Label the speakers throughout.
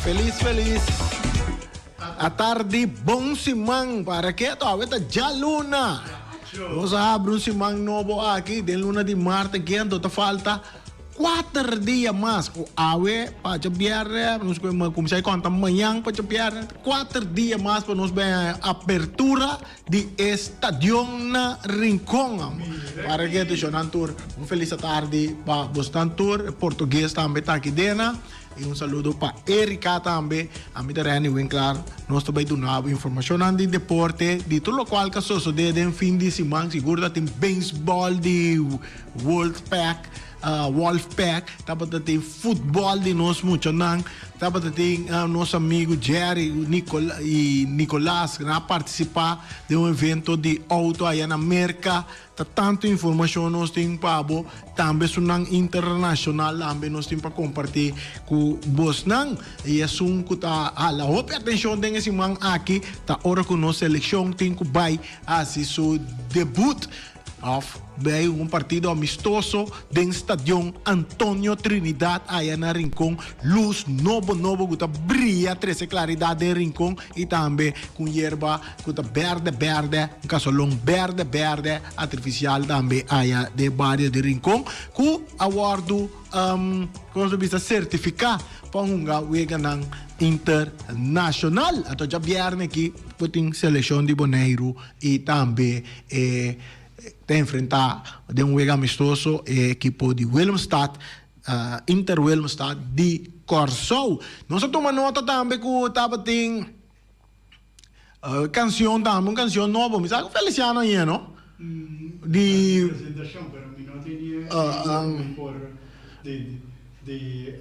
Speaker 1: Felis felis atardi bon siman para keto awe ta djaluna nos a habri un siman nobo aki den luna di mart again ta falta kuater dia mas ku awe pa djabièrnè nos kuminsá konta mañan pa djabièrnè kuater dia mas pa nos bai apertura di e stadion na Rincon. Para ke shonan tur un felis atardi pa bosnan tur. E portugues tambe ta aki dena. I un saludo pa Erika tambe. Ami ta Renny Winklaar. Nos ta bai duna bo informashonnan di deporte, di tur lokual ka sosode den fin di siman. Sigur ta tin beisbòl di World Pack. Wolfpack, tabata tin futbol di nos muchanan, tabata tin nos amigo Jerry y Nicolas nan a participa den un evento di auto aya na Merca. Ta tanto informacion nos tin pa bo, tambe esunnan internacional tambe nos tin pa comparti cu bosnan. Y esun cu ta hala hopi atencion den e siman aki ta ora cu nos seleccion tin cu bay haci su debut. Of bay un partido amistoso den Stadion Antonio Trinidad aya na Rincon. Luz nobo nobo cu ta bria trece claridad den Rincon y tambe cu un yerba cu ta berde berde, un casolon berde berde artificial tambe aya den bario di Rincon cu a wordo como se bisa certifica pa hunga weganan internacional. Anto djabierne aki bo tin seleccion di Boneiru y tambe e ta enfrenta den un wega amistoso e ekipo di Willemstad, Inter Willemstad di Kòrsou. Nos a tuma nota tambe ku tabatin kanshon tambe, un kanshon nobo. Mi sa ku Feliciano a yendo di.
Speaker 2: Presentashon, pero mi no tene e Di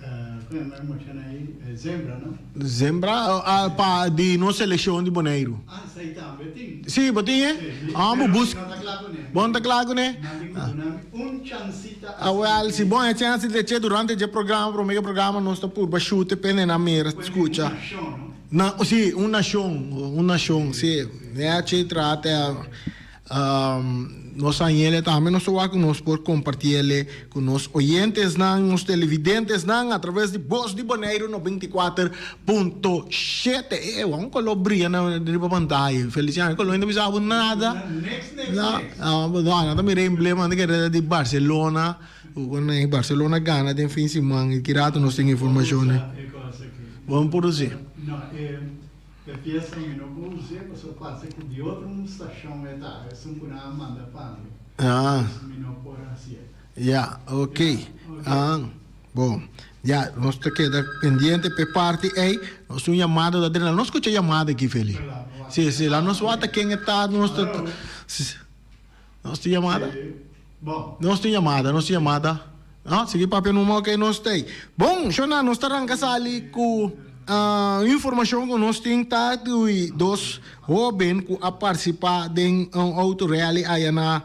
Speaker 2: kon e mucha na ei? Zembra no?
Speaker 1: Zembra pa di nos selekshon di Boneiru.
Speaker 2: Ah esei tambe tin.
Speaker 1: Si bo tin e?
Speaker 2: Si.
Speaker 1: Ah bo bus.
Speaker 2: Pero mi no ta kla kuné.
Speaker 1: Bo no ta kla kuné?
Speaker 2: Nan tin ku duna mi un chansita
Speaker 1: Ah wèl si bon e chèns di leche durante dje programa promé ku e programa nos ta purba shute pende nan mira skucha.
Speaker 2: Un nashon no?
Speaker 1: Na si un nashon un nashon si. Nechi trata. Nos hañ'ele tambe nos ta wak ku nos por komparti'ele ku nos oyentesnan, nos televidentesnan a traves di Bos di Boneiru 94.7. E wak un koló bria na riba pantaya. Feliciano, e koló no ta bisa bo nada. No, no, nan ta mira e emblema nan ta kere di Barcelona. Barcelona gana den fin siman i ki rato nos tin informashon. Bon produsi.
Speaker 2: E piesa mi no por us'é pasobra parse ku di otro un stashon e ta, esun ku nan a manda pa mi.
Speaker 1: Ah.
Speaker 2: Pues mi no por hasié.
Speaker 1: Ya, ok. Ah, bon. Ya, nos ta keda pendiente p'e parti ei. Nos tin un yamada ta drenta. Nos skucha yamada aki, Feli. Si, si. La nos wak ta ken e ta. Nos ta, nos tin yamada?
Speaker 2: Bon.
Speaker 1: Nos tin yamada, nos tin yamada. No, sigui papia numa ok nos ta ei. Bon, shona, nos ta ranka sali ku informashon ku nos tin ta di dos hoben ku a partisipá den un auto rally aya na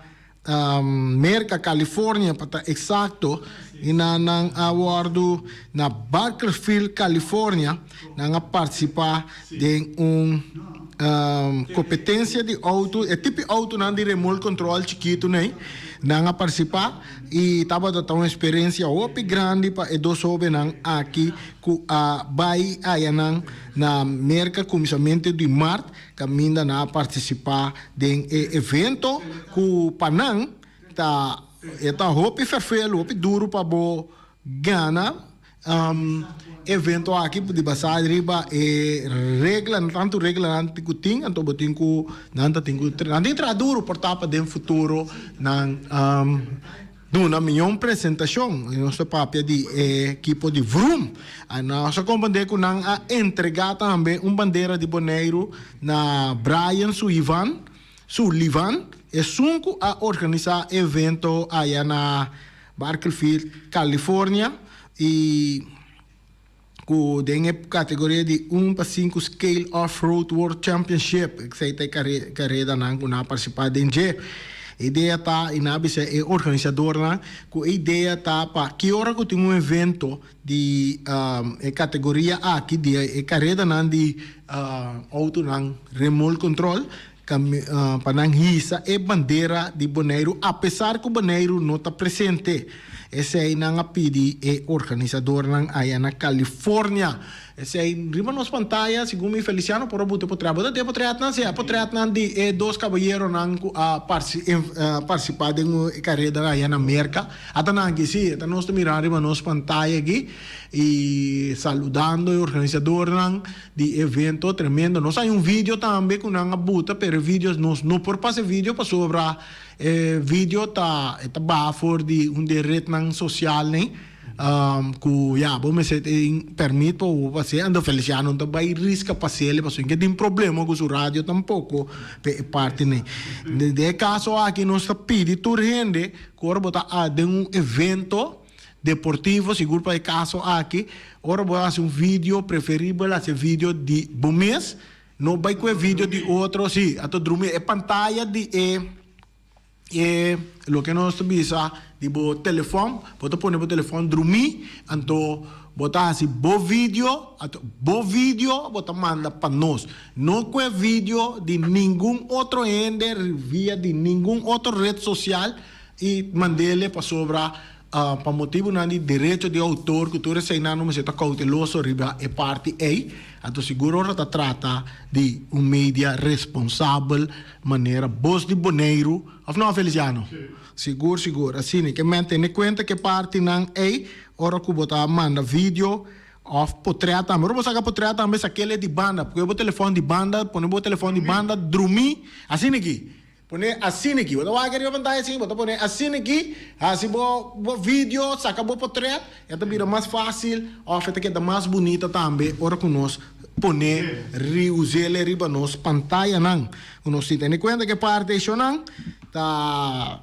Speaker 1: Merka, California pa ta eksakto, i nan nan a wòrdu na Bakersfield, California, nan a partisipá den un kompetensia di outo, e tipo outonan di remote control chikitu nei, nan a partisipá i tabata ta un eksperensia hopi grandi pa e dos hóbennan aki ku a bai ayanan na Merka kuminsamentu di mart kaminda nan a partisipá den e evento ku pa nan ta e ta hopi ferfelu, hopi duru pa bo gana. Evento aki di basá riba e reglanan, tantu reglanan ku tin, anto bo tin ku nan ta tin ku nan tin traha duru por ta pa den futuro nan duna mihó presentashon. Nos ta papia di e ekipo di Vroom. Nos a komprendé ku nan a entregá tambe un bandera di Boneiru na Brian Suivan, Sulivan, esun ku a organisá e evento aya na Barkerfield, California, y cu den e categoria di un pa sinku Scale Off-Road World Championship, esey ta e caredanan cu nan a participa den dje. E idea ta, y nan a bisa e organisadornan, cu e idea ta pa ki ora cu tin un evento di e categoria aki, di e caredanan di autonan remote control, Pa nan hisa e bandera di Boneiru apesar ku Boneiru no ta presente. Esei nan a pidi e organisadornan aya na California. Esei riba nos pantaya, segun mi Feliciano por a buta e potret. Bo ta den e potretnan? Si, e potretnan di e dos kabayeronan ku a partisipá den e kareda aya na Merka. Ata nan aki, si, e ta nos ta mira riba nos pantaya aki i saludando e organisadornan di e evento tremendo. Nos hay un video tambe ku nan a buta, pero e video nos no por pasa e video pasobra e video ta e ta baha for di un di e retnan sosialnan ku ya bo mester tin permit pa bo pas'é. Anto Feliciano no ta bai riska pas'é pasobra e ke tin problema ku su radio tampoko pa e partinan. Den e kaso aki nos ta pidi tur hende ku ora bo ta den un evento deportivo, sigur pa e kaso aki, ora bo hasi un video preferibel hasi e video di bo mes, no bai ku e video di otro, si, ato drumi e pantaya di e e loke nos ta bisa di bo telefòn, bo ta pone bo telefòn drumi, anto bo ta hasi bo video, ato bo video bo ta manda pa nos, no ku e video di ningun otro hende via di ningun otro red sosial i mand'ele pasobra Pa motibunan di derecho di outor ku tur eseinan no mester ta kouteloso riba e parti ei, anto sigur ora ta trata di un media responsabel manera Bos di Boneiru, òf no Feliciano? Sigur sigur, asina ke men tene kuenta ku e partinan ei ora ku bo ta manda video òf potrèt tambe. Ora bo saka potrèt tambe sak'el e di banda, pone bo telefòn di banda, pone bo telefòn di banda drumí, asina aki. Pone asina aki. Bo ta wak riba pantaya asina, bo ta pone asina aki, hasi bo bo video, saka bo potret, e ta bira mas fácil òf e ta keda mas bunita tambe ora ku nos pone riuzele riba nos pantayanan. Ku nos tin tene kuenta ku e parti eshonan ta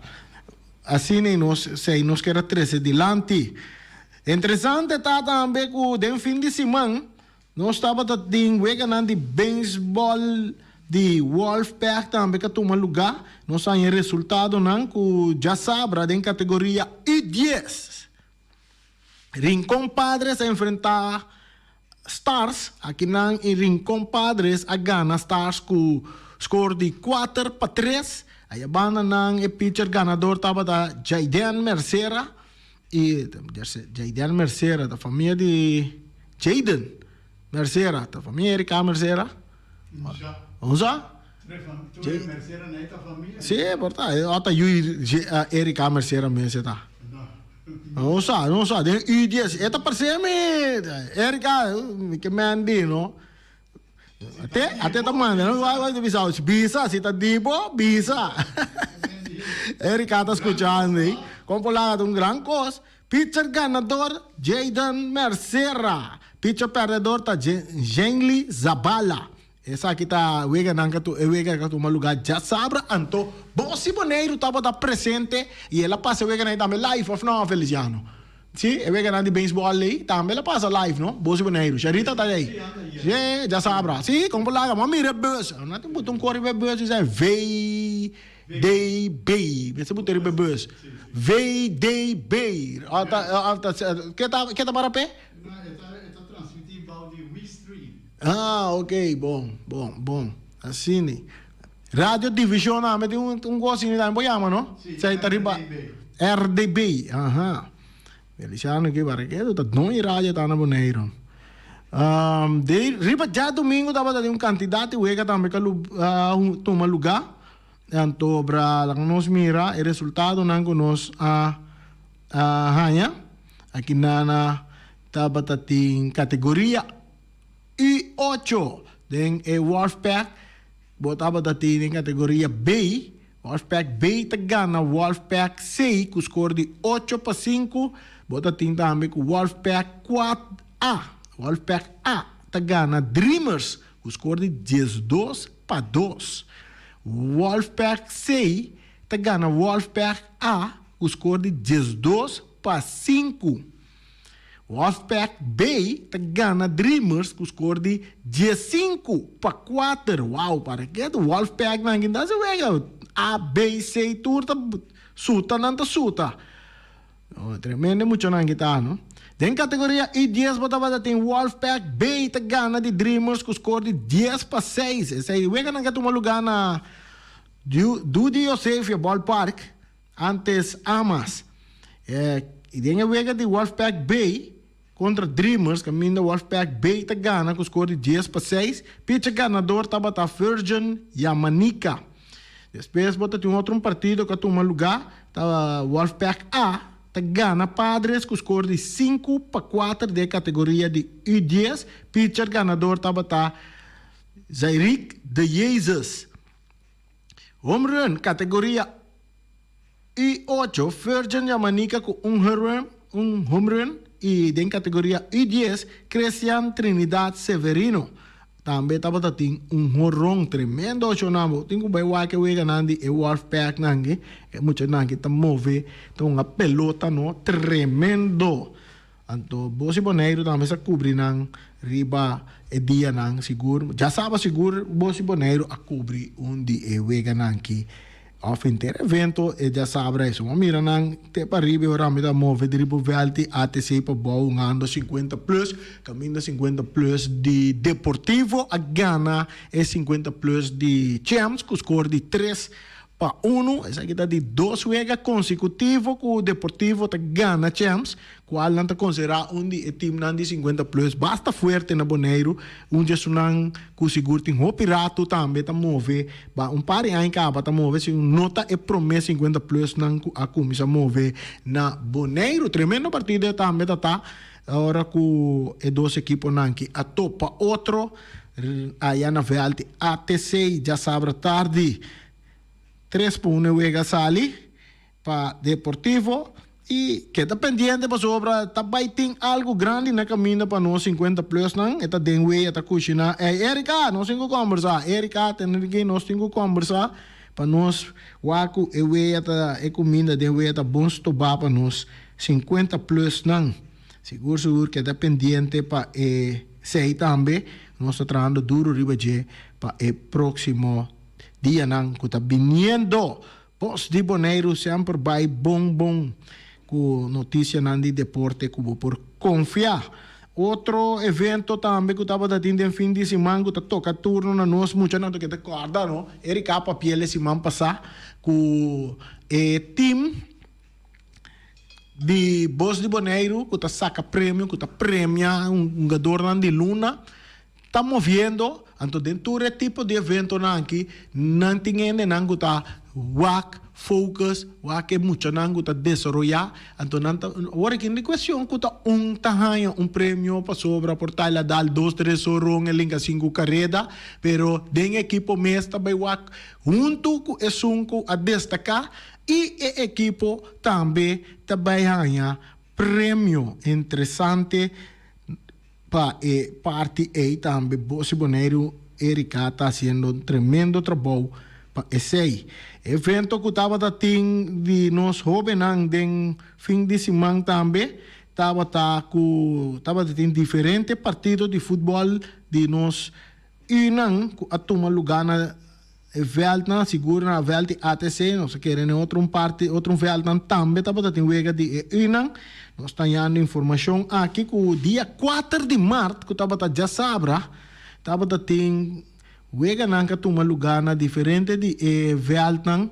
Speaker 1: asina i nos esei nos kier a trese dilanti. Interesante ta tambe ku den fin di siman Nos tabata tin weganan di beisbòl di Wolfpack tambe ku a tuma lugá. Nos haña e resultadonan ku djasabra den kategoria U dies. Rincon Padres a enfrentá Stars. Akinan e Rincon Padres a gana Stars ku skor di 4-3. Aya banda nan e pitcher ganador tabata Jayden Mercera. I Jayden Mercera ta famia di Jayden Mercera ta famia Erika Mercera? No sa. Si, por ta. O ta yu Erika Mercera mes e ta. No sa, no sa. Den U dies. E ta parse mi Erika, mi ke Mandy, no? Ate, ate ta manda, no? Wai, wai, bisa, bisa, si ta di bo, bisa. Erika ta skuchando ei. Kon por laga ta un gran kos. Pitcher ganador, Jayden Mercera. Pitcher perdedor ta Jenly Zabala. Esaki ta weganan ka tu, e wega ka tuma lugá djasabra. Anto, Bosi Boneiru tabata presente i el a pasa e weganan ei tambe live, òf no, Feliciano? Sí, e weganan di beisbòl ei tambe la pasa live, no? Bos di Boneiru. Sharita ta ei. Sí, djasabra. Sí, kon por laga. Bo a mira e bus. Nan tin buta un kor riba e bus di esei VDB. Mester buta riba e bus. VDB. Òf ta, òf ta, ke ta, ke ta para p'e?
Speaker 2: No, e ta, e ta transmití bou di WeStream.
Speaker 1: Ah, ok. Bon, bon, bon. Asina. Radio Division tambe tin un un cos asina tambe por yama no?
Speaker 2: Sí,
Speaker 1: Esei ta riba
Speaker 2: RDB.
Speaker 1: RDB, aha. Feliciano aki Barraquedo ta doño di radio ta na Boneiru. Um, de riba djadomingo tabata tin un cantidad di wega tambe cu a lu a tuma luga. Anto bra laga nos mira e resultadonan cu nos a a haña. Aki nana tabata tin categoria U ocho den e Wolfpack. Bo tabata tin den kategoria B, Wolfpack B ta gana Wolfpack C ku skor di 8-5. Bo ta tin tambe ku Wolfpack A, Wolfpack A ta gana Dreamers ku skor di 12-2. Wolfpack C ta gana Wolfpack A ku skor di 12-5. Wolfpack B ta gana Dreamers ku skor di 15-4. Wow, para ke Wolfpack nan kin ta hasi wega. A, B, C tur ta suta nan ta suta. Oh, tremendo e muchanan ki ta, no? Den kategoria U dies bo tabata tin Wolfpack B ta gana di Dreamers ku skor di 10-6. Esei weganan ke a tuma lugá na Dudi Josefia Ballpark. Antes Amas. E. I den e wega di Wolfpack B kontra Dreamers kaminda Wolfpack B ta gana ku skor di 10-6. Pitcher ganador tabata Virgin Yamanica. Despues bo ta tin otro un partido ku a tuma lugá ta Wolfpack A ta gana Padres ku skor di 5-4 den e kategoria di U10. Pitcher ganador tabata Zairik de Jesus. Home run kategoria U8, Virgin Yamanica ku un un home run i den kategoria U10, Christian Trinidad Severino tambe tabata tin un horon. Tremendo ochonan. Bo tin ku bai wak e weganan di e Wolfpack nan aki. E muchanan aki ta move, ta hunga pelota no, tremendo. Anto Bos i Boneiru tambe sa kubri nan riba e dianan sigur. Djasaba sigur Bos i Boneiru a kubri un di e weganan ki òf henter evento e djasabra eso. Bo a mira nan te pa riba e ora mi ta move di riba vèlt di ATC pa bou hungando 50 plus kaminda 50 plus di Deportivo a gana e 50 plus di Champs ku skor di 3-1. Esaki ta di dos wega konsekutivo ku Deportivo ta gana Champs, kual nan ta konsiderá un di e timnan di 50 plus basta fuerte na Boneiru. Un di esunnan ku sigur tin hopi ratu tambe ta move, ba un par di aña kaba ta move, si no ta e promé 50 plus nan ku a kuminsá move na Boneiru. Tremendo partido e tambe ta ta ora ku e dos ekiponan ki a topa otro aya na vèlt di ATC djasabra tardi. 3-1 e wega sali pa Deportivo y keda pendiente pasobra ta bay tin algo grandi na caminda pa nos 50 plus nan. E ta den wey, e ta cushina. Ey Erika, nos tin cu combersa. Erika, tene ki nos tin cu combersa pa nos wak cu e wey ta, e cuminda den wey ta bon stoba pa nos 50 plus nan. Sigur sigur keda pendiente pa e sey tambe. Nos ta trahando duro riba dje pa e proximo dianan cu ta biniendo. Bos di Boneiru semper bai bon bon ku notisianan di deporte ku bo por konfia. Otro evento tambe ku tabata tin den fin di siman ku ta toka turno na nos muchanan ta keda kòrda no Erika Papiel e siman pasá ku e tim di Bos di Boneiru ku ta saka premio ku ta premia hungadornan di luna. Ta moviendo, anto den tur e tipo di eventonan aki nan tin hendenan ku ta wak, focus, wak e muchanan ku ta desaroyá, anto nan ta, awor aki no di kuestion ku ta un ta haña un premio pasobra por ta el a dal dos tres oron el hinka sinku kareda, pero den ekipo mes ta bai wak huntu ku esun ku a destaká i e ekipo tambe ta bai haña premio. Interesante. Pa e parti ei tambe Bosi Boneiru Erika ta hasiendo un tremendo trabou pa esei. E evento ku tabata tin di nos hobennan den fin di siman tambe tabata ku tabata tin diferente partido di futbòl di nos Unan ku a tuma lugá na e vèltnan, sigur na vèlt di ATC, nos a kere na e otro un parti, otro un vèltnan tambe tabata tin wega di e unan. Nos ta hañando informashon aki ku dia kuater di mart ku tabata djasabra, tabata tin weganan ku a tuma lugá na diferente di e vèltnan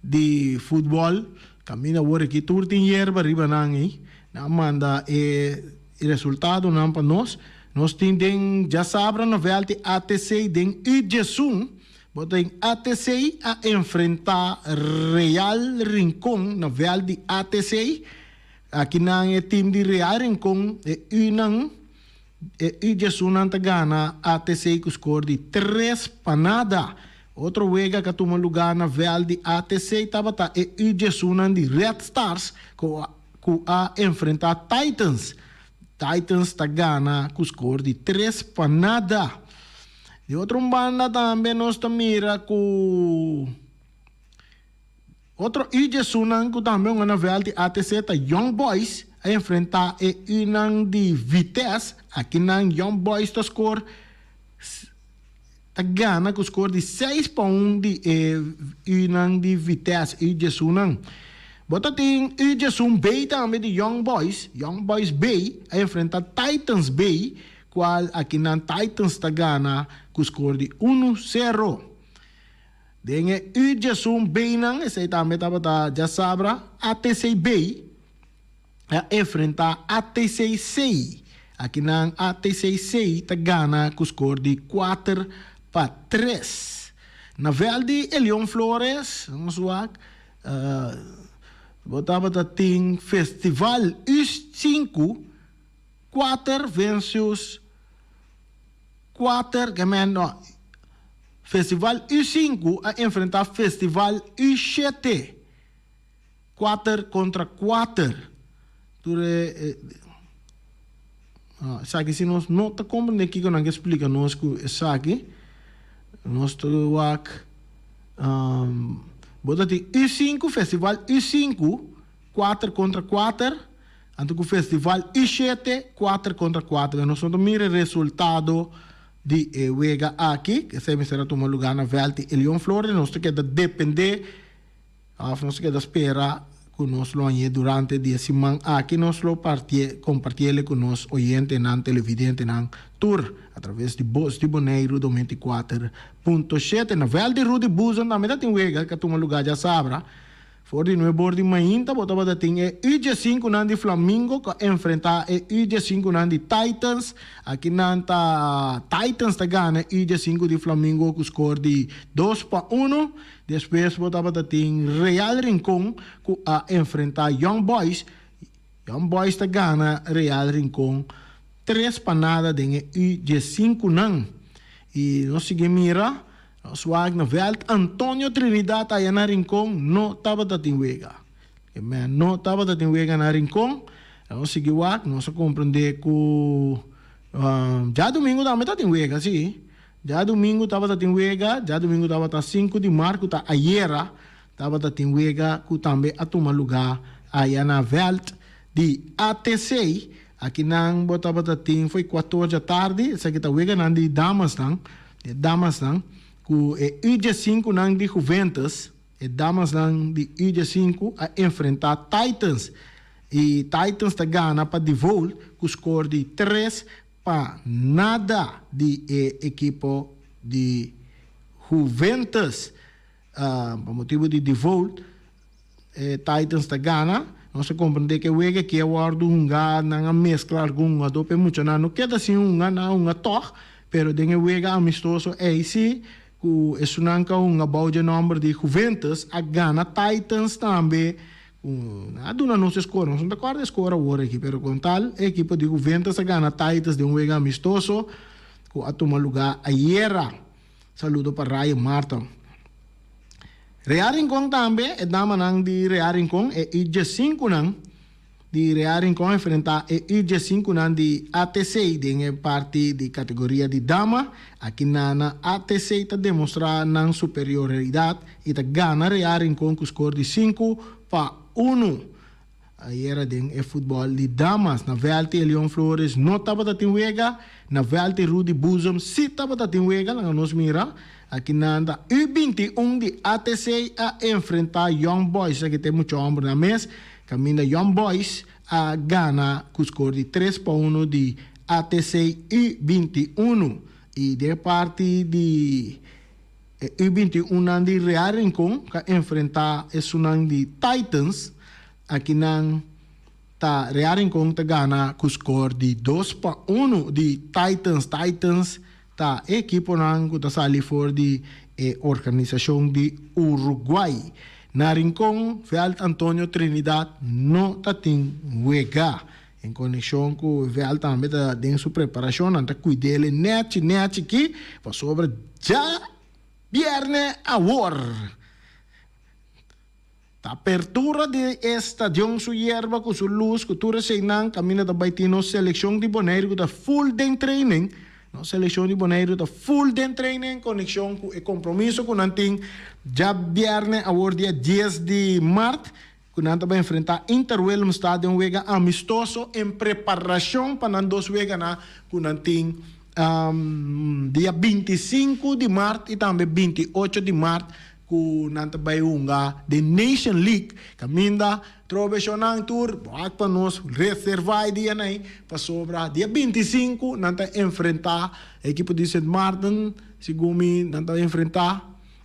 Speaker 1: di futbòl. Kaminda awor aki tur tin yerba riba nan ei. Nan a manda e resultadonan pa nos. Nos tin den djasabra na vèlt di ATC den U11. Bo tin ATC a enfrentá Real Rincon na vèlt di ATC. Aki nan e tim di Real Rincon e Unan e U11nan ta gana ATC ku skor di 3-0. Otro wega ku a tuma lugá na vèlt di ATC tabata e U11nan di Red Stars ku ku a enfrentá Titans. Titans ta gana ku skor di 3-0. Di otro un banda tambe nos ta mira ku otro U-diesunnan ku tambe hunga na vèlt di ATC ta Young Boys a enfrentá e Unan di Vitesse. Akinan Young Boys ta skor ta gana ku skor di 6-1 di e Unan di Vitesse, U-diesunnan. Bo ta tin U-diesun B tambe di Young Boys. Young Boys B a enfrentá Titans B, kual akinan Titans ta gana ku skor di 1-0. Den e U-diesun B nan, esei tambe tabata djasabra, ATC B. A enfrentá ATCC. Akinan ATCC ta gana ku skor di 4-3. Na vèlt di Elion Flores, nos wak, bo tabata tin Festival U5, 4 vensus 4, ke men no, Festival U5 a enfrentá Festival U7. 4 kontra 4. Tur e esaki si nos no ta komprendé kiko nan ke splika nos ku esaki. Nos ta wak bo ta tin U5, Festival U5, 4 kontra 4, anto ku Festival U7, 4 kontra 4. Nos no ta mira e resultado di e wega aki. Esei mester a tuma lugá na vèlt di Elion Flores. Nos ta keda dependé. Òf nos keda spera ku nos lo hañ'é durante di e siman aki. Nos lo partié, kompartiéle ku nos oyentenan, televidentenan tur atraves di Bos di Boneiru 94.7. Na vèlt di Rudy Boezem tambe ta tin wega ku a tuma lugá djasabra. For di nuebor di mainta bo tabata tin e U-diesinkunan di Flamingo ku a enfrentá e U-diesinkunan di Titans. Aki nan ta Titans ta gana e U-diesinku di Flamingo ku skor di 2-1. Despues bo tabata tin Real Rincon ku a enfrentá Young Boys. Young Boys ta gana Real Rincon 3-0 den e U-diesinkunan. I nos sigui mira, nos wak na vèlt Antonio Trinidad aya na Rincon no tabata tin wega. E men no tabata tin wega na Rincon. Nos sigui wak, nos a komprendé ku djadumingu tambe ta tin wega, si. Djadumingu tabata tin wega, djadumingu tabata 5 di mart ku ta ayera, tabata tin wega ku tambe a tuma lugá aya na vèlt di ATC. Akinan bo tabata tin fo'i kuator djatardi, esaki ta weganan di damasnan, di e damasnan, ku e U-diesinkunan di Juventus, e damasnan di U-diesinku a enfrentá Titans i Titans ta gana pa default ku skor di 3-0 di e ekipo di Juventus. Pa motibu di default e Titans ta gana. Nos a komprendé ku e wega aki a wòrdu hungá, nan a meskla algun hungadó pa e muchanan no keda sin hunga, nan a hunga tòg, pero den e wega amistoso ei si ku esunnan ku a hunga bou dje nòmber di Juventus a gana Titans tambe. Nan a duna nos e skor, nos no ta kòrda e skor awor aki, pero kon tal e ekipo di Juventus a gana Titans den un wega amistoso ku a tuma lugá ayera. Saludo pa Ryan Marton. Real Rincon tambe, e damanan di Real Rincon, e U-diesinkunan di Real Rincon a enfrentá e U-diesinkunan di ATC den e parti di kategoria di dama. Aki nana ATC ta demostrá nan superioridat i ta gana Real Rincon ku skor di 5-1. Ayera den e futbòl di damas na vèlt Elion Flores no tabata tin wega, na vèlt Rudy Boezem sí tabata tin wega, laga nos mira. Aki nan ta U-21 di ATC a enfrentá Young Boys, esaki ta e mucha hòmbernan mes, kaminda Young Boys a gana ku skor di 3-1 di ATC U-21. I den e parti di e U-21nan di Real Rincon ku a enfrentá esunnan di Titans, akinan ta Real Rincon ta gana ku skor di 2-1 di Titans. Titans ta e ekiponan ku ta sali for di e organisashon di Uruguay. Na Rincon, vèlt Antonio Trinidad no ta tin wega. En konekshon ku vèlt tambe ta den su preparashon, nan ta kuid'el nèchi nèchi ki pasobra djabièrnè awor ta apertura di e stadion su yerba ku su lus ku tur eseinan kaminda ta bai tin nos selekshon di Boneiru ku ta full den training. Nos selekshon di Boneiru ta full den training en konekshon ku e kompromiso ku nan tin djabièrnè awor dia 10 di mart ku nan ta bai enfrentá Inter Willemstad den un wega amistoso en preparashon pa nan dos weganan ku nan tin dia 25 di mart i tambe 28 di mart ku nan ta bai hunga den Nation League kaminda trobeshonnan tur wak pa nos reservá e dianan ei pasobra dia 25 nan ta enfrentá ekipo di Sint Maarten segun mi nan ta enfrentá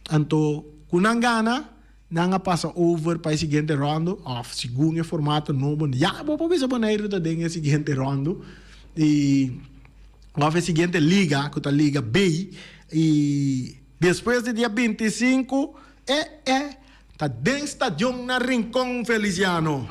Speaker 1: anto ku nan gana. Nan a pasa over pa e siguiente rondo of segun e formato nobo ya bo por bisa Boneiru ta den e siguiente rondo y of e siguiente liga cu ta liga B y despues di dia 25 e e ta den stadion na Rincon Feliciano.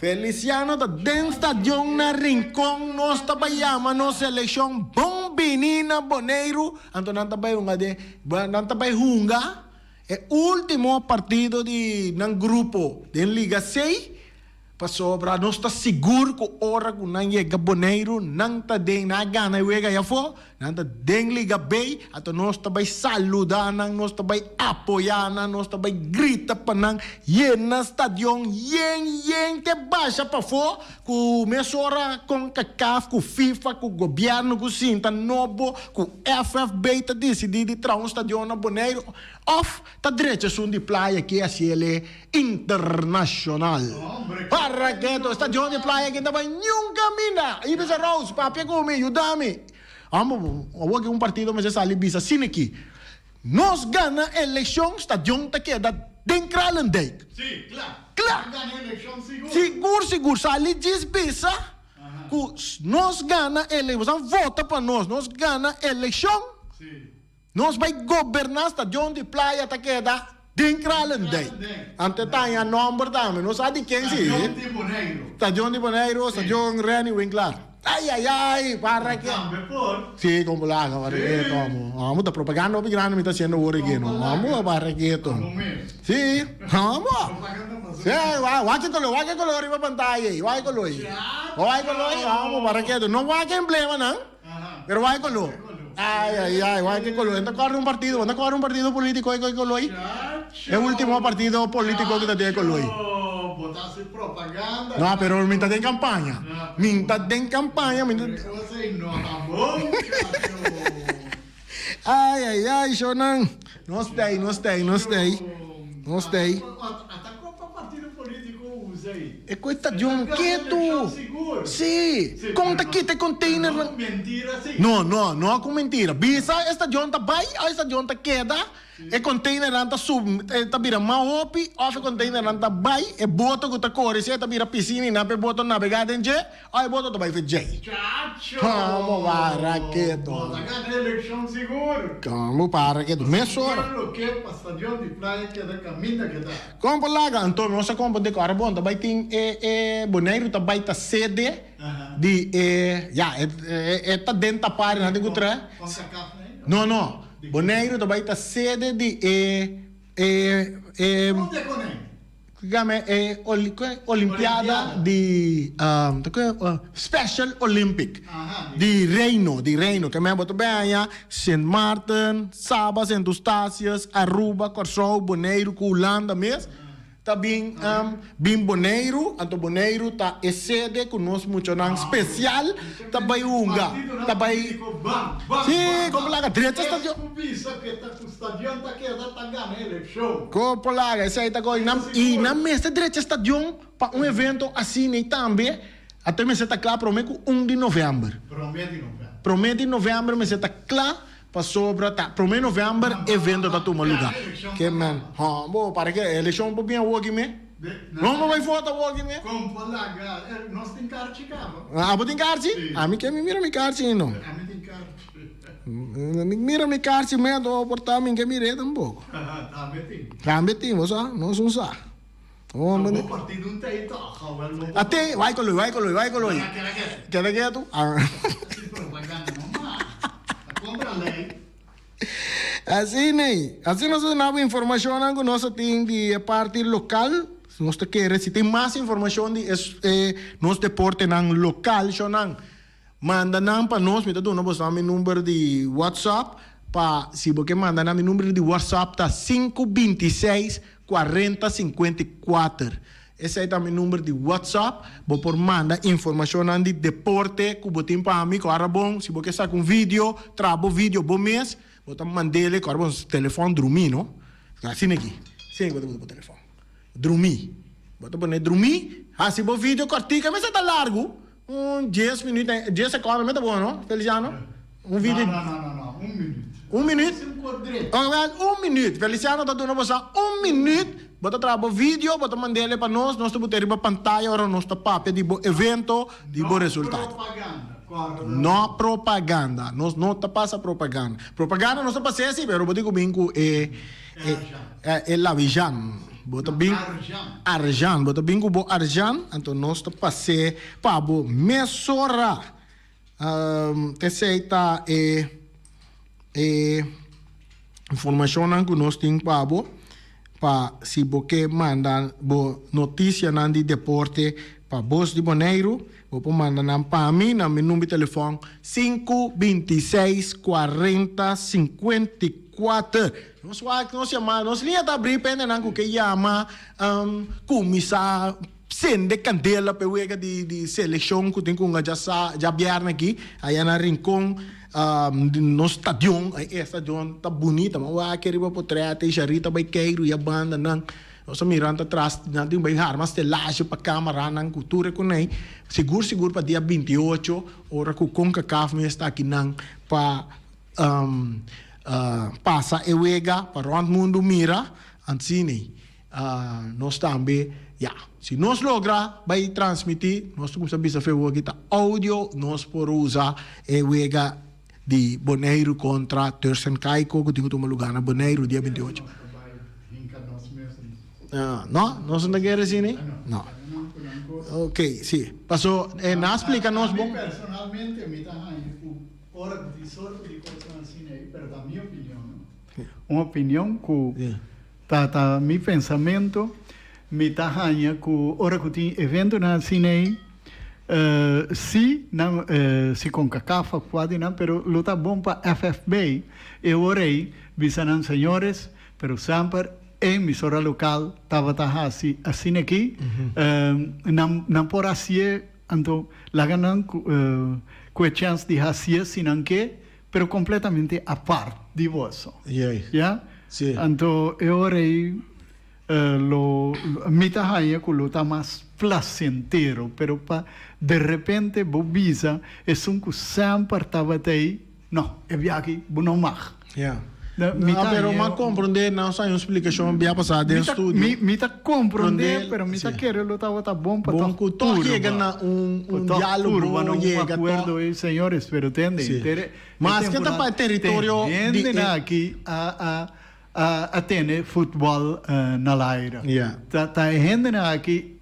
Speaker 1: Feliciano ta den stadion na Rincon nos ta bay yama nos seleccion bon bini na Boneiru anto nan ta bay hunga den nan ta bay hunga E ultimo partido di nan grupo den Liga C, pasobra nos ta sigur ku ora ku nan yega Boneiru nan ta den, nan a gana e wega ei afó, nan ta den Liga B, anto nos ta bai saludá nan, nos ta bai apoyá nan, nos ta bai grita pa nan yena stadion yen yen te basha pafó ku mesora Concacaf ku FIFA ku gobièrnu ku sinta nobo ku FFB ta disidí di traha un stadion na Boneiru òf ta drecha esun di playa ki hasi el e internashonal. Para keto, stadion di playa aki no ta bai niun kaminda. I bisa Rose, papia ku mi, yuda mi. Amo, awor ki un partido mester sali bisa asina aki, Nos gana elekshon, stadion ta keda den Kralendijk. Kla! Sigur, sigur. Sali djis bisa. Ku nos gana ele, boso a vota pa nos, nos gana elekshon, nos bai goberná stadion di Playa ta keda den Kralendijk. Ante ta haña nòmber tambe, no sa di ken si.
Speaker 2: Stadion di Boneiru.
Speaker 1: Stadion di Boneiru, stadion Renny Winklaar. Ai ai ai, para ke.
Speaker 2: Tambe por.
Speaker 1: Si, kon bo laga para ke tomo. Amo ta propaganda hopi grandi mi ta haciendo awor aki no. Amo para ke tomo. Si, amo. Si, wak e color, wak e color riba pantaya ei, wak e color ei. Wak e color ei, amo para ke No wak e emblema nan, pero wak e color. Ai ai ai, wak e color. Nan ta corre un partido, nan ta corre un partido politico ei cu e color ei. E ultimo partido politico cu ta den e color ei.
Speaker 2: Bo ta haci propaganda.
Speaker 1: No, pero mi ta den campaña. Mi ta den campaña, mi ta.
Speaker 2: E cosa ei no ta bon, chacho.
Speaker 1: Ai ai ai shownan. Nos ta ei, nos ta ei, nos ta ei. Nos ta ei.
Speaker 2: Ata con pa partido politico usa ei.
Speaker 1: E cu stadion ketu. Si. Con ta kita e container nan.
Speaker 2: No cu mentira si.
Speaker 1: No, no, no cu mentira. Bisa e stadion ta bay of e stadion ta keda. E containernan ta sub, ta bira mas hopi of e containernan ta bay, e boto cu ta core si e ta bira piscina y nan pa e boto nabega den dje of e boto ta bay for djey.
Speaker 2: Chacho!
Speaker 1: Como para keto.
Speaker 2: Bo ta gana eleccion sigur.
Speaker 1: Como para keto. Mesora.
Speaker 2: Pueblo ke pa stadion di playa keda caminda ke ta.
Speaker 1: Como por laga? Anto nos a compra de cu ahora bon ta bay tin e e Boneiru ta bay ta sede di e ya e e ta den tapari nan tin cu trae. No no. Boneiru ta bai ta sede di e e e
Speaker 2: Unda con e?
Speaker 1: Dígame e Olimpiada di Special Olympic di Reino di Reino ke men bo ta bai haña Sint Maarten, Saba, Sint Eustatius, Aruba, Kòrsou, Boneiru ku Hulanda mes. Ta bin bin Boneiru, anto Boneiru ta e sede ku nos muchanan spesial ta bai hunga, ta bai Sí, kon por laga drecha stadion. Kon por laga esei ta koy nan i nan mester drecha stadion pa un evento asina tambe, anto mester ta kla prome ku un di novèmber. Prome di novèmber mester ta kla. Pasobra ta prome november evento ta tuma luga. Ke men hon bo para ke elekshon por bin awoki me? No bo bai vota awoki me?
Speaker 2: Kon por laga nos tin karchi kaba.
Speaker 1: Abo tin karchi? Ami ke mi mira mi karchi no.
Speaker 2: Ami tin karchi.
Speaker 1: Mi mira mi karchi me anto por ta mi ke mir'é tampoko.
Speaker 2: Tambe tin.
Speaker 1: Tambe tin bo sa nos un sa.
Speaker 2: Bo partido un ta ei tòg awel bo.
Speaker 1: Ate wai koloi wai koloi wai koloi.
Speaker 2: Keda ketu.
Speaker 1: Keda ketu.
Speaker 2: Si propaganda no mas. Ta kontra lei.
Speaker 1: Asina ei. Asina nos a duna bo informashonnan ku nos a tin di e parti lokal. Nos ta kere si tin mas informashon di e nos deportenan lokal shonnan manda nan pa nos. Mi ta duna boso mi number di WhatsApp pa si bo ke manda nan mi number di WhatsApp ta sinku 26 40 54. Esei ta mi number di WhatsApp. Bo por manda informashonnan di deporte ku bo tin pa mi. Ku ora bon, si bo ke saka un video, traha bo video bo mes, bo ta mand'el ku ora bon telefòn drumí, no? Asina aki, asina aki bo ta pone bo telefòn. Drumí. Bo ta pone drumí, hasi bo video kòrtiku, mester ta largu, un dies minüt, dies sekònde mester ta bon, no, Feliciano? Un video.
Speaker 2: No, no, no, no, un minüt.
Speaker 1: Un minuut? Oh, wel, un minuut. Feliciano ta duna bosa un minuut. Bo ta traha bo video, bo ta mand'ele pa nos, nos ta bot'e riba pantaya ora nos ta papia di bo evento, di bo resultado. No propaganda. Nos no ta pasa propaganda. Propaganda nos ta pas'e si, pero bo tin ku bin ku e e labijan. Bo ta bin arjan. Bo ta bin ku bo arjan, anto nos ta pas'e pa bo mesora. Esei ta e e informashonnan ku nos tin pa bo pa si bo ke manda bo notisianan di deporte pa Bos di Boneiru bo por manda nan pa mi na mi number di telefòn sinku bintiseis kuarenta sinkuentikuater. Nos wak nos yama nos liña ta abrí pa hendenan ku ke yama kuminsá. Sende kandela pa e wega di di selekshon ku tin ku hunga djasa djabièrnè aki aya na Rincon nos stadion e stadion ta bunita mi a wak riba potrèt e Sharita bai keiru i a bandanan nos a mira nan ta tras nan tin bai harma stelashi pa kamaranan ku tur e kunei sigur sigur pa dia 28 ora ku Concacaf mes ta akinan pa pasa e wega pa rònt mundu mira antsini. Nos tambe, ya. Si nos logra bai transmití, nos ta kuminsá bisa fe wor ki ta audio, nos por usa e wega di Boneiru kontra Turks and Caicos ku tin ku tuma lugá na Boneiru dia 28. No, nos no ta kere asina? No. Ok, si. Paso e nan a splika nos bon.
Speaker 2: Ami personalmente mi ta haña ku ora ku tin sorto di kosnan asina ei, pero ta mi opinion, no? Un opinion ku Ta ta mi pensamento, mi ta haña ku ora ku tin eventonan asina ei, si nan si Concacaf of kua di nan, pero lo ta bon pa FFB e ora ei bisa nan señores, pero semper e emisora lokal tabata hasi asina aki, nan nan por hasié, anto laga nan ku e chèns di hasié si nan ke, Pero completamente apart di boso. Ya? Anto e ora ei lo mi ta haña cu lo ta mas placentero, pero pa de repente bo bisa esun cu semper tabata ei, no, e biaha bo no mag.
Speaker 1: No, pero m'a comprende, nos a haña un splicacion bia pasá den studio.
Speaker 2: Mi ta comprende, pero mi ta kere lo tabata bon pa
Speaker 1: tòg purba. Bon ku tòg yega na un diálogo,
Speaker 2: un
Speaker 1: yega tòg.
Speaker 2: Acuerdo ei, señores, pero tende,
Speaker 1: Sí. Maske ta pa e teritorio
Speaker 2: di e. Hendenan aki a a a tene futbòl na laira. Ta e hendenan aki.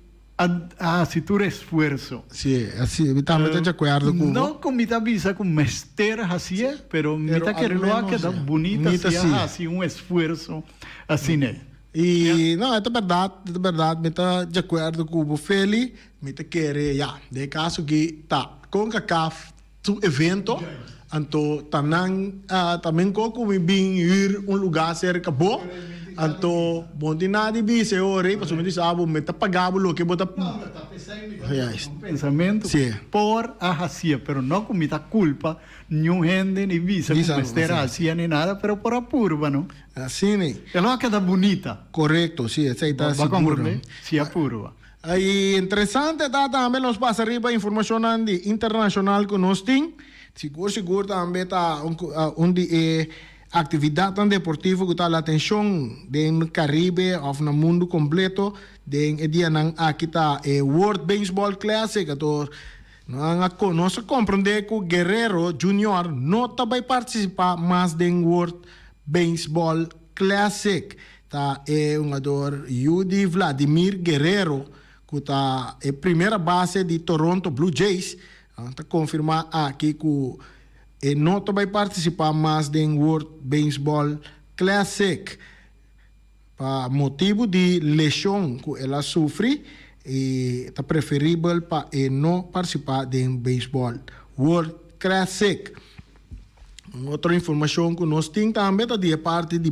Speaker 2: A hasi tur esfuerso.
Speaker 1: Sí, así, mi tambe ta di acuerdo cu bo.
Speaker 2: No cu mi ta bisa cu mester hacié, pero mi ta kere lo a keda bunita si a hasi un esfuerso asina.
Speaker 1: Y no, e ta berdad, e ta berdad, mi ta di acuerdo cu bo, Feli. Mi ta kere, ya, den e caso aki ta Concacaf su evento, anto ta nan ta men ko ku mi bin hür un lugá serka bo, anto bo no tin nada di bisa e ora ei, pasobra mi di sa bo mi ta paga bo loke bo ta.
Speaker 2: No, no ta pesei mi ta un pensamentu por a hasia, pero no ku mi ta kulpa niun hende ni bisa ku mester a hasia ni nada, pero por a purba no.
Speaker 1: Asina.
Speaker 2: E lo a keda bunita.
Speaker 1: Korekto, si, esei ta
Speaker 2: sigur. Bo a komprende? Si a purba.
Speaker 1: I interesante ta tambe nos pasa riba informashonnan di internashonal ku nos tin. Sigur sigur tambe ta un di e aktividatnan deportivo ku ta hala atenshon den Karibe òf na mundu kompleto den e dianan aki ta e World Baseball Classic. Ato nan a nos a komprondé ku Guerrero Junior no ta bai partisipá mas den World Baseball Classic. Ta e hungador yu di Vladimir Guerrero ku ta e primera base di Toronto Blue Jays ta konfirmá aki ku e no ta bai partisipá mas den World Baseball Classic pa motibu di leshon ku el a sufri i ta preferibel pa e no partisipá den Baseball World Classic. Un otro informacion cu nos tin tambe ta di e parti di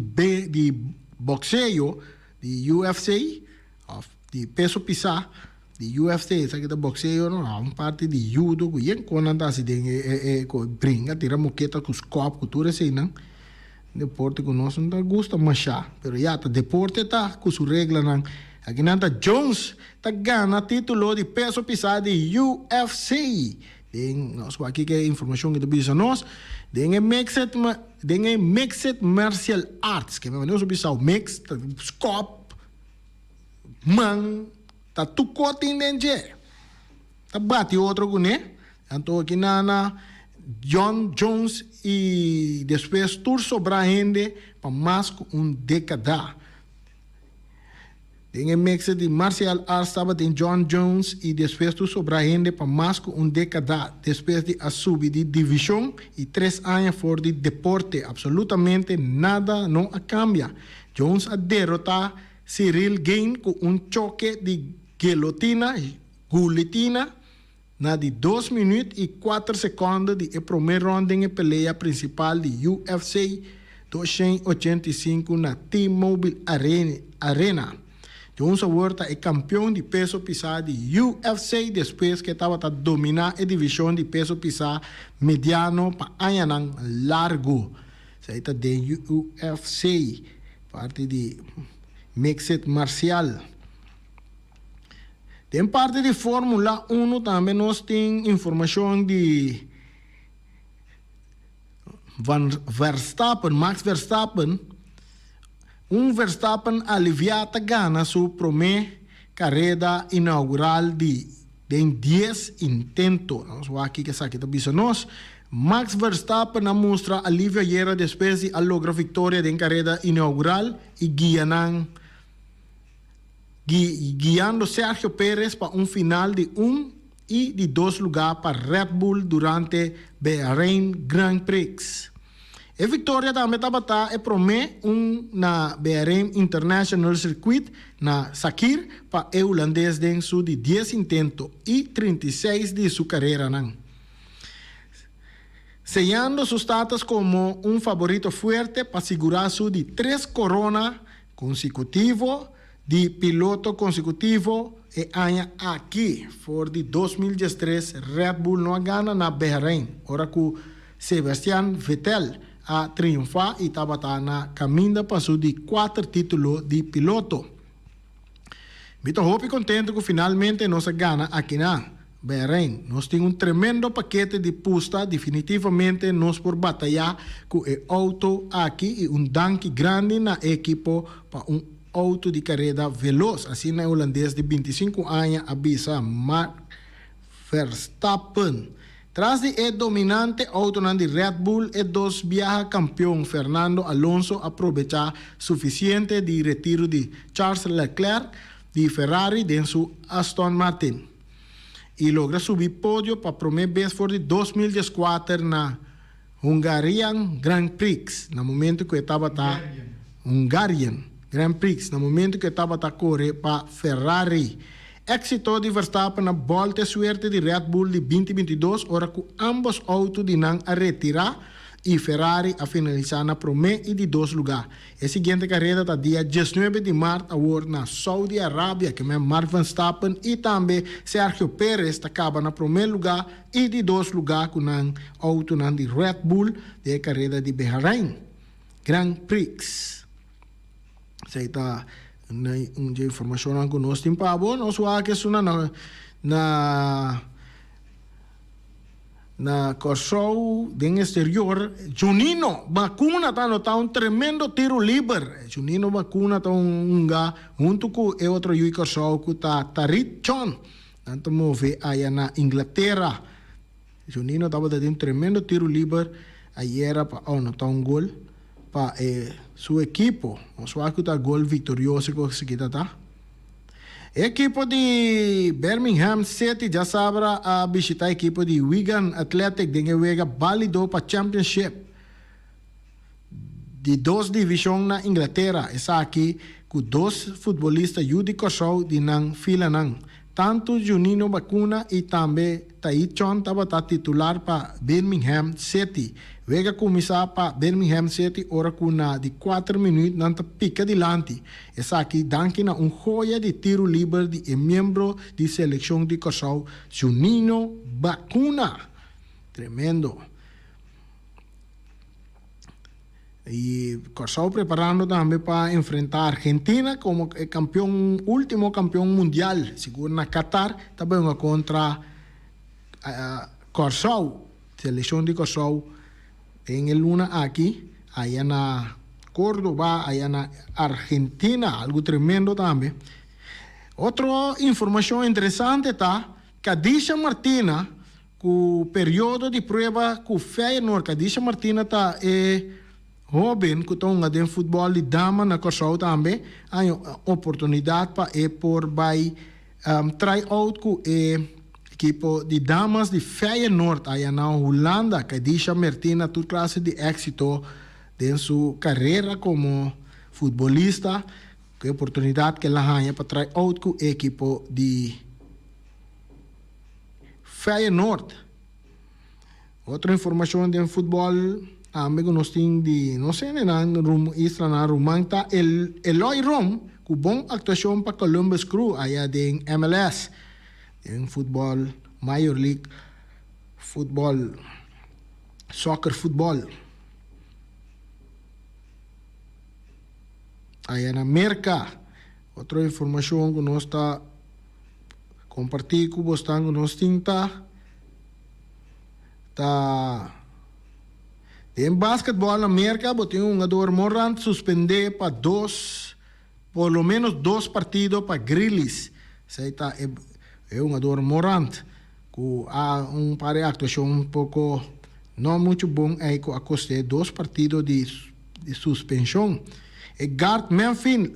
Speaker 1: di boxeo di UFC of di peso pisa di UFC, esaki ta boxeo no, un parti di judo cu yen con nan ta haci den e e e cu bringa tira moketa cu scop cu tur eseynan, deporte cu nos no ta gusta masha pero ya ta deporte ta cu su reglanan. Aki nan ta Jones ta gana titulo di peso pisa di UFC. Den nos wak kiko e informashon ku ta bisa nos. Den e mixed den e mixed martial arts, ke manera nos a bisa mix ta skòp, man, ta tur kos tin den dje. Ta bati otro kuné. Anto aki na na Jon Jones i despues tur sobrá hende pa mas ku un dékada. Den e mixed di martial arts tabatin Jon Jones i despues tur sobrá hende pa mas ku un dékada despues di a subi di divishon i tres aña for di deporte. Absolutamente nada no a kambia. Jones a derotá Ciryl Gane ku un choke di gelotina, gulitina, na di dos minüt i kuater sekònde di e promé rònt den e pelea prinsipal di UFC 285 na T-Mobile Arena. Jones awor ta e kampion di peso pisá di UFC despues ku e tabata dominá e divishon di peso pisá mediano pa añanan largu. Esei ta den UFC, parti di mixed marcial. Den parti di Formula Uno tambe nos tin informacion di Van Verstappen, Max Verstappen. Un Verstappen alivia ta gana su prome careda inaugural di den dies intento. Nos wak kiko esaki ta bisa nos. Max Verstappen a mustra alivio ayera despues di a logra victoria den careda inaugural y guia nan. Guiando Sergio Perez pa un final di un y di dos lugar pa Red Bull durante Bahrain Grand Prix. E victoria tambe tabata e prome un na Bahrain International Circuit na Sakhir pa e hulandes den su di dies intento y 36 di su careranan. Sellando su status como un favorito fuerte pa sigura su di tres corona Konsekutivo di piloto konsekutivo e aña aki. For di 2013 Red Bull no a gana na Bahrein ora ku Sebastian Vettel a triunfá i tabata na kaminda pa su di kuater título di piloto. Mi ta hopi kontentu ku finalmente nos a gana akinan. Bahrein, Nos tin un tremendo pakete di pusta, definitivamente nos por batayá ku e outo aki i un danki grandi na e ekipo pa un outo di kareda velos, asina e hulandes di 25 aña a bisa Mark Verstappen. Tras di e dominante outonan di Red Bull e dos biaha kampion Fernando Alonso a probechá sufisiente di retiro di Charles Leclerc di Ferrari den su Aston Martin. I logra subi podio pa promé bes for di 2014 na Hungarian Grand Prix na momento ku e tabata Hungarian Grand Prix na momento ku e tabata kore pa Ferrari. Éksito di Verstappen a bòlta e suerte di Red Bull di 2022 ora ku ámbos outo di nan a retirá i Ferrari a finalisá na promé i di dos lugá. E siguiente kareda ta dia 19 di mart awor na Saudi Arabia ke men Mark Verstappen i tambe Sergio Perez ta kaba na promé lugá i di dos lugá ku nan outonan di Red Bull den e kareda di Bahrain Grand Prix. Esei ta un dje informashonnan ku nos tin pa bo. Nos wak esunnan na na. Na Kòrsou den exterior, Junino Bacuna ta anotá un tremendo tiru liber. Junino Bacuna ta un hunga huntu ku e otro yu di Kòrsou ku ta Tarit Chon. Nan ta move aya na Inglatera. Junino tabata den un tremendo tiru liber ayera pa anotá un gol pa e su ekipo. Nos wak ku ta gol viktorioso ku esaki ta ta. E ekipo di Birmingham City djasabra a bishita ekipo di Wigan Athletic den e wega balido pa Championship di dos divishon na Inglatera, esaki ku dos futbolista yu di Kòrsou di nan filanan. Tantu Juninho Bacuna i tambe Tahith Chong tabata titular pa Birmingham City. Wega kuminsá pa Birmingham City ora ku na di kuater minüt nan ta pika dilanti. Esaki danki na un joya di tiru liber di e miembro di selekshon di Kòrsou Juninho Bacuna. Tremendo. I Kòrsou preparando tambe pa enfrentá Argentina komo e kampion último kampion mundial. Sigur na Qatar ta benga kontra Kòrsou, selekshon di Kòrsou. Den e luna aki aya na Cordoba aya na Argentina, algu tremendo tambe. Otro informashon interesante ta Kadisha Martina ku periodo di prueba ku Feyenoord. Kadisha Martina ta e hoben ku ta hunga den futbòl di dama na Kòrsou tambe a haña oportunidat pa e por bai try out ku e ekipo di damas di Feyenoord aya na Hulanda. Kadisha Mertina tur klase di éksito den su karera komo futbolista ku e oportunidat ku el a haña pa try out ku e ekipo di Feyenoord. Otro informashon den futbòl tambe ku nos tin di nos hendenan islanan ruman ta Eloy Rom ku bon aktuashon pa Columbus Crew aya den MLS den futbòl Major League Futbòl Soccer Futbòl aya na Merka. Otro informashon ku nos ta kompartí ku bosnan ku nos tin ta. Ta Den basketball na Merka bo tin un hungador Morant suspende pa dos por lo menos dos partido pa Grilis. Esei ta e e hungador Morant ku a un par di aktuashon un poko no muchu bon ei ku a kost'é dos partido di di suspenshon. E guard Memphis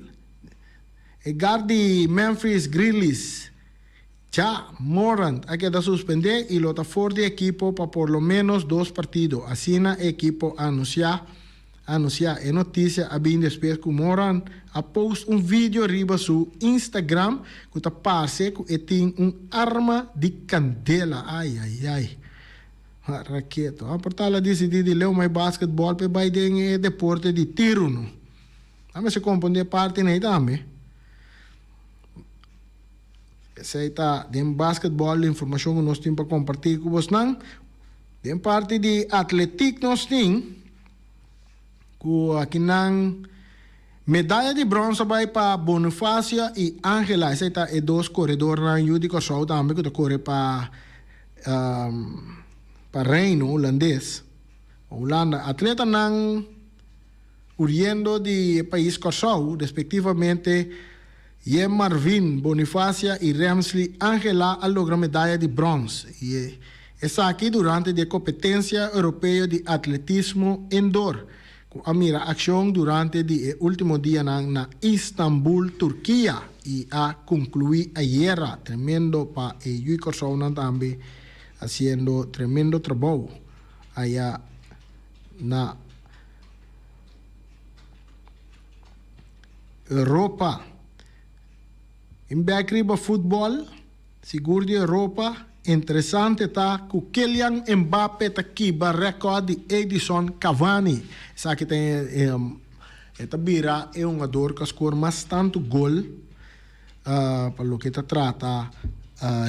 Speaker 1: e guard di Memphis Grilis. Ja Morant a keda suspendé i lo ta for di ekipo pa por lo ménos dos partido, asina e ekipo a anunsiá. Anunsiá. E notisia a bin despues ku Morant a post un video riba su Instagram ku ta parse ku e tin un arma di kandela. Ai ai ai. Raketo. A por tal a disidí di leu mai basketbòl pa e bai den e deporte di tiru no. A mester kompondé parti nei tambe. Esei ta den basketball informashon ku nos tin pa kompartí ku bosnan. Den parti di atletik nos tin ku akinan medaya di brons a bai pa Bonifacia i Angela. Esei ta e dos koredornan yu di Kòrsou tambe ku ta kore pa pa Reino Hulandes, Hulanda. Atletanan Uriendo di e pais Kòrsou, respektivamente Ye Marvin Bonifacia i Remsley Angela a logra medaya di bròns i esaki durante di e kompetensia europeo di atletismo indoor ku a mira akshon durante di e último dianan na Istanbul, Turkia i a konkluí ayera. Tremendo pa e yu Kòrsounan tambe hasiendo tremendo trabou aya na Europa. In bek riba futbol, sigur di Europa, interesante ta ku Kylian Mbappe ta kiba rekòrt di Edison Cavani. Esaki ta e ta bira e hungador ku a skor mas tantu gol pa loke ta trata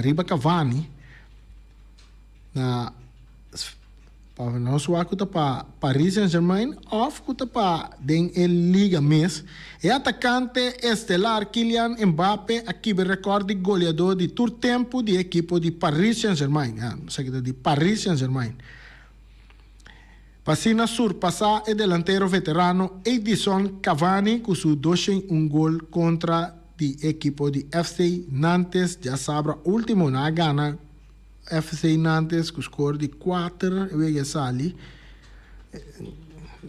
Speaker 1: riba Cavani na. Pa nos wak ku ta pa Paris Saint-Germain òf ku ta pa den e liga mes. E atakante estelar Kylian Mbappe a kibra rekòrt di goleadó di tur tempu di e ekipo di Paris Saint-Germain, ya, esaki ta di Paris Saint-Germain, pa asina surpasá e delantero veterano Edison Cavani ku su 201 gol kontra di e ekipo di FC Nantes djasabra último. Nan a gana. FC Nantes ku skor di kuater e wega sali.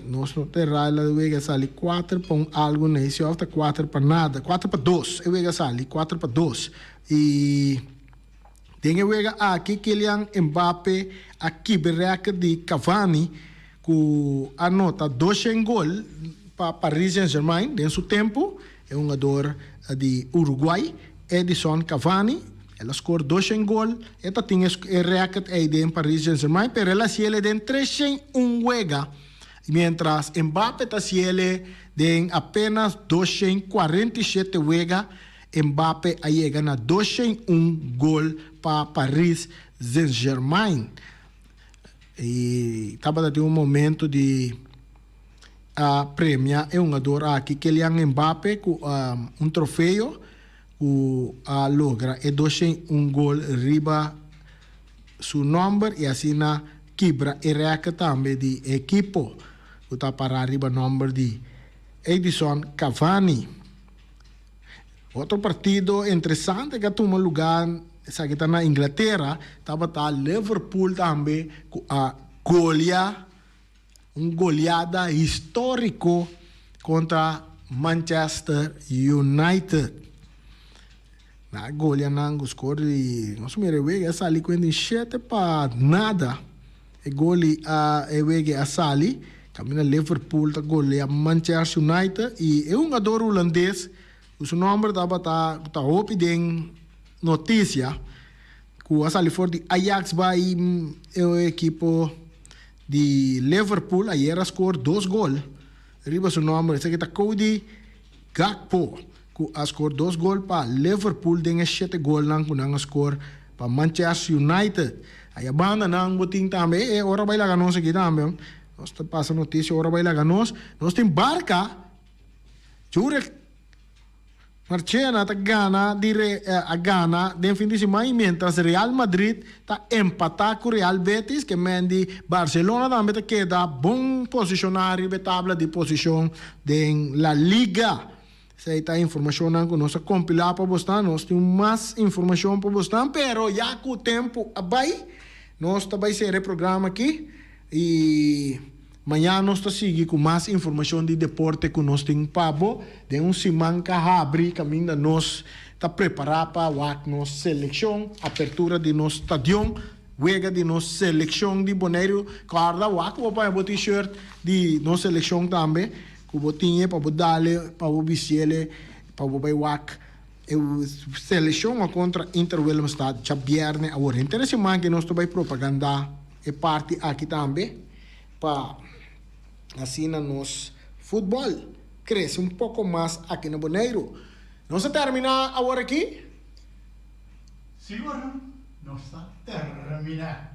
Speaker 1: Nos no ta erá e wega sali kuater pa un algu nei si òf ta kuater pa nada, kuater pa dos e wega sali kuater pa dos. I den e wega aki Kylian Mbappe a kibra rèkòrt di Cavani ku a nota doshen gol pa Paris Saint-Germain den su tempu. E hungador di Uruguay, Edison Cavani, el a score doshen gol. E ta tin e record ey den Paris Saint-Germain, pero el a haciele den 301 wega, mientras Mbappe ta haciele den apenas 247 wega. Mbappe a yega na 201 gol pa Paris Saint-Germain. Y tabata tin un momento di. A premia e hungador aki Kylian Mbappe ku un trofeo ku a logra e 201 gol riba su nomber y asina. kibra e rèkòrt tambe di e ekipo ku ta pará riba nòmber di Edison Cavani. Otro partido interesante ku a tuma lugá esaki ta na Inglatera tabata Liverpool tambe ku a golia un goliada históriko kontra Manchester United. Nan a golia nan ku skor di nos mira e wega a sali kuenta di shete pa nada. E goli a e wega a sali kaminda Liverpool ta golia Manchester United i e hungador hulandes ku su nomber tabata ku ta hopi den notisia ku a sali for di Ajax bai e ekipo di Liverpool ayer a skor dos gol riba su nomber esaki ta Cody Gakpo ku a skor dos gol pa Liverpool den e shete golnan ku nan a skor pa Manchester United. Aya banda nan bo tin tambe e ora bai laga nos aki tambe. Nos ta pasa notisia ora bai laga nos. Nos tin Barca, Jurek Marchena ta gana di a gana den fin di siman y mientras Real Madrid ta empata cu Real Betis ke men di Barcelona tambe ta keda bon posiciona riba e tabla di posicion den La Liga. Esei ta informacionnan cu nos a compila pa bosnan. Nos tin mas informacion pa bosnan pero ya cu tempo a bay nos ta bay cera e programa aki y mañan nos ta sigui cu mas informacion di deporte cu nos tin pa bo den un siman ca habri caminda nos ta prepara pa wak nos seleccion, apertura di nos stadion, wega di nos seleccion di Boneiru. Corda wak cu bo paña bo t-shirt di nos seleccion tambe. Ku bo tin e pa bo dale, pa bo bisiele, pa bo bai wak e selekshon a kontra Inter Willemstad djabièrnè awor. Henter e siman ke nos ta bai propagandá e parti aki tambe pa asina nos futbòl krese un poko mas aki na Boneiru. Nos a terminá awor aki.
Speaker 2: Sigur nos ta terminá.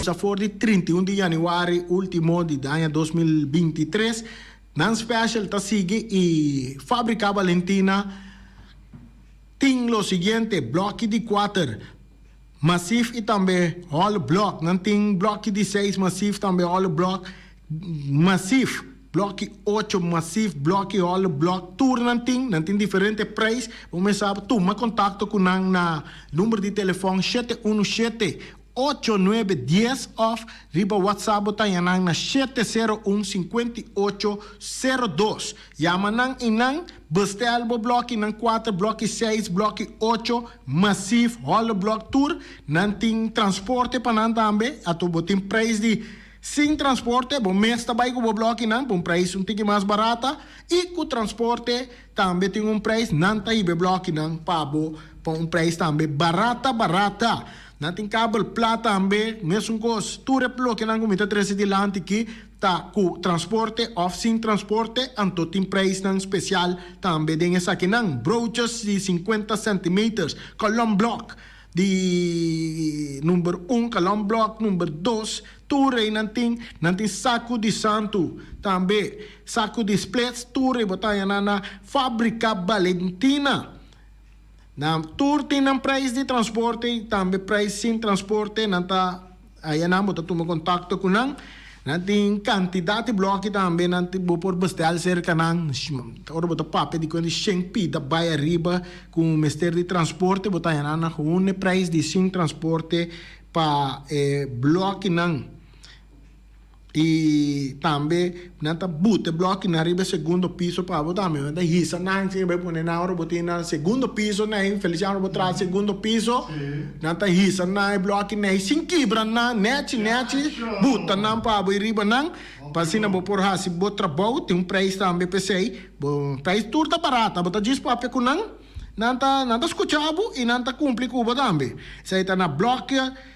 Speaker 1: Sa for di 31 di januari ultimo di aña 2023, nan special ta sigui y Fabrica Valentina tin lo siguiente, bloki di kuater, Masif i tambe hollow block. Nan tin blokki di seis masif tambe hollow block masif, blokki ocho masif, blokki hollow block, tur nan tin. Nan tin diferente prijs. Bo mester sa tuma kontakto ku nan na number di telefòn 717 8910 òf riba WhatsApp bo ta haña nan na 701 58 02. Yama nan i nan bestel bo blòkinan kuater, blòki seis, blòki ocho, masif, hòle blòk, tur. Nan tin transporte pa nan tambe. Ato bo tin preis di sin transporte, bo mes ta bai ku bo blòkinan pa un preis un tiki mas barata. I ku transporte tambe tin un preis, nan ta hiba e blòkinan pa bo pa un preis tambe barata barata. Nan tin kabel plat tambe, mesun kos. Tur e blokinan ku mi ta trese dilanti aki Ta ku transporte òf sin transporte, anto tin preisnan spesial tambe den esakinan, broches di sinkuenta centimeters, kolom blòk di number un, kolom blòk number dos, tur einan tin. Nan tin saku di santu tambe, saku di splits, tur ei bo ta haña nan na Fabrica Valentina. Nan tur tin nan preis di transporte i tambe preis sin transporte, nan ta. Aya nan bo ta tuma kontakto ku nan. Nan tin kantidat di blòki tambe nan tin bo por bestèl serka nan. Ora bo ta papia di kuenta di shen pida bai ariba ku mester di transporte bo ta haña nan na gewoon e preis di sin transporte pa e blòkinan. I tambe nan ta buta e blòkinan riba e segundo piso pa bo tambe. Nan ta hisa nan sin bai pone nan ora bo tin na segundo piso nei, Feliciano bo traha segundo piso, nan ta hisa nan e blòki nei sin kibra nan, nèchi nèchi buta nan pa bo i riba nan, pa asina bo por hasi bo trabou. Tin un preis tambe p'esei. Bo preis tur ta barata, bo ta djis papia ku nan. Nan ta nan ta skucha bo i nan ta kumpli ku bo tambe. Esei ta na Blòkje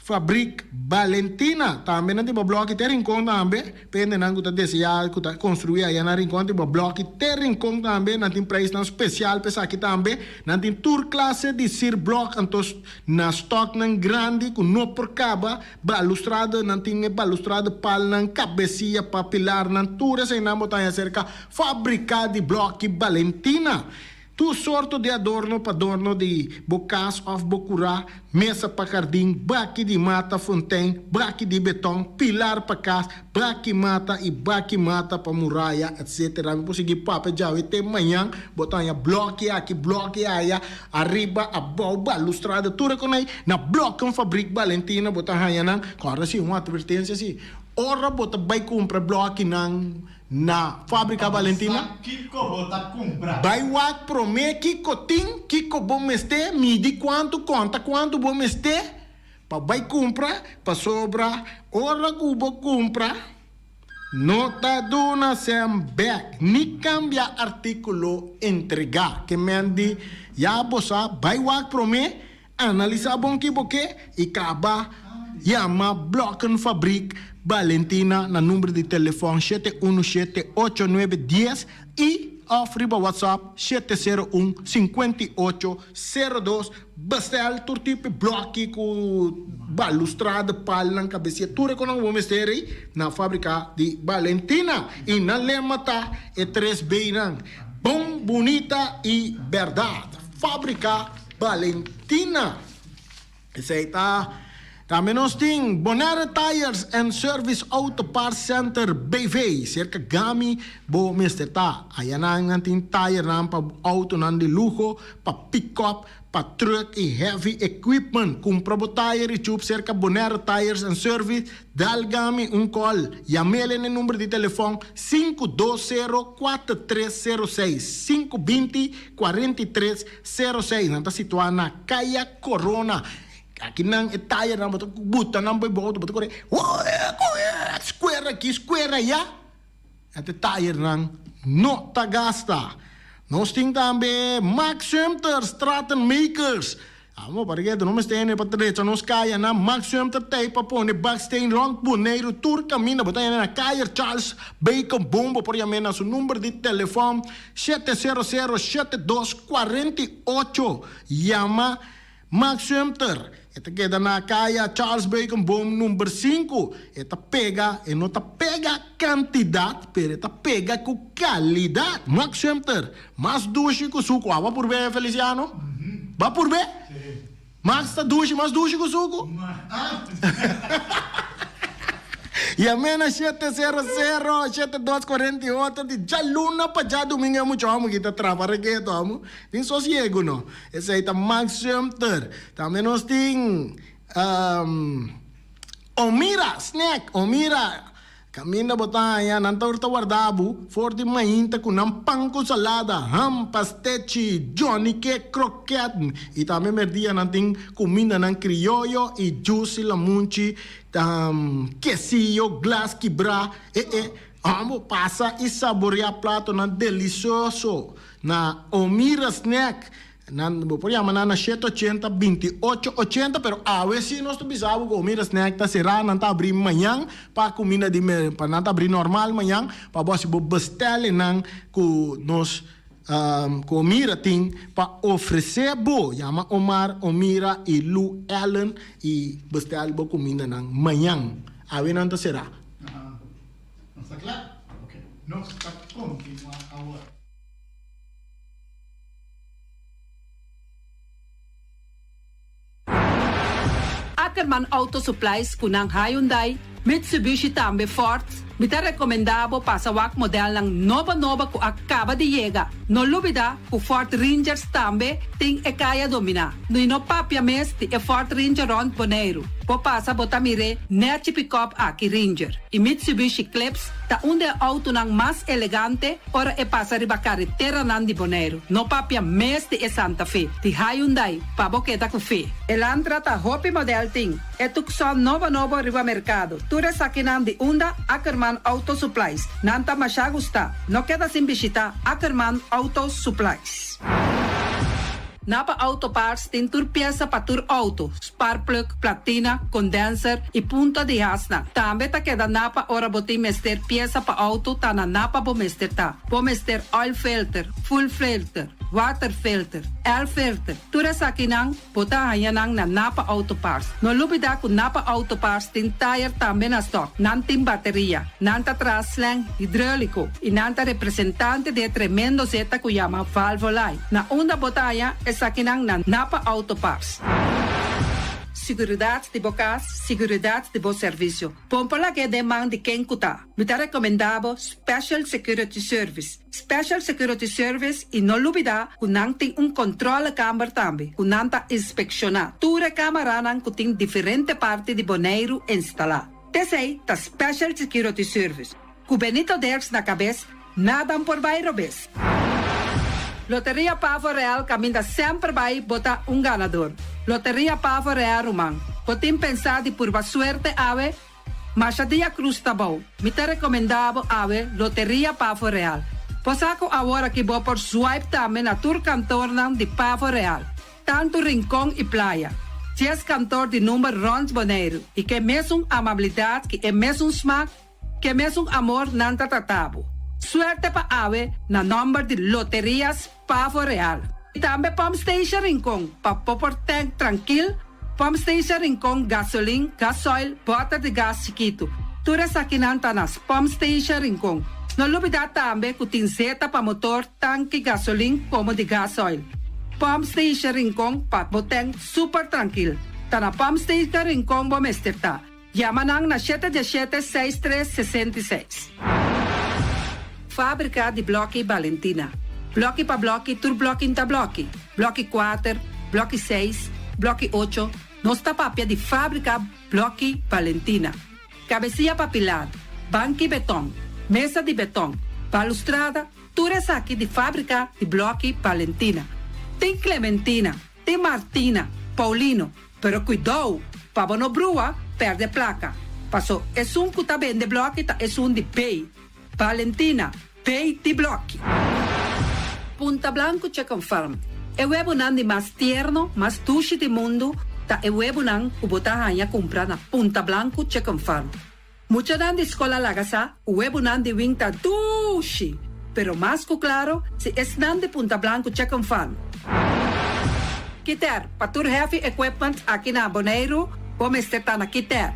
Speaker 1: Fabrik Balentina. Tambe nan tin bo blòki te Rincon tambe. Pa hendenan ku ta deseá ku ta konstruí aya na Rincon tin bo blòki te Rincon tambe. Nan tin preisnan spesial pa esaki tambe. Nan tin tur klase di sirblòk anto na stòknan grandi ku no por kaba. Balustrada, nan tin e balustrada, palnan, kabesia pa pilarnan, tur eseinan bo ta haña serka Fabrika di Blòki Balentina. Tur sorto di adorno pa dorno di bo kas òf bo kurá, mesa pa hardin, baki di mata, fontein, baki di beton, pilar pa kas, baki mata i baki mata pa muraya, etc. Mi por sigui papia djawe te mañan, bo ta haña blòki aki, blòki aya, ariba, abou, balustrada, tur e kon ei na Blokkenfabriek Balentina bo ta haña nan. Kòrda si un atvertensia si, ora bo ta bai kumpra blòkinan Na Fábrika Valentina.
Speaker 2: Sa kiko bo ta kumpra.
Speaker 1: Bai wak promé kiko tin, kiko bo mester, midi kuantu, konta kuantu bo mester pa bai kumpra, pasobra ora ku bo kumpra no ta duna sèn bèk ni kambia artíkulo entregá. Ke men di ya bo sa, bai wak promé, Analisá bon ki bo ke i kaba yama Blokkenfabriek Balentina na number di telefòn 717 89 dies i òf riba WhatsApp 701 58 02. Bestèl tur tipo di blòki ku balustrada, palnan, kabesia, tur e konan ku bo mester ei na fábrika di Balentina. I nan lema ta e tres Bnan, Bon, Bunita i Bèrdat. Fábrika Valentina. Esei ta Tambe nos tin Bonaire Tires and Service Auto Parts Center BV. Serka Gami bo mester ta. Ayanan nan tin tayernan pa autonan di luho, pa pick-up, pa truck y heavy equipment. Cumpra bo tayer y chup serka Bonaire Tires and Service. Dal Gami un call. Yam'el en e number di telefon 520 4306, 520 43 06. Nan ta situá na Kaya Corona. Aki nan e tayernan bo ta buta nan bo e boto bo ta kore skuera aki skuera aya. E te tayernan no ta gasta. Nos tin tambe Max Sumter Stratenmakers. Amo para ke no mester hende pa drecha nos kayanan. Max Sumter ta ei pa pone baksteen rònt Boneiru tur kaminda. Bo ta hende na Kaya Charles Bacon Boom. Bo por yam'é na su number di telefòn 700 7248. Yama Max Sumter. E ta keda na Kaya Charles Bacon Boom number sinku. E ta pega, e no ta pega kantidat, pero e ta pega ku kalidat. Max Sumter, mas dushi ku suku. Abo a purb'é, Feliciano? Bo a purb'é? Max ta dushi, mas dushi ku suku? Yam'é na 700 7248 di djaluna pa djadumingu e mucha homi ki ta trapa reketo amo. Tin sosiegu no. Esei ta Max Sumter. Tambe nos tin Omira Snack. Omira, kaminda bo ta haña nan ta warda bo for di mainta ku nan pan ku salada, ham, pastechi, johnny cake, kroket. I tambe merdia nan tin kumindanan krioyo i juice lamunchi, kesiyo, glas kibrá. E e, amo pasa i saboreá platonan delisioso Na Omira Snack, nan bo por yama nan na shete ochenta, binti ocho ochenta, pero awe si nos ta bisa bo ku Omira Snack ta será, nan ta abrí mañan pa kuminda di me, pa nan ta abrí normal mañan pa bo hasi bo bestèl nan ku nos ku Omira tin pa ofresé bo. Yama Omar, Omira i Lou Ellen i bestèl bo kumindanan mañan. Awe nan ta será.
Speaker 2: Nos ta kla? Ok, nos ta kontinuá awor.
Speaker 3: Ackerman Auto Supplies ku nan Hyundai, Mitsubishi tambe Ford, mi ta rekomendá bo pasa wak modelnan nobo nobo ku a kaba di yega. No lubida ku Ford Rangers tambe tin e kaya dominá. I no papia mes di e Ford Ranger rònt Boneiru. Bo pasa bo ta mir'é nèchi pikòp aki Ranger i Mitsubishi Eclipse ta un di e outonan mas elegante ora e pasa riba kareteranan di Boneiru. No papia mes di e Santa Fe, di Hyundai, pa bo keda ku fe. Elantra ta hopi model tin e Tucson nobo nobo riba merkado. Tur esakinan di unda Ackerman Auto Supplies. Nan ta masha gusta. No keda sin bishita Ackerman Auto Supplies. Napa Auto Parts tin tur piesa pa tur auto, sparkplug, platina, condenser y punta di hasnan. Tambe ta keda Napa ora bo tin mester piesa pa auto ta na Napa bo mester ta. Bo mester oil filter, fuel filter, water filter, air filter, tur esakinan bo ta haña nan na Napa Auto Parts. No lubida cu Napa Auto Parts tin tire tambe na stock, nan tin bateria, nan ta traha slang hidreulico y nan ta representante di e tremendo zeta cu yama Valvoline. Na unda bo ta haña esakinan na Napa Auto Parts. Siguridad di bo cas, siguridad di bo servicio. Bon por lag'é den man di ken cu ta. Mi ta recomenda bo Special Security Service. Special Security Service y no lubida cu nan tin un controlekamer tambe cu nan ta inspecciona tur e camaranan cu tin diferente parti di Boneiru instala. T'esey ta Special Security Service. Cu Benito Dirks na cabes, nada por bay robes. Loteria Pavo Real caminda semper bay bo ta un ganador. Loteria Pavo Real ruman. Bo tin pensa di purba suerte awe? Masha dia cruz ta bou. Mi ta recomenda bo awe Loteria Pavo Real. Bo sa cu awor aki bo por swipe tambe na tur kantoornan di Pavo Real. Tantu Rincon y Playa. Dies kantoor di number rond Boneiru y ke mesun amabilidad ki e mesun smaak Ke mesun amor nan ta trata bo. Suerte pa awe na nomber di Loterias Pavo Real. Y tambe Pump Station Rincon pa bo por tank trankil, Pump Station Rincon gasolin, gasoil, boter di gas chikitu. Tur esakinan ta na Pump Station Rincon. No lubida tambe cu tin zeta pa motor, tanki gasolin como di gasoil. Pump Station Rincon pa bo tank super trankil. Ta na Pump Station Rincon bo mester ta. Yama nan na shete diesshete seis tres 66. Fábrika di Blòki Balentina. Blòki pa blòki tur blòki n'ta blòki. Blòki kuater, blòki seis, blòki ocho, nos ta papia di Fábrika Blòki Balentina. Kabesia pa pilar, banki betòn, mesa di betòn, balustrada, tur esaki di Fábrika di Blòki Balentina. Tin Clementina, tin Martina, Paulino, Pero kuidou, pa bo no brua, pèrdè plaka. Paso esun ku ta bende blòki ta esun di Bay. Valentina, Bay di blòki. Punta Blanco Chicken Farm, E webunan di mas tierno, mas dushi di mundu ta e webunan ku bo ta haña kumpra na Punta Blanco Chicken Farm. Muchanan di skol a laga sa ku webunan di wing ta dushi, pero mas ku klaro si esnan di Punta Blanco Chicken Farm. Kiter, pa tur heavy equipment aki na Boneiru, bo mester ta na Kiter.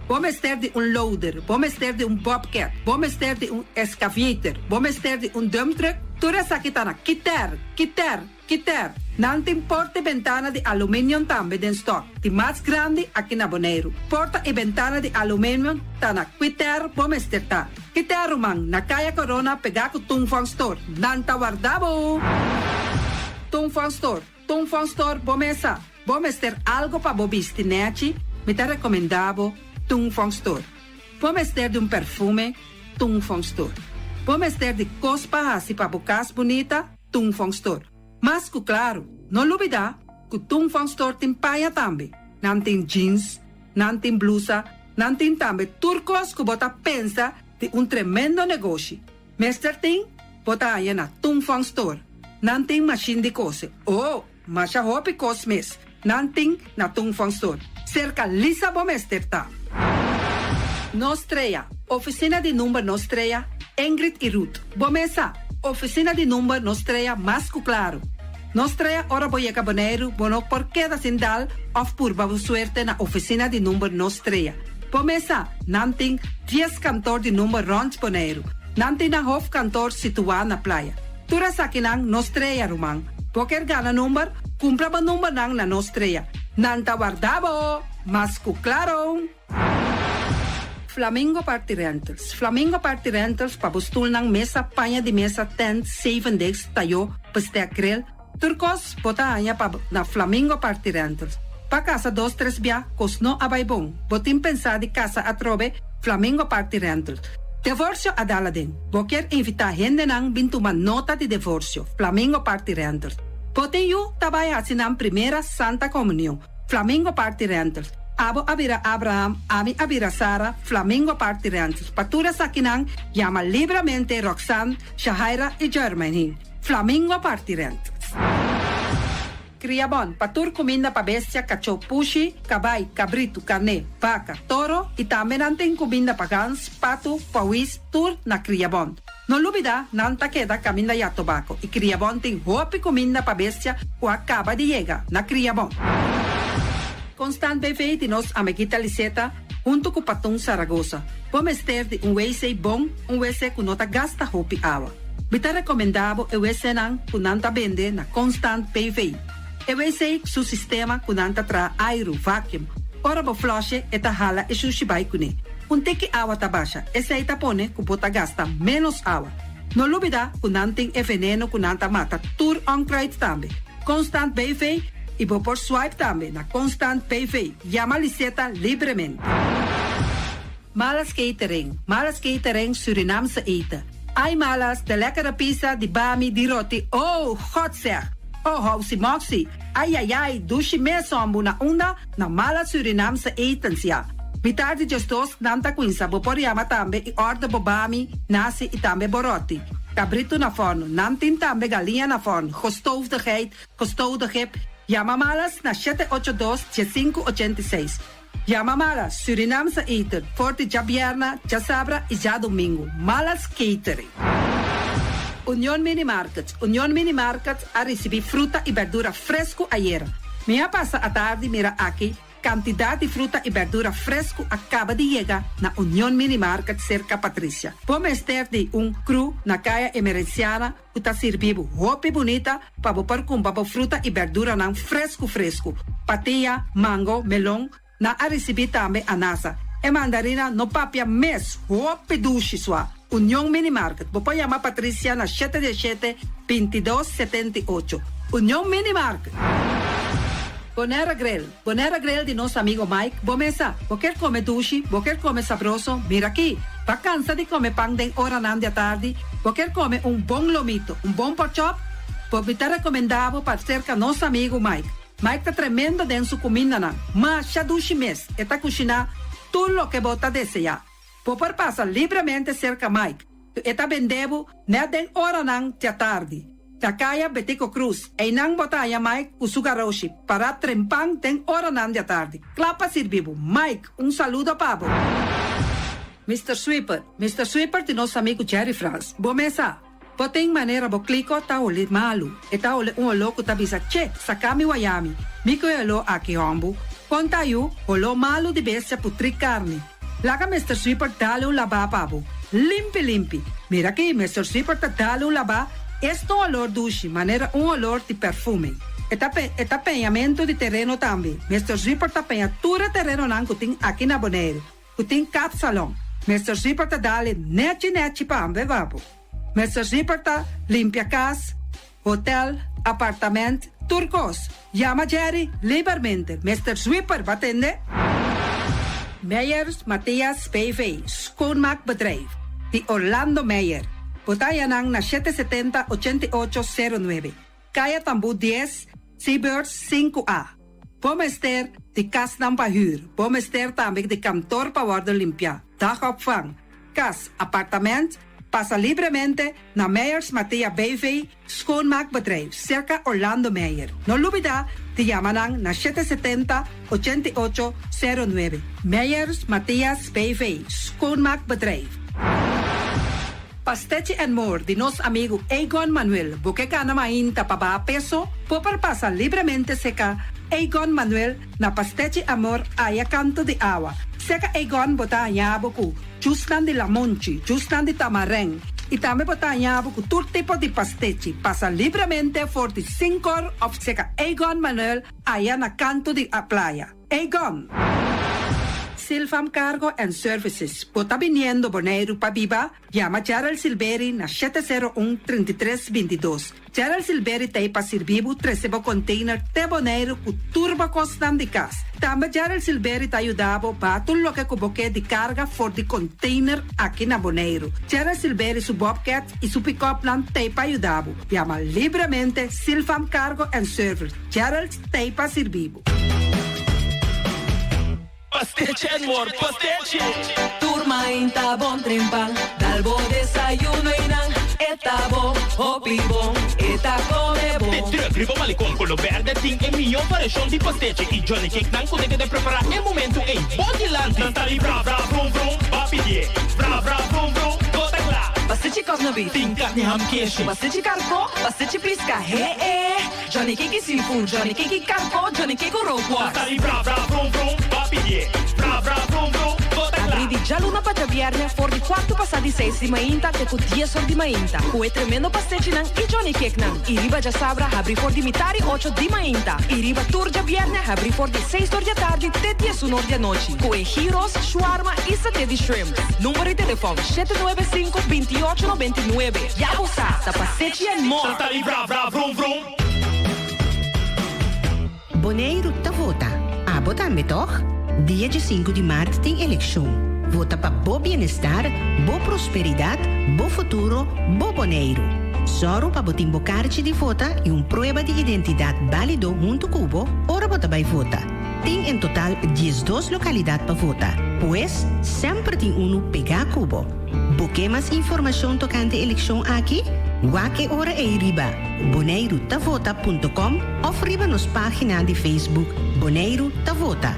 Speaker 3: Bo mester di un loader, bo mester di un bobcat, bo mester di un excavator, bo mester di un dump truck, tur esaki ta na Kiter, Kiter, Kiter, nan tin porta i bentana di aluminium tambe den stock, di mas grandi aki na Boneiru. Porta i bentana di aluminium ta na Kiter bo mester ta. Kiter ruman, na Kaya Corona pegá ku Tung Fong Store. Nan ta warda bo! Tung Fong Store, Tung Fong Store bo mesa. Bo mester algo pa bo bisti nechi? Mi ta rekomendá bo Tung Fong Store. Bo mester di un perfume? Tung Fong Store. Bo mester di kos pa hasi pa bo kas bunita? Tung Fong Store. Mas ku klaru, no lubidá ku Tung Fong Store tin paña tambe. Nan tin jeans, nan tin blusa, nan tin tambe tur kos ku bo ta pensa di un tremendo negoshi. Mester tin, bo ta haña na Tung Fong Store. Nan tin mashin di kose. Oh, masha hopi kos mes nan tin na Tung Fong Store. Serka Lisa bo mester ta. Nostrea, Ofisina di number Nostrea, Ingrid i Ruth. Bo mesa, Ofisina di number Nostrea mas ku klaru. Nostrea ora bo yega Boneiru bo no por keda sin dal òf purba bo suerte na ofisina di number Nostrea. Bo mesa, nan tin dies kantor di number rònt Boneiru. Nan tin nan hofkantor situá na Playa. Tur esakinan Nostrea, ruman. Bo kier gana number? Kumpra bo numbernan na Nostrea. Nan ta warda bo! Mas ku klaro! Flamingo Party Rentals Flamingo Party Rentals pa bo stulnan, mesa, paña di mesa, tent, zevendegs, tayó, bestek, grill, tur kos bo ta haña pa na Flamingo Party Rentals. Pa kasa dos tres bia kos no a bai bon, bo tin pensá di kasa atrobe? Flamingo Party Rentals. Devorsio a dal aden. Bo kier invitá hendenan bin tuma nota di devorsio? Flamingo Party Rentals. Bo tin yu ta bai hasi nan primera Santa Komunion? Flamingo Party Rentals. Abo a bira Abraham, ami a bira Sara, Flamingo Party Rentals. Pa tur esakinan, yama libramente Roxanne, Shahaira i Jermaine. Flamingo Party Rentals. Kriabon, pa tur kuminda pa bestia, kachó, pushi, kabai, kabritu, karné, baka, toro i tambe nan tin kuminda pa gans, patu, pawis, tur na Kriabon. No lubida, nan ta keda kaminda ya tobako i Kriabon tin hopi kuminda pa bestia ku a kaba di yega na Kriabon. Constant BV di nos amiguita Liseta huntu ku Patun Saragosa. Bo mester di un wc bon, un wc ku no ta gasta hopi awa. Mi ta rekomendá bo e wcnan ku nan ta bende na Constant BV. E wc su sistema ku nan ta traha airu, vacuum. Ora bo flush'e e ta hala e shushi bai kuné. Un tiki awa ta basha, esei ta pone ku bo ta gasta ménos awa. No lubidá ku nan tin e veneno ku nan ta mata tur onkruid tambe. Constant BV i bo por swipe tambe na Constant BV. Yama Liseta libremente. Malas Catering, Malas Catering Surinaamse eten. Ai Malas, de lekkere pizza, di bami, di roti, oh, God zeg! Oh, housi moxi, ai ai ai, dushi mes hombu na unda? Na Malas Surinaamse etens ya. Mitar di djesdos nan ta cuinsa, bo por yama tambe y order bo bami, nasi y tambe bo roti. Cabrito na forno, nan tin tambe galiña na forno, gestoofde geit, gestoofde gip. Yama Malas na shete ocho dos, diesinku ochenta i seis. Yama Malas, Surinaamse eten, for di djabierna, djasabra y djadomingo. Malas Catering. Union Mini Market, Union Mini Market a ricibi fruta y berdura fresco ayera. Mi a pasa atardi mira aki cantidad di fruta y berdura fresco a caba di yega na Union Mini Market cerca Patricia. Bo mester di un crew na Caya Emerenciana cu ta sirbi bo hopi bunita pa bo por cumpra bo fruta y berduranan fresco fresco. Patia, mango, melon, nan a ricibi tambe anasa. E mandarina no papia mes, hopi dushi sua. Union Mini Market, bo por yama Patricia na shete diesshete, bintidos, setenta i ocho. Union Mini Market. Bonera Grill, Bonera Grill di nos amigo Mike, bo mesa, bo kier come dushi, bo kier come sabroso, mira aki. Bo a cansa di come pan den oranan di atardi, bo kier come un bon lomito, un bon porkchop, bo mi ta recomenda bo pa cerca nos amigo Mike. Mike ta tremendo den su cumindanan, masha dushi mes, e ta cushina tur loke bo ta desea. Bo por pasa libremente cerca Mike, e ta bende bo net den oranan di atardi. Na Caya Betico Croes, einan bo ta haya Mike cu su garoshi, para trempan den oranan di atardi. Cla pa sirbi bo. Mike, un saludo pa bo. Mr. Sweeper, Mr. Sweeper di nos amigo Jerry Frans. Bo mesa, bo tin manera bo kliko ta hole malu. E ta hole un oló ku ta bisa, Che, saka mi wayami. Mi ku e oló aki hòmbu. Konta yu, oló malu di bestia putrí karni. Laga Mr. Sweeper dale un labá pa bo. Limpi limpi. Mira aki, Mr. Sweeper ta dale un labá, esta un olor dushi, manera un olor di perfume. E ta pe, e ta peñamentu di tereno tambe. Mr. Sweeper ta peña tur e terenonan ku tin aki na Boneiru, ku tin kapsalon. Mr. Sweeper ta dale nechi nechi pa ambe pa bo. Mr. Sweeper ta limpia kas, hotel, apartament, tur kos. Yama Jerry libermente. Mr. Sweeper, bo a tende? Meyers Mathias BV, Schoonmaakbedrijf, di Orlando Meyer. Bo ta haya nan na 770 8809. Kaya Tambú 10, Seabirds 5A. Bo mester di kasnan pa huur. Bo mester tambe di kantor pa wòrdu limpiá. Dagopvang, kas, apartament, pasa libremente na Meyers Mathias BV, Schoonmaakbedrijf, serka Orlando Meyer. No lubidá di yama nan na 770 8809. Meyers Mathias BV, Schoonmaakbedrijf. Pastechi and More di nos amigo Egon Manuel. Bo ke kana mainta pa baha peso, bo por pasa libremente serka Egon Manuel na Pastechi Amor aya kantu di awa. Serka Egon bo ta haña bo ku jusnan di lamonchi, jusnan di tamarijn i tambe bo ta haña bo ku tur tipo di pastechi. Pasa libremente for di 5 òf serka Egon Manuel aya na kantu di a playa. Egon! Silvam Cargo and Services. Bo ta biniendo Boneiru pa biba? Yama Gerald Silveri na 701 3322. Gerald Silveri t'ei pa sirbi bo trese bo container te Boneiru ku tur bo kosnan di kas. Tambe Gerald Silveri ta yuda bo baha tur loke ku bo ke di karga for di container aki na Boneiru. Gerald Silveri su Bobcat i su pick-upnan t'ei pa yuda bo. Yama libremente Silvam Cargo and Service. Gerald t'ei pa sirbi bo.
Speaker 4: Pastechi and More, pastechi!
Speaker 5: Tur mainta bon trempan, dal bo desayuno einan.
Speaker 4: E ta bon, hopi bon, e ta come bon.
Speaker 5: De truck riba Malecon Colo Berde tin e mihó variashon di pastechi i Johnny Cake nan ku ta keda prepará e momentu ei bo dilanti. Nan ta di bra bra vrum vrum, ba pidié. Bra bra vrum vrum, bo ta kla.
Speaker 4: Pastechi kòsna beef.
Speaker 5: Tin karni ham keshi.
Speaker 4: Pastechi karkó, pastechi piska, he e. Johnny Cake i seafood, Johnny Cake i karkó, Johnny Cake ku rookworst.
Speaker 5: Nan ta di bra bra vrum vrum, ba pidié. Bra bra vrum vrum, bo ta kla.
Speaker 4: Abrí di djaluna pa djabièrnè for di kuartu pasá di seis di mainta te ku dies or di mainta ku e tremendo pastechinan i Johnny Cakenan. I riba djasabra habrí for di mitar i ocho di mainta i riba tur djabièrnè habrí for di seis or di atardi te diesun or di anochi ku e gyros, shawarma i saté di shrimp. Number di telefòn, 795 28 99. Ya bo sa, ta pastechi and more!
Speaker 5: Nan ta di bra bra vrum vrum.
Speaker 6: Boneiru ta vota. Abo tambe tòg? Dia diesinku di mart tin elekshon. Vota pa bo bienestar, bo prosperidat, bo futuro, bo Boneiru. Sòru pa bo tin bo karchi di vota i un prueba di identidat bálido huntu ku bo ora bo ta bai vota. Tin en total 12 lokalidat pa vota, pues semper tin unu pegá ku bo. Bo ke mas informashon tokante elekshon aki? Wak e ora ei riba boneirutavota punto com òf riba nos página di Facebook Boneiru Ta Vota.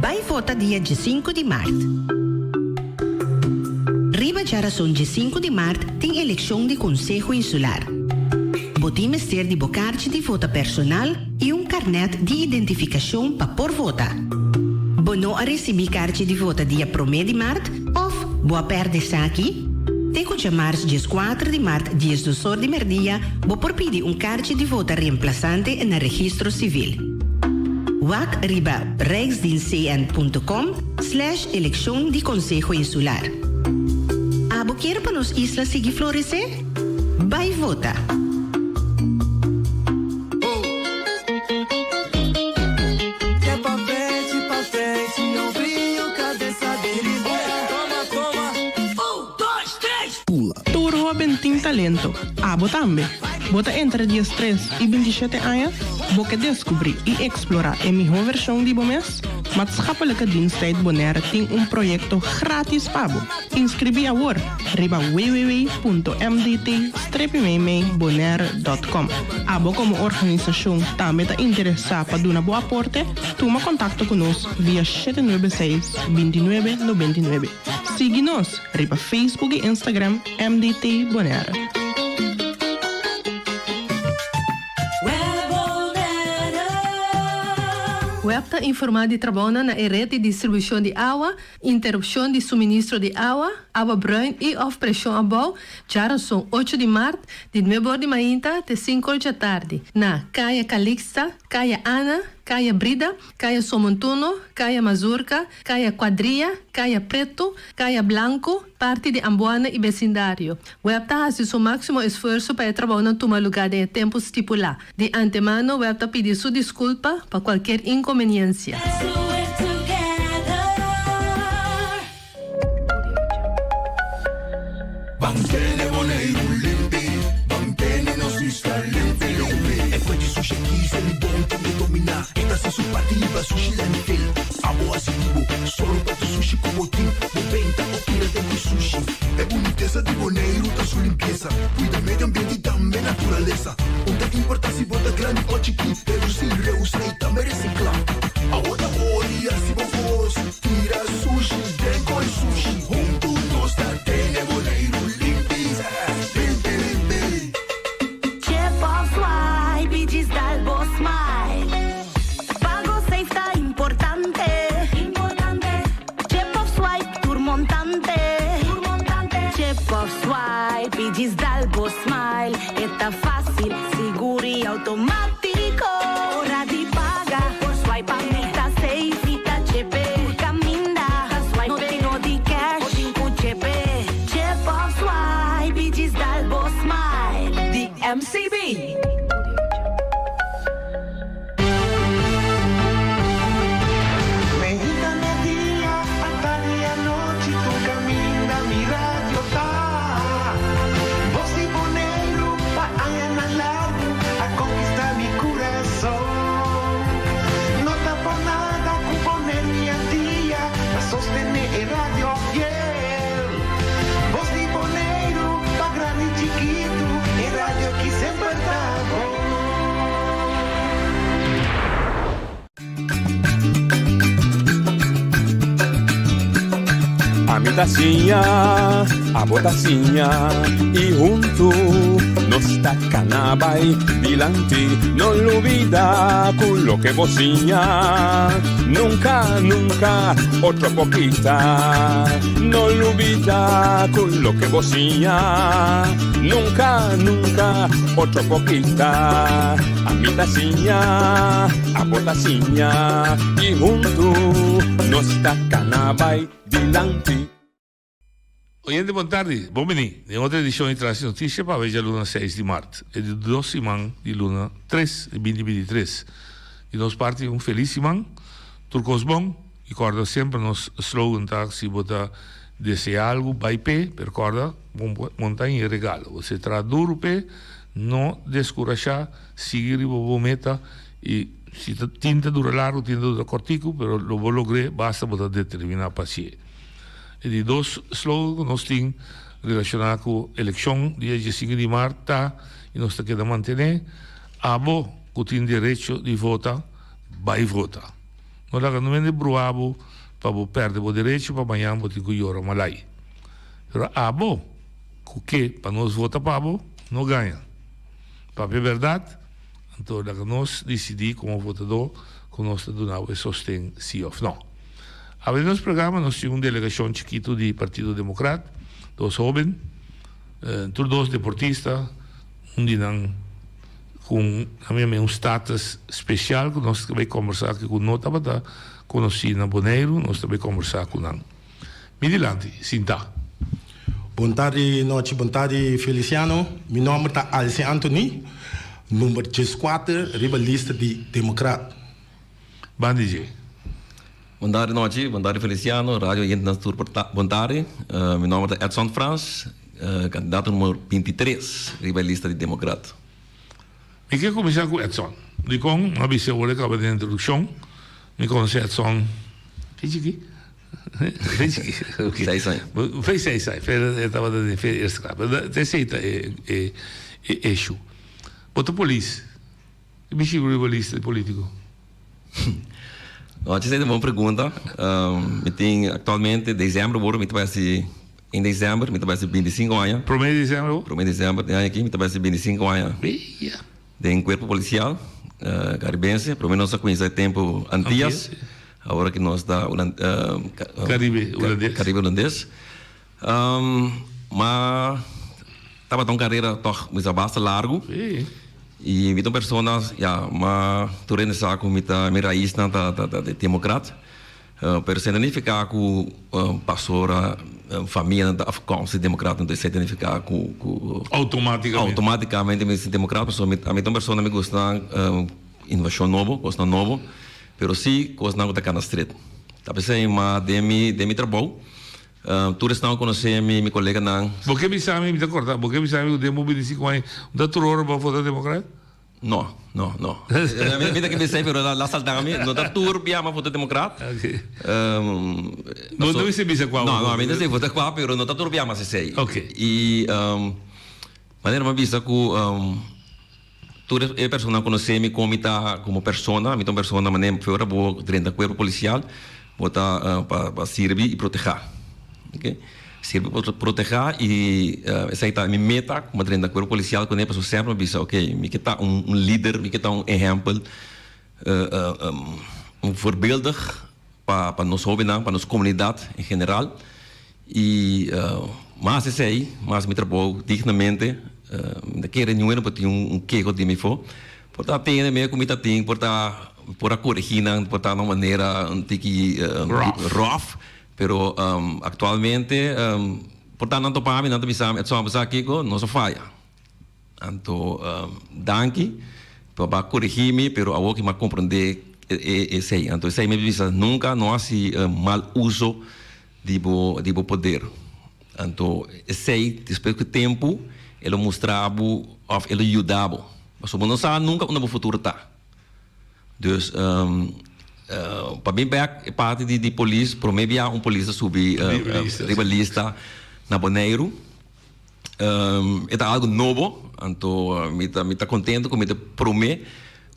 Speaker 6: Bai vota dia 15 di mart. Riba djarason 15 di mart tin elekshon di Konseho Insular. Bo tin mester di bo karchi di vota personal i un karnèt di identifikashon pa por vota. Bo no a risibí karchi di vota dia promé di mart? Of bo a perde esaki? Te ku djamars 14 di mart 12 or di merdia bo por pidi un karchi di vota reemplasante na Registro Sivil. Wak riba rijksdienstcn.com slash elekshon di Konseho Insular. Abo kier pa nos isla sigui floresé? Bai vota!
Speaker 7: Tur hoben tin talento, abo tambe. Bo ta entre 13 i 27 aña? Bo ke deskubrí i eksplorá e mihó vershon di bo mes? Maatschappelijke Diensttijd Bonaire tin un proyekto grátis pa bo. Inskribí awor riba www.mdt-bonaire.com. Abo komo organisashon tambe ta interesá pa duna bo aporte? Tuma kontakto ku nos via 796 29 99. Sigui nos riba Facebook i Instagram MDT Bonaire.
Speaker 8: Web ta informá di trabounan na e ret di distribushon di awa, interupshon di suministro di awa, awa bruin i òf preshon abou, djarason ocho di mart, di nuebe or di mainta te sinku or djatardi, na Kaya Calixta, Kaya Ana, Kaya Brida, Kaya Somontuno, Kaya Mazurka, Kaya Kuadria, Kaya Pretu, Kaya Blanku, parti di Ambuana i besindario. Web ta hasi su máksimo esfuerso pa e trabounan tuma lugá den e tempu stipulá. Di antemano web ta pidi su diskulpa pa kualkier inkonbeniensia.
Speaker 9: Ban tene Boneiru limpi, ban tene nos isla limpi limpi. E fuente sushi aki se mi bon tin e dominá. E ta hasi su parti liba sushi landfill. Abo hasi di bo, sòru pa tur sushi ku bo tin. Bo benta o tira den ku sushi. E bunitesa di Boneiru ta su limpiesa. Kuida medio ambiente i tambe naturalesa. Un ta importá si bo ta grandi o chikí, redusí, reusá i tambe resiklá. Awo ta ori hasi bo kos, tira sushi den koi sushi. Huntu nos ta tene Boneiru limpi, limpi limpi.
Speaker 10: Chip of swipe i djis dal bo smile. Pago safe ta importante. Chip of swipe tur montante. Chip of swipe i djis dal bo smile. E ta fásil, sigur i outomátiko. Ora di paga por swipe pa mi ta safe. Mi ta chepe tur kaminda. No tin no di cash, bo tin ku chepe. Chip of swipe i djis dal bo smile.
Speaker 4: Di MCB.
Speaker 11: Meinta merdia, atardi anochi tur caminda mi radio ta. Voz di Boneiru pa añanan largu a conquista mi curason. No ta por nada cu Boneiru y Antia ta sostene e radio fiel. Voz di Boneiru pa grandi y chikito.
Speaker 12: Ami ta siña, abo ta siña y huntu nos ta cana bay dilanti. No lubida cu loke bo siña nunca, nunca otro por kita. No lubida cu loke bo siña nunca, nunca otro por kita. Ami ta siña, abo ta siña y huntu nos ta cana bay dilanti.
Speaker 13: Oyente bon tardi, bon bini den otro edicion di Tras di Noticia pa awe djaluna seis di mart, e di dos siman di luna tres di binti binti tres. Di nos parti un feliz siman, tur cos bon y corda semper nos slogan ta si bo ta desea algo bay p'e, pero corda montaña e regalo, bo se traha duro p'e, no descurasha, sigui riba bo meta y si ta tin ta dura largo tin ta dura cortico pero lo bo logr'e basta bo ta determina pa haci'e. E di dos slogan ku nos tin relashoná ku elekshon dia diesinku di mart ta i nos ta keda mantené, Abo ku tin derecho di vota, bai vota. No laga no hende bruha bo pa bo pèrdè bo derecho pa mañan bo tin ku yora malai. Pero abo ku ke pa nos vota pa bo, no gaña. Papia bèrdat, anto laga nos disidí komo votadó ku nos ta duna bo e sosten sí òf nò. Awe den nos programa nos tin un delegashon chikitu di Partido Demokrat, dos hoben, tur dos deportista, un di nan ku un ami a un status spesial ku nos ta bai kombersá aki ku no tabata konosí na Boneiru, nos ta bai kombersá ku nan. Mi dilanti, sintá.
Speaker 14: Bon tardi nochi bon tardi Feliciano, mi nomber ta Alce Anthony, number dieskuater riba lista di Demokrat.
Speaker 13: Ban di dje.
Speaker 15: Bon tardi nochi, bon tardi Feliciano, radio oyentenan tur bon tardi. Mi nomber ta Edson Frans, kandidato numero bintitres riba e lista di Demokrat.
Speaker 13: Mi ke kuminsá ku Edson. Dikon? Mi a bisa ora e kaba den introdukshon, mi konosé Edson fe chikí, fe chikí, oke.
Speaker 15: Seis aña.
Speaker 13: Fe seis aña, fe e tabata den fe eerste klas. Pero ta esei ta e e issue. Bo ta polis. E bishi riba lista di politico?
Speaker 15: No, esei ta un bon pregunta. Mi tin actualmente, december awor mi ta bai haci, in december mi ta bai haci binticinco aña.
Speaker 13: Prome di december awor?
Speaker 15: Prome di december den aña aki mi ta bai haci binticinco aña.
Speaker 13: Bia!
Speaker 15: Den cuerpo policial Caribense. Prome nos a cuminsa e tempo Antillas, awor aki nos ta
Speaker 13: Caribe Hulandes.
Speaker 15: Caribe Hulandes. Ma tabata un carera toch mi sa basta largu. Y mi ta un persona ya ma tur hende sa cu mi ta mi raisnan ta ta di democrat. Pero esey no nifica cu pasobra famianan ta afkomstig democrat enton esey ta nifica cu cu
Speaker 13: Automaticamente.
Speaker 15: Automaticamente mi ta democrat pasobra mi ami ta un persona mi gusta innovacion nobo cosnan nobo pero si cosnan cu ta cana stret. Ta pesey ma den mi den mi trabou. Tur esnan ku konosé mi, mi koleganan.
Speaker 13: Bo ke bisa mi, mi ta korta, bo ke bisa mi ku den bo bintisinko aña bo ta tur ora bo a vota demokrat?
Speaker 15: No, no, no. Mi ta ke bisa pero la salta mi, no ta tur bia mi a vota demokrat.
Speaker 13: Bo no mester bisa kua bo
Speaker 15: No, no, mi no mester vota kua, pero no ta tur bia mi a hasi esei. I manera mi a bisa ku. Tur e personanan konosé mi kon mi ta komo persona. Mi ta un persona manera ora bo drenta kuerpo polisial bo ta pa sirbi i protehá. Oke. Sirbi pa protehá i esei ta mi meta ku mi a drenta kuerpo polisial kuné pasobra semper mi a bisa oke mi ke ta un lider, mi ke ta un ehèmpel, un voorbeeldig pa nos hóbennan, pa nos komunidat en general. I mas esei, mas mi trabou dignamente. Mi ta kere niun hende por tin un keho di mi afó. Por ta tene me ku mi ta tin, por ta por a koregí nan, por ta na un manera un tiki ròf, pero aktualmente por ta nan topa mi, nan ta bisa mi, Edson, bo sa kiko? Nos a faya. Anto danki pa bo a coregi mi pero awor ki mi a comprende esey. Anto esey mi bisa nunca no haci mal uso di bo di bo poder. Anto esey despues cu tempo e lo mustra bo of e lo yuda bo. Pasobra bo no sa nunca unda bo futuro ta. Dus pa bin bek e parti di polis prome bia un polis a subi riba lista na Boneiru. E ta algo nobo, anto mi ta mi ta contento cu mi ta prome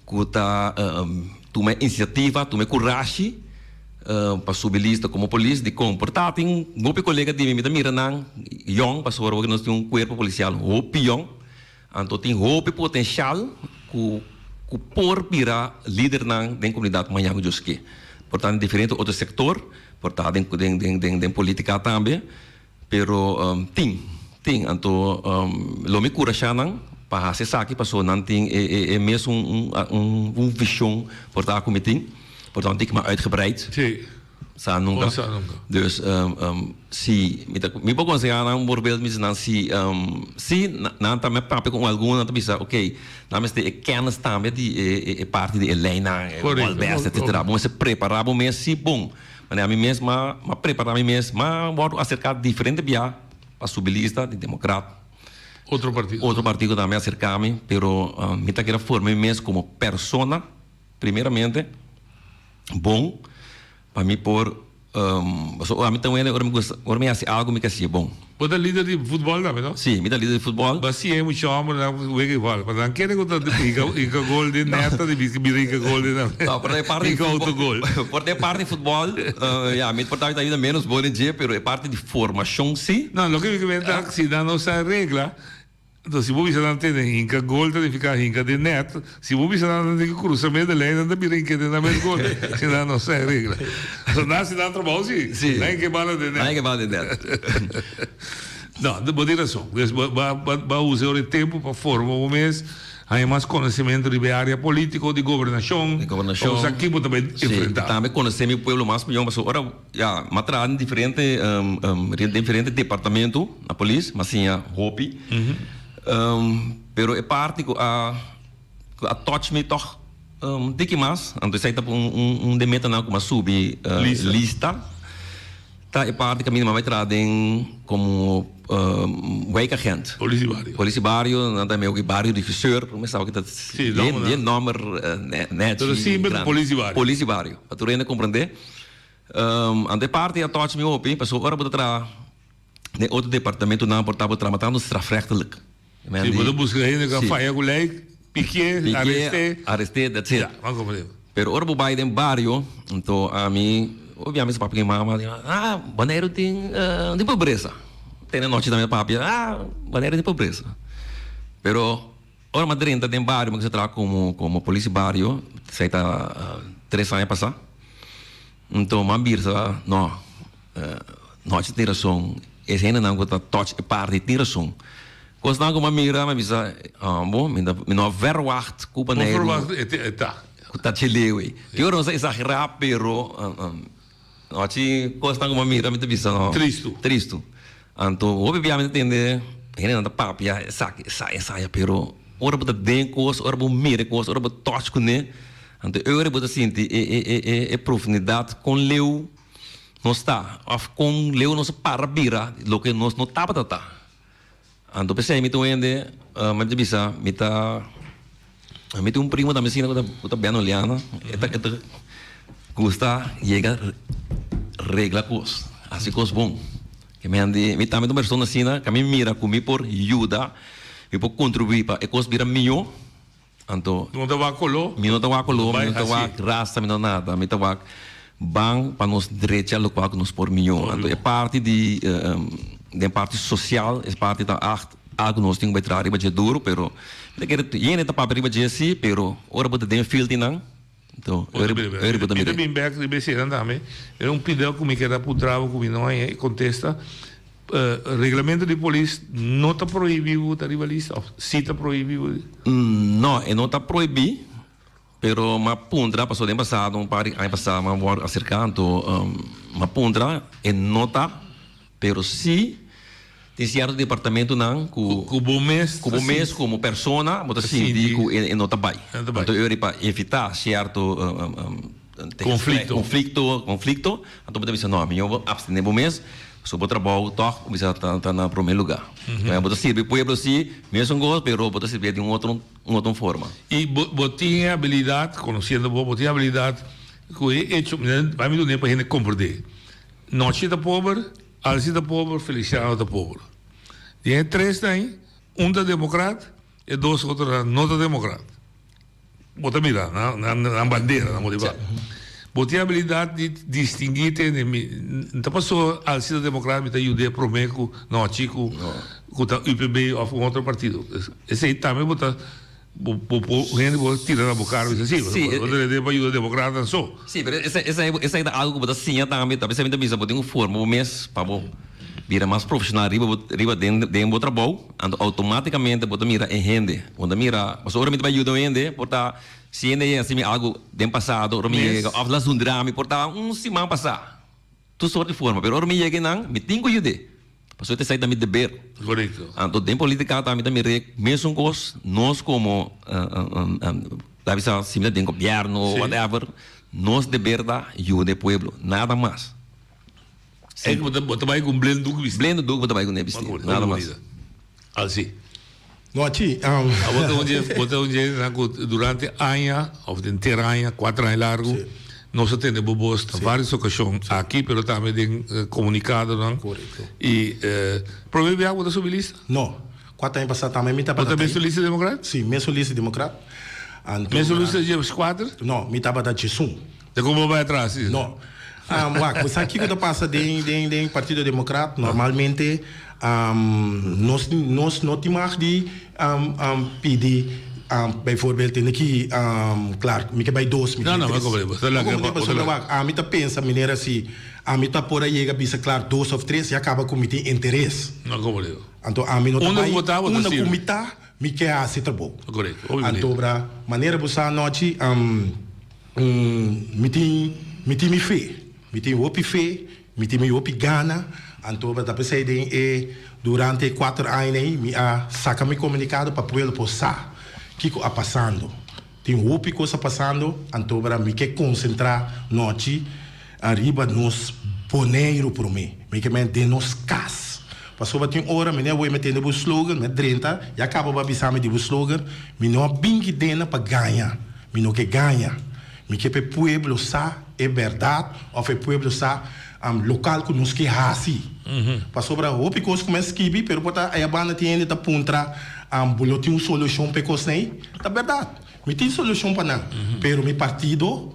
Speaker 15: cu ta tuma e iniciativa, tuma e curashi. pa subi lista komo polis dikon por ta tin hopi kolega di mi mi ta mira nan yòn pasobra awor nos tin un kuerpo polisial hopi yòn anto tin hopi potenshal ku ku por bira lidernan den komunidat mañan ku Dios ke por ta den diferente otro sektor por ta den den den den politika tambe. Pero tin, tin. Anto lo mi curasha nan pa haci esaki pasobra nan tin e e e mesun un un vision por ta cu mi tin. Por ta un tiki mas uitgebreid.
Speaker 13: Sí.
Speaker 15: Sa nunca.
Speaker 13: No sa nunca.
Speaker 15: Dus si mi ta mi por conseha nan bijvoorbeeld mi bisa nan si si nan ta me papia cu algun nan ta bisa ok nan mester e kennis tambe di e e parti di e leynan e
Speaker 13: Correcto.
Speaker 15: etcetera. Bo mester prepara bo mes si bon. Manera mi mes m'a m'a prepará mi mes, m'a wòrdu aserká diferente bia pa subi lista di Demokrat.
Speaker 13: Otro partido.
Speaker 15: Otro partido tambe a aserká mi, pero mi ta kere forma mi mes komo persona primeramente bon pa mi por, pasobra ora mi ta wende, ora mi gusta, ora mi hasi algu mi ke hasié bon.
Speaker 13: Bo ta lider di futbòl tambe, no?
Speaker 15: Sí, mi ta lider di futbòl.
Speaker 13: Bo a siña e mucha hòmbernan wega igual. Pa nan kere ku ta hinka gol den nèt ta difísil bira hinka gol den nan.
Speaker 15: No, por ta e parti
Speaker 13: Hinka autogol.
Speaker 15: Por ta e parti di futbòl, ya, mi por ta ta yuda ménos bon den dje, pero e parti di formashon sí.
Speaker 13: No, loke mi ke menta si nan no sa regla, Enton si bo bisa nan tene hinka gol ta nifiká hinka den nèt, si bo bisa nan nan tin ku krusa mes de lei nan ta bira hinka den nan mes gol, si nan no sa e regla. So nan hasi nan trabou si, nan hinka e bala den nèt.
Speaker 15: Nan hinka e bala den nèt.
Speaker 13: No, bo tin rason. Dus bo bo a usa ora e tempu pa forma bo mes, haña mas konosementu riba e área polítiko di gobernashon,
Speaker 15: Di gobernashon.
Speaker 13: pa bo sa ki bo ta bai enfrentá.
Speaker 15: Si, tambe konosé mi pueblo mas mihó, pasobra ora. Ya, m'a traha den diferente den diferente departamento na polis, m'a siña hopi. Pero e parti ku a ku a touch mi tòg un tiki mas, anto esei ta un un den metanan ku m'a subi lista, ta e parti kaminda m'a bai traha den komo wijkagent.
Speaker 13: Polis di bario.
Speaker 15: Polis di bario, nan ta yama e bario regisseur, mi sa ku ta e nòmber nèchi.
Speaker 13: Pero simpel polis di bario.
Speaker 15: Polis di bario, pa tur hende komprendé. Anto e parti a touch mi hopi, pasobra ora bo ta traha den otro departamentonan por ta bo traha matando strafrechtelijk.
Speaker 13: Si, bo ta buska hende ku a faya ku lei, pikié, arest'é.
Speaker 15: Arest'é, that's it.
Speaker 13: Ya, bo a komprendé.
Speaker 15: Pero ora bo bai den bario, anto ami, obvia mi sa papia ku mi mama, ah, Boneiru tin tin pobresa. Te na nochi tambe papia, ah, Boneiru tin pobresa. Pero ora mi a drenta den bario, mi a kuminsá traha komo komo polis di bario, esei ta tres aña pasá. Nto m'a bisa, No, nochi tin rason. E hendenan ku ta touch e parti tin rason. Kosnan ku m'a mira, m'a bisa, Bo, mi no a verwacht ku Boneiru ku ta chileu ei. Ki ora nos a exagerá, pero nochi kosnan ku m'a mira mi ta bisa, no.
Speaker 13: Tristu.
Speaker 15: Tristu. Anto hopi bia mi ta tende hendenan ta papia esaki, esaya, esaya, pero ora bo ta den kos, ora bo mira e kos, ora bo touch kuné, Anto e ora bo ta sinti e e e e e profundidat kon leu nos ta òf kon leu nos a para bira loke nos no tabata ta. Anto p'esei mi ta un hende mi ta bisa mi ta mi tin un primo tambe asina ku ta ku ta bia Noliana e ta e ta gusta yega regla kos hasi kos bon. E mi hende mi tambe ta un persona asina ku mi mira ku mi por yuda mi por kontribuí pa e kos bira mihó. Anto.
Speaker 13: No ta wak koló.
Speaker 15: Mi no ta wak koló, mi no ta wak rasa, mi no nada. Mi ta wak ban pa nos drecha lokual ku nos por mihó. Anto e parti di den parti sosial e parti ta acht algu nos tin ku bai traha riba dje duru pero mi ta kere yende ta papia riba dje si pero ora bo ta den field di nan anto ora bo ta
Speaker 13: Mi
Speaker 15: mira.
Speaker 13: ta bin bek riba e sena tambe. Era un pida ku mi keda puntra bo ku mi no haña e kontesta. Reglamento di polis no ta prohibi bo ta riba lista of si ta prohibi bo?
Speaker 15: No, e no ta prohibi, pero m'a puntra pasobra den pasado un par di aña pasa m'a wòrdu aserká anto m'a puntra e no ta, pero si tin sierto departamentonan ku
Speaker 13: Ku bo mes
Speaker 15: ku bo mes komo persona bo ta sinti ku e no ta bai. Anto e ora pa evitá sierto
Speaker 13: Konflikto.
Speaker 15: Konflikto, konflikto. Anto bo ta bisa, no, mihó bo abstené bo mes, pasobra bo trabou tòg bo bisa ta ta na promé lugá. Bo ta sirbi pueblo sí, mesun kos, pero bo ta sirbié di un otro un otro forma.
Speaker 13: I bo bo tin e abilidat, konosiendo bo, bo tin e abilidat ku e echo, bai mi dun'é pa hende komprendé. Nochi ta pober, Alci ta pober, Feliciano ta pober. Den e tresnan ei, un ta demokrat, e dos otronan no ta demokrat. Bo ta mira nan bandera, nan motivá. Bo tin abilidat di distinguí tende mi n ta paso al sido demokrat mi ta yud'é promé ku nochi ku ku ta UPB òf un otro partido. Esei tambe bo ta bo bo por hende por tira na bo kara bisa si bo ta rende pa yuda demokratnan so.
Speaker 15: Sí, pero esei esei esei ta algu ku bo ta siña tambe. Ta bisa mi ta bisa bo tin ku forma bo mes pa bo bira mas profeshonal riba bo riba den den bo trabou. Anto outomátikamente bo ta mira e hende. Bo ta mira pasobra ora mi ta bai yuda un hende por ta Si hende a hasi mi algu den pasado, ora mi yega, òf la zundra mi por ta un siman pasá. Tur sort di forma, pero ora mi yega einan, mi tin ku yud'é. Pasobra esei ta mi deber.
Speaker 13: Korekto.
Speaker 15: Anto den politika tambe ta mir'é mesun kos, nos komo, laga bisa, si mi ta den gobièrnu o whatever, nos deber ta yuda e pueblo, nada mas.
Speaker 13: E ku bo ta bai ku un blenduk bisti.
Speaker 15: Blenduk bo ta bai kuné bisti, nada mas.
Speaker 13: Alsi.
Speaker 14: No achi.
Speaker 13: Abo ta un dje, bo ta un dje nan ku durante aña of henter aña, kuater aña largu, nos a tende bo bos na varios okashon aki, pero tambe den komunikadonan.
Speaker 14: Korekto.
Speaker 13: I prome biaha bo ta subi lista?
Speaker 14: No. Kuater aña pasá tambe mi tabata.
Speaker 13: Bo ta mesun lista demokrat?
Speaker 14: Si, mesun lista demokrat. Anto.
Speaker 13: Mesun lista dje kuater?
Speaker 14: No, mi tabata djesun.
Speaker 13: Ta como bo bai atras?
Speaker 14: No. Wak, bo sa kiko ta pasa den den den Partido Demokrat? Normalmente nos nos no tin mag di pidi bijvoorbeeld tene ki Clark mi ke bai dos mi ke
Speaker 13: No, no,
Speaker 14: tres.
Speaker 13: bo ta laga
Speaker 14: Bo pasobra wak, ami ta pensa manera si ami ta por a yega bisa Clark dos of tres ya kaba ku mi tin interes.
Speaker 13: No como digo.
Speaker 14: Anto ami no ta
Speaker 13: Unda
Speaker 14: bai
Speaker 13: ku bo ta bo ta
Speaker 14: unda ku
Speaker 13: sirbi.
Speaker 14: mi ta mi ke hasi trabou.
Speaker 13: Korekto, hopi
Speaker 14: Anto
Speaker 13: bonito.
Speaker 14: bra manera bo sa anochi Mi tin mi tin mi fe, mi tin hopi fe, mi tin mi hopi gana, anto ta p'esei den e durante e kuater aña ei mi a saka mi komunikado pa pueblo por sa kiko a pasando. Tin hopi kos a pasando, anto mi ke konsentrá nochi ariba nos Boneiru promé, mi ke men den nos kas. Pasobra tin ora mi no a wei mi tende bo slogan, mi a drenta, ya kaba bo a bisa mi di bo slogan, mi no a binki dena pa gaña. Mi no ke gaña. Mi ke pa e pueblo sa e bèrdat òf e pueblo sa lokal ku nos ke hasi. Pasobra hopi kos ku mi a skibi pero por ta aya banda tin hende ta puntra bo lo tin un solushon pa e kosnan ei. Ta bèrdat, mi tin solushon pa nan, pero mi partido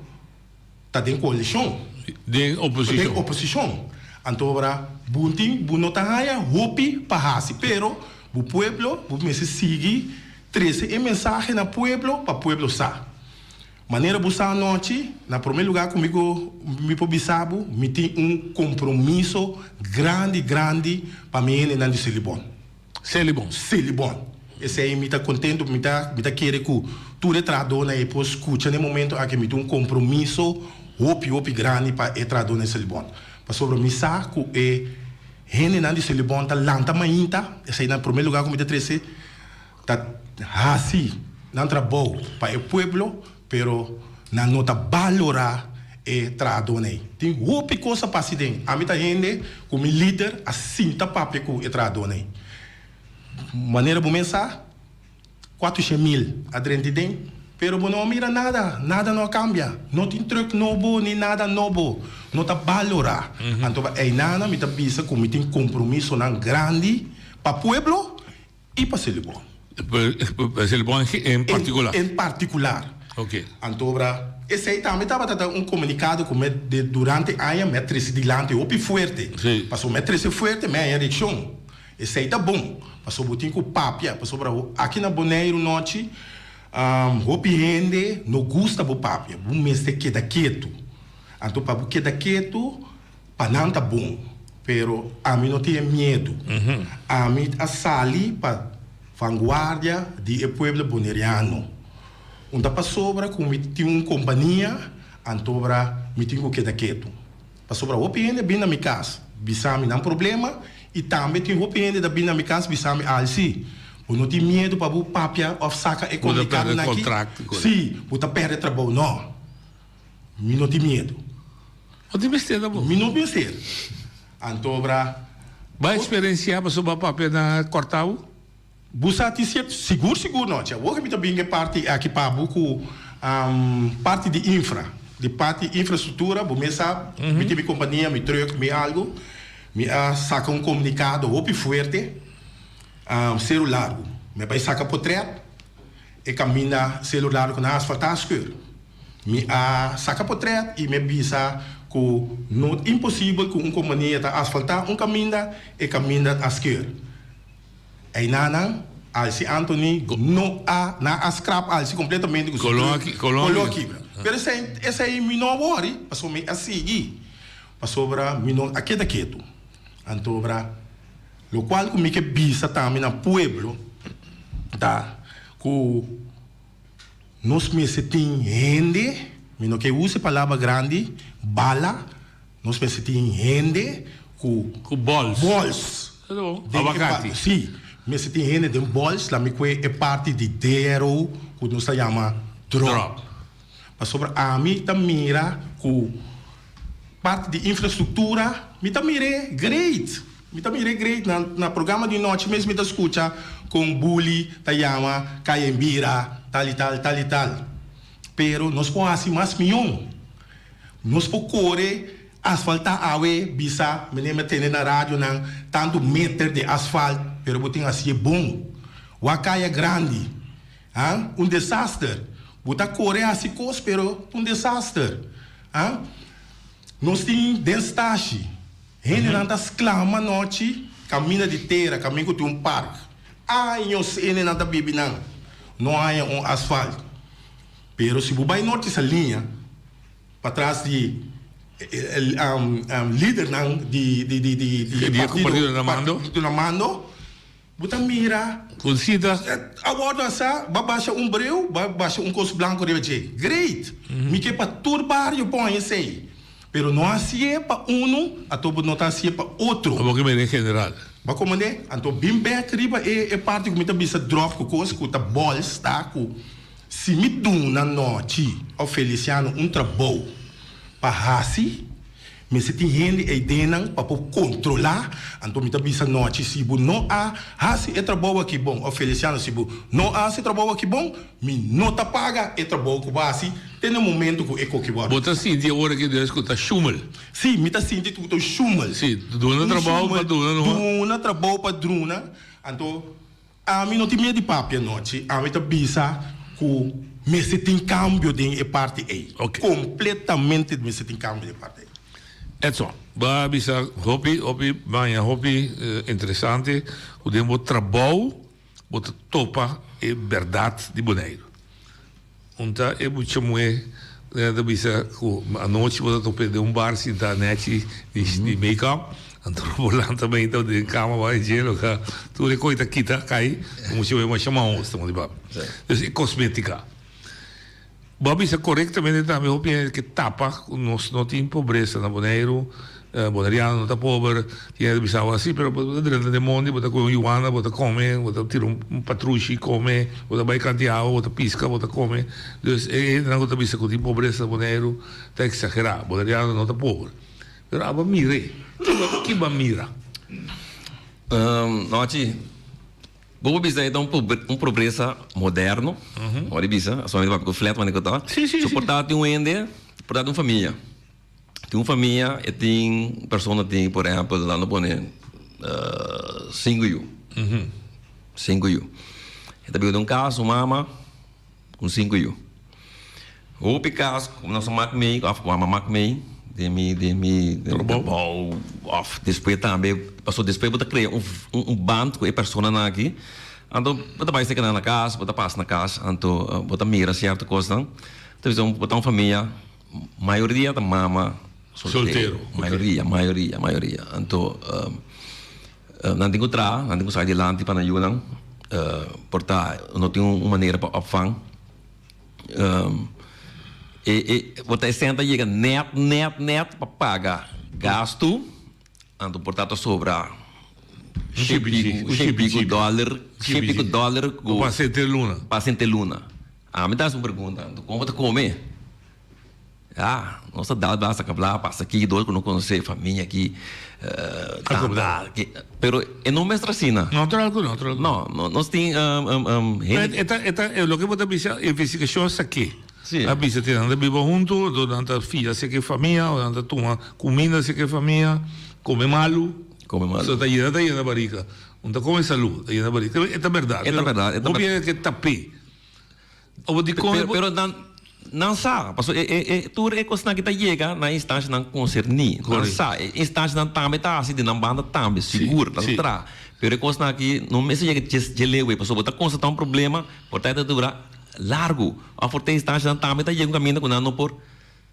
Speaker 14: ta den koalishon.
Speaker 13: Den oposishon.
Speaker 14: Den oposishon. Anto ora bo tin bo no ta haña hopi pa hasi pero bo pueblo bo mester sigui Trese e mensahe na pueblo pa pueblo sa. Manera bo sa anochi, na prome lugar ku mi ku mi por bisa bo, mi tin un kompromiso grandi grandi pa mi hendenan di Selibon.
Speaker 13: Selibon.
Speaker 14: Selibon. Esei mi ta kontento, mi ta mi ta kere ku tur e trahadónan ei por skucha na e momento aki mi tin un kompromiso hopi hopi grandi pa e trahadónan di Selibon. Pasobra mi sa ku e hendenan di Selibon ta lanta mainta, esei na prome lugar ku mi ta trese. Ta hasi nan trabou pa e pueblo, pero nan no ta balora e trahadónan ei. Tin hopi kos a pasa den. Ami ta hende ku mi lider a sinta papia ku e trahadónan ei. Manera bo mes sa, 400,000 a drenta den, pero bo no a mira nada, nada no a kambia. No tin trùk nobo ni nada nobo. No ta balorá. Anto einan mi ta bisa ku mi tin kompromisonan grandi pa pueblo I pa Selibon.
Speaker 13: Pa Selibon en partikular?
Speaker 14: En partikular.
Speaker 13: Oke.
Speaker 14: Antobra esei tambe tabata ta un komunikado ku mi de durante aña mi a trese dilanti hopi fuerte.
Speaker 13: Si.
Speaker 14: Pasobra mi a trese fuerte mi a haña reakshon. Esei ta bon. Pasobra bo tin ku papia. Pasobra aki na Boneiru nochi hopi hende no gusta bo papia. Bo mester keda ketu. Anto pa bo keda ketu. Pa nan ta bon, pero ami no tin e miedu. Ami a sali pa vanguardia di e pueblo boneriano. Un ta pasobra ku mi tin un kompania, antobra mi tin ku keda ketu. Pasobra hopi hende bin na mi kas bisa mi nan problema i tambe tin hopi hende ta bin na mi kas bisa mi, Alsi, bo no tin miedu pa bo papia òf saka e
Speaker 13: Bo ta pèrdè
Speaker 14: komunikadonan aki?
Speaker 13: kontrakt.
Speaker 14: Sí, bo ta pèrdè trabou. No. Mi no tin miedu.
Speaker 13: No tin mester tampoco.
Speaker 14: Mi no mester. Anto bra.
Speaker 13: Bo a experiencia pasobra bo a papia na Cortao?
Speaker 14: Bo sa tin cierto, sigur sigur no. Awor ke mi ta bin e parti aki pa bo ku parti di infra, di parti infrastructura, bo mes sa, mi tin mi compania, mi truck, mi algo. Mi a saca un comunicado hopi fuerte, Seru Largu. Mi a bay saca potret, e caminda Seru Largu ku nan asfalta a skeur. Mi a saka potret i mi a bisa ku no ta imposibel ku un kompania ta asfaltá un kaminda, e kaminda a skeur. Einanan, Alci Anthony no a, nan a skrap Alci kompletamente ku su
Speaker 13: truck. Koló
Speaker 14: a kibra. Pero esei, esei mi no a wòri, pasobra mi a sigui, pasobra mi no a keda ketu. Antobra, lokual ku mi ke bisa tambe na pueblo ta ku. Nos mester tin hende, mi no ke usa e palabra grandi, bala, nos mester tin hende ku.
Speaker 13: Ku bòls.
Speaker 14: Bòls.
Speaker 13: Abakati.
Speaker 14: Si, mester tin hende den bòls, laat mi kue e parti di DRO ku nos ta yama dròp. Pasobra ami ta mira ku parti di infrastruktura mi ta mir'é great. Mi ta mira e great na na programa di nochi mes mi ta scucha con Bully ta yama Caya en Bira tal y tal tal y tal pero nos por haci mas mion nos por core asfalta awe bisa meneer mi a tende na radionan tanto meter di asfalt pero bo tin hacié bon wak caya grandi ha un desaster bo ta core haci cos pero ta un desaster ha nos tin den stashi. Hendenan ta sklama nochi kaminda di tera, kaminda ku tin un park. Años hendenan ta bibi nan, no haña un asfalt. Pero si bo bai norte Saliña, patras di lidernan di
Speaker 13: partido
Speaker 14: na mando, Bo ta mira.
Speaker 13: Con cita.
Speaker 14: A wordo asa, ba basha un breu, ba basha un cos blanco riba dje. Great! Mi ke pa tur bario pon esey. Pero no hacié pa uno, anto bo no ta hacié pa otro.
Speaker 13: Abo ke mira en general.
Speaker 14: Bo a comprende? Anto bin bek riba e e parti cu mi ta bisa drop cu cos cu ta bols ta cu si mi duna Nochi of Feliciano un trabou pa haci, Mester tin hende ei den nan pa por kontrolá. Anto mi ta bisa nochi, si bo no a hasi e trabou aki bon, òf Feliciano, si bo no a hasi e trabou aki bon, mi no ta paga e trabou ku bo a hasi te na momento ku e koki wòrdu.
Speaker 13: Bo ta sinti awor aki dus ku ta shumel?
Speaker 14: Sí, mi ta sinti ku ta shumel.
Speaker 13: Sí, duna trabou pa duna numa.
Speaker 14: Duna trabou pa druna. Anto. Ami no tin miedu di papia nochi, ami ta bisa ku mester tin kambio den e parti ei. Kompletamente mester tin kambio den e parti ei.
Speaker 13: Edson, bo a bisa hopi, hopi baña, hopi interesante ku den bo trabou bo ta topa e bèrdat di Boneiru. Un ta e mucha muhé nan ta bisa ku anochi bo ta top'é den un bar sinta nechi di make up, anto bo lanta mei ta den kama bai dje loka tur e koi ta kita kai, e mucha muhé masha mahos ta di papia. Dus e kosmetika. Bo a bisa korektamente tambe hopi hende ke tapa ku nos no tin pobresa na Boneiru. Boneriano no ta pober, tin hende ta bisa awa si, pero bo ta drenta den mondi, bo ta kohe un yuana, bo ta kome, bo ta tira un patrushi kome, bo ta bai kanti awa, bo ta piska, bo ta kome. Dus e hendenan ku ta bisa ku tin pobresa na Boneiru ta eksagerá. Boneriano no ta pober. Pero abo a mir'é. Ki bo a mira?
Speaker 15: Nochi, bo por bisa e ta un pobresa moderno, bo a bisa, asomente papia ku flat manera ku ta. Soportá tin un hende, por ta tin un famia. Tin un famia e tin persona tin por ehempel nan ta pone sinku yu sinku yu e ta biba den un kas un mama ku sinku yu hopi kas ku nos a mak mei òf ku mama mak mei den mi den mi trabou òf despues tambe pasobra despues bo ta krea un band ku e personanan aki anto bo ta bai seka nan na kas bo ta pasa na kas anto bo ta mira sierto kosnan ta bisa bo ta un famia. Mayoria ta mama soltero. Mayoria, mayoria, mayoria. Anto nan tin ku traha, nan tin ku sali dilanti pa nan yunan. Por ta no tin un manera pa opvang. E e por ta e sèn ta yega nèt nèt nèt pa paga gastu. Anto por ta ta sobra shen piku, shen piku dòler, shen piku dòler ku.
Speaker 13: Pa sente luna.
Speaker 15: Pa sente luna. Ami ta hasi un pregunta, anto kon bo ta kome? Ya, nos ta dal basta kabla, pasa aki dor ku no konosé famia aki, tanta, pero e no mester asina.
Speaker 13: No, natural ku no, natural ku
Speaker 15: no. No, nos tin
Speaker 13: hende. E ta, e ta, loke bo ta bisa, investigashon sa ke. A bisa tin nan ta biba huntu, anto nan ta fia seke famia, o nan ta tuma kuminda seke famia, kome malu.
Speaker 15: Kome malu.
Speaker 13: So ta yena ta yena barika. Un ta kome salu, ta yena barika. E ta bèrdat.
Speaker 15: E ta bèrdat, e ta
Speaker 13: bèrdat. Hopi hende ke tap'é.
Speaker 15: Pero, pero nan. Nan sa, paso e e e tur e kosnan ki ta yega na e instanshanan konserní. Nan sa, e instanshanan tambe ta hasi di nan banda tambe, sigur, nan ta traha. Pero e kosnan aki no mester yega dje dje leu ei, pasobra bo ta konstatá un problema, por ta e ta dura largu. Òf por ta e instanshanan tambe ta yega un kaminda ku nan no por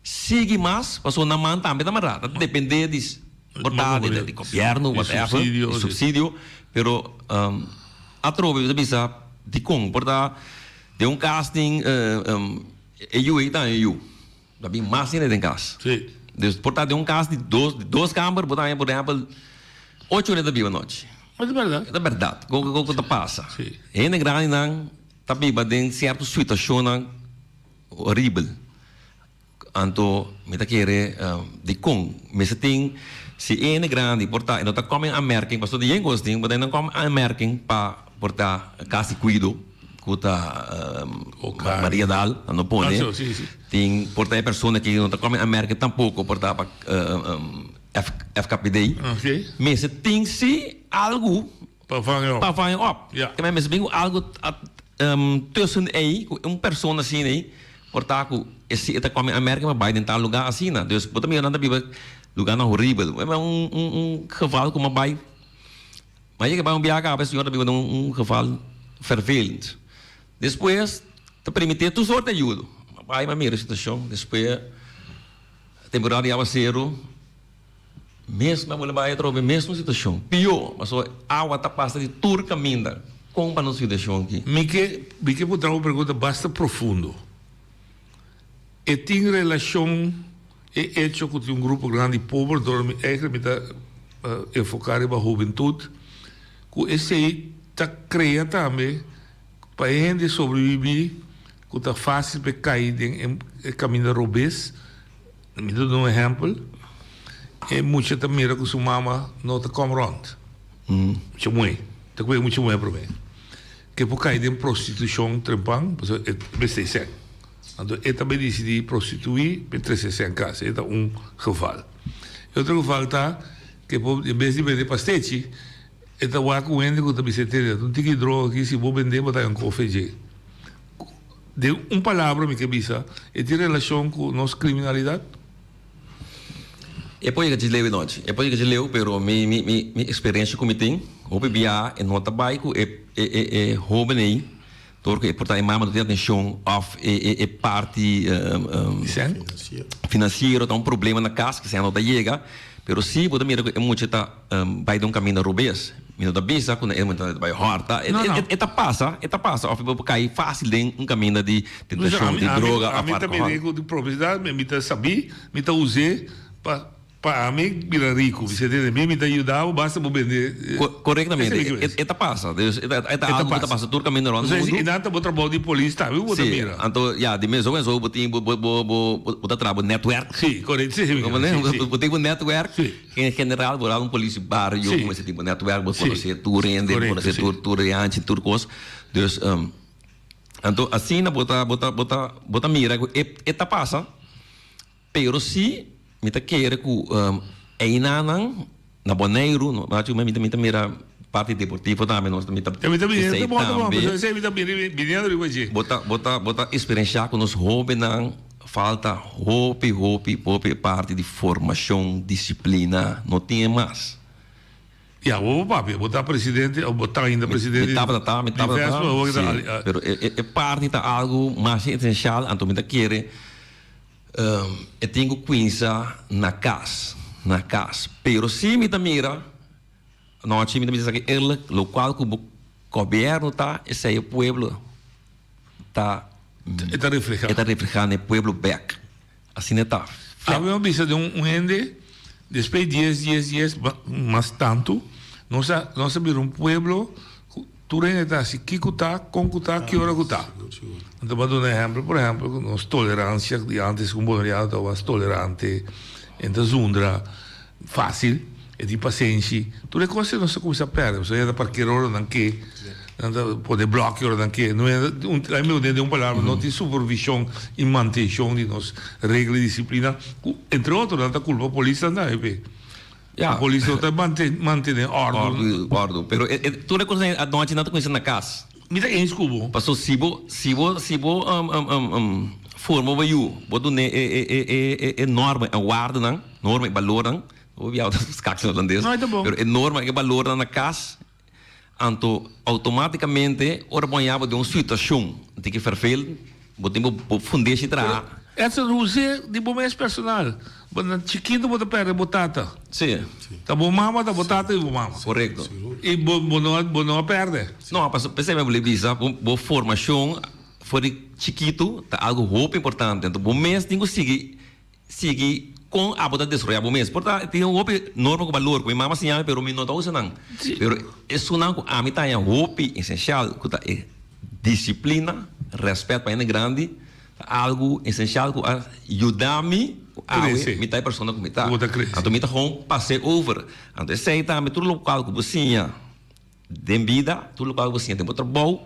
Speaker 15: sigui mas, pasobra nan man tambe ta mará. Ta dependé di por ta di di gobièrnu, whatever, di supsidio. Pero atrobe mi ta bisa dikon por ta. Den un kas tin e yu ei ta haña yu. Ta bin mas hende den kas.
Speaker 13: Sí.
Speaker 15: Dus por ta den un kas di dos di dos kamber bo ta haña por ehèmpel ocho hende ta biba anochi.
Speaker 13: E ta bèrdat.
Speaker 15: E ta bèrdat. Kiko kiko ta pasa.
Speaker 13: Sí.
Speaker 15: Hende grandinan ta biba den sierto situashonnan horibel. Anto mi ta kere dikon mester tin si e hende grandi por ta e no ta kòm en aanmerking pasobra di yen kos tin bo ta no kòm en aanmerking pa por ta kas di kuido ku ta Maria Daal nan no pone tin por ta e persona ki no ta kòm en aanmerking tampoko por ta pa FKPD mester tin si algu
Speaker 13: Pa vangen op.
Speaker 15: Pa vangen op.
Speaker 13: Ja.
Speaker 15: Ke men mester bin ku algu tussen ei, ku un persona asina ei, por ta ku e si e ta kòm in Amerika pa bai den tal lugá asina. Dus bo ta mira nan ta biba lugánan horibel. Un un un geval ku mi a bai, mi a yega bai un biaha kaba e señor ta biba den un geval vervelend. Despues ta permití tur sort di ayudo. Mi a bai mi a mira e situashon. Despues temporada di awaseru. Mesma bo lo bai atrobe mesmo situacion. Pio, pasobra awa ta pasa di tur caminda. Con pa nos situacion aki?
Speaker 13: Mi ke mi ke puntra un pregunta basta profundo. E tin relacion e hecho cu tin un grupo grandi pober dor mi eigenlijk mi ta enfoca riba hubentud cu esey ta crea tambe pa e hende sobrevivi cu ta facil pa e cay den e caminda robes. Mi ta duna un ehèmpel, e mucha ta mira ku su mama no ta kòm rònt. Mucha muhé, ta ku'e mucha muhé promé. Ke por kai den prostitushon trempan, pasobra e mester e sèn. Anto e ta bai disidí prostituí pa e trese e sèn kas. E ta un geval. E otro geval ta ke por en bes di bende pastechi, e ta wak un hende ku ta bisa e tene, ta un tiki droga aki, si bo bende bo ta haña un kofe dje. Den un palabra mi ke bisa, e tin relashon ku nos kriminalidat?
Speaker 15: E por yega dje leu e nochi. E por yega dje leu, pero mi mi mi mi eksperensia ku mi tin, hopi bia e no ta bai ku e e e e hoben ei, dor ku e por ta e mama no tin atenshon òf e e e parti finansiero ta un problema na kas, kisa no ta yega, pero si bo ta mira ku e mucha ta. Bai den un kaminda robes. Mi no ta bisa ku na e momento ta bai hòrta. E ta pasa, e ta pasa. Òf bo por kai fásil den un kaminda di tentashon, di droga òf
Speaker 13: Ami ta
Speaker 15: alkohòl.
Speaker 13: mira ku di propiedat mi ta sabí, mi ta us'é pa pa ami bira riku. Mi sa tende? Mi mi ta yuda bo basta bo bende.
Speaker 15: Korektamente. E ta pasa. Dus e ta algu ku ta pasa tur kaminda rònt mundu.
Speaker 13: I nan ta bo trabou di polis tambe ku bo ta mira.
Speaker 15: Si. Anto ya, di mes zo en zo bo tin bo bo bo bo ta traha bo nètwèrk.
Speaker 13: Si, korekto. Si, si.
Speaker 15: Bo tin bo nètwèrk. En general bo un polis di bario
Speaker 13: Sí.
Speaker 15: cu mester tin bo netwerk, bo
Speaker 13: Sí.
Speaker 15: conoce tur hende, bo
Speaker 13: Correcto,
Speaker 15: conoce
Speaker 13: sí.
Speaker 15: tur tur rianchi, tur cos. Dus anto asina bo ta bo ta bo ta bo ta mira cu e e ta pasa, pero si mi ta kere cu einanan na Boneiru, no macho mi ta mi ta mira parti deportivo tambe nos mi ta
Speaker 13: Ja, mi ta bini,
Speaker 15: esey
Speaker 13: ta bon, ta bon,
Speaker 15: tambe.
Speaker 13: pasobra esey mi ta bini biniendo riba dje.
Speaker 15: Bo ta bo ta bo ta experiencia cu nos hobennan Falta hopi hopi hopi parti di formacion, disciplina, no tin e mas.
Speaker 13: Ya, bo por papia, bo ta presidente of bo ta ainda presidente
Speaker 15: Mi tabata ta, mi tabata ta, si, pero e parti ta algo masha esencial, anto mi ta kere e tin cu cuinsa na cas, na cas. Pero si mi ta mira, anochi mi ta bisa esaki eerlijk, locual cu bo gobierno ta, esey e pueblo. ta
Speaker 13: E ta reflehá.
Speaker 15: E ta reflehá na e pueblo bèk. Asina e ta.
Speaker 13: Awe mi a bisa den un hende, despues dies, dies, dies, mas tantu, nos a nos a bira un pueblo ku tur hende ta hasi kiko ta, kon ku ta, ki ora ku ta. Anto mi a duna ehèmpel, por ehèmpel, ku nos toleransia di antes ku un boneriano tabata tolerante, e ta zundra. Fácil, e tin pasenshi. Tur e kos ei nos ta kuminsá pèrdè. Pasobra hende ta parker ora nan ke, nan ta pone blòki ora nan ke. No hende, un, ai mi den un palabra, no tin supervishon i mantenshon di nos regla i disiplina, ku entre otro nan ta kulpa polisnan tambe p'e.
Speaker 15: Ya.
Speaker 13: Polis no ta mantené òrdu.
Speaker 15: Òrdu, òrdu. Pero e, e, tur e kosnan ei anochi nan ta kuminsá na kas.
Speaker 13: Mi ta eens ku bo.
Speaker 15: Pasobra si bo, si bo, si bo. forma bo yu, bo dun'é e e e e e norma en waardenan, norma i balornan, bo bia ta skak na holandes, pero e norma i e balornan na kas, anto outomátikamente ora bo haña bo den un situashon di ki vervelend, bo tin bo fundeshi traha.
Speaker 13: Edson, huzé di bo mes personal. Bo na chikitu bo ta perde bo tata.
Speaker 15: Sí.
Speaker 13: Ta bo mama, ta bo tata i bo mama.
Speaker 15: Korekto.
Speaker 13: I bo bo no bo no a perde.
Speaker 15: No, pasobra p'esei mi a bisa, bo formashon for di chikitu ta algu hopi importante. Anto bo mes tin ku sigui sigui kon abo ta desaroyá bo mes. Por ta tin hopi norma ku balor ku mi mama siña mi pero mi no ta usa nan. Pero esunnan ku ami ta haña hopi esensial ku ta e disiplina, rèspèt pa hende grandi. Ta algu esensial ku a yuda mi ku awe mi ta e persona ku mi ta. Anto mi ta gewoon pas'é over. Anto esei tambe tur lokual ku bo siña den bida, tur lokual ku bo siña den bo trabou,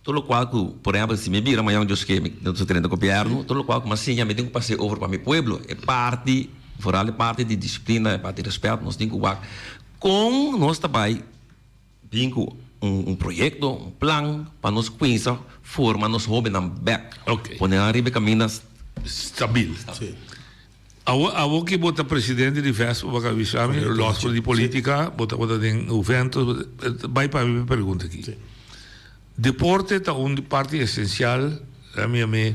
Speaker 15: tur lokual ku, por ehèmpel, si mi bira mañan Dios ke mi ta drenta gobièrnu, tur lokual ku mi a siña mi tin ku pas'é over pa mi pueblo. E parti, vooral e parti di disiplina, e parti di rèspèt, nos tin ku wak kon nos ta bai. Bin ku un proyekto, un plan pa nos kuinsa forma nos hóbennan bèk. Pone nan riba e kaminda
Speaker 13: stabil. Awor, awor ki bo ta presidente di VESP, bo a bisa mi, lòs for di politika, bo tabata den Juventus, bai pa mi pregunta aki. Deporte ta un parti esensial, a mi a mi,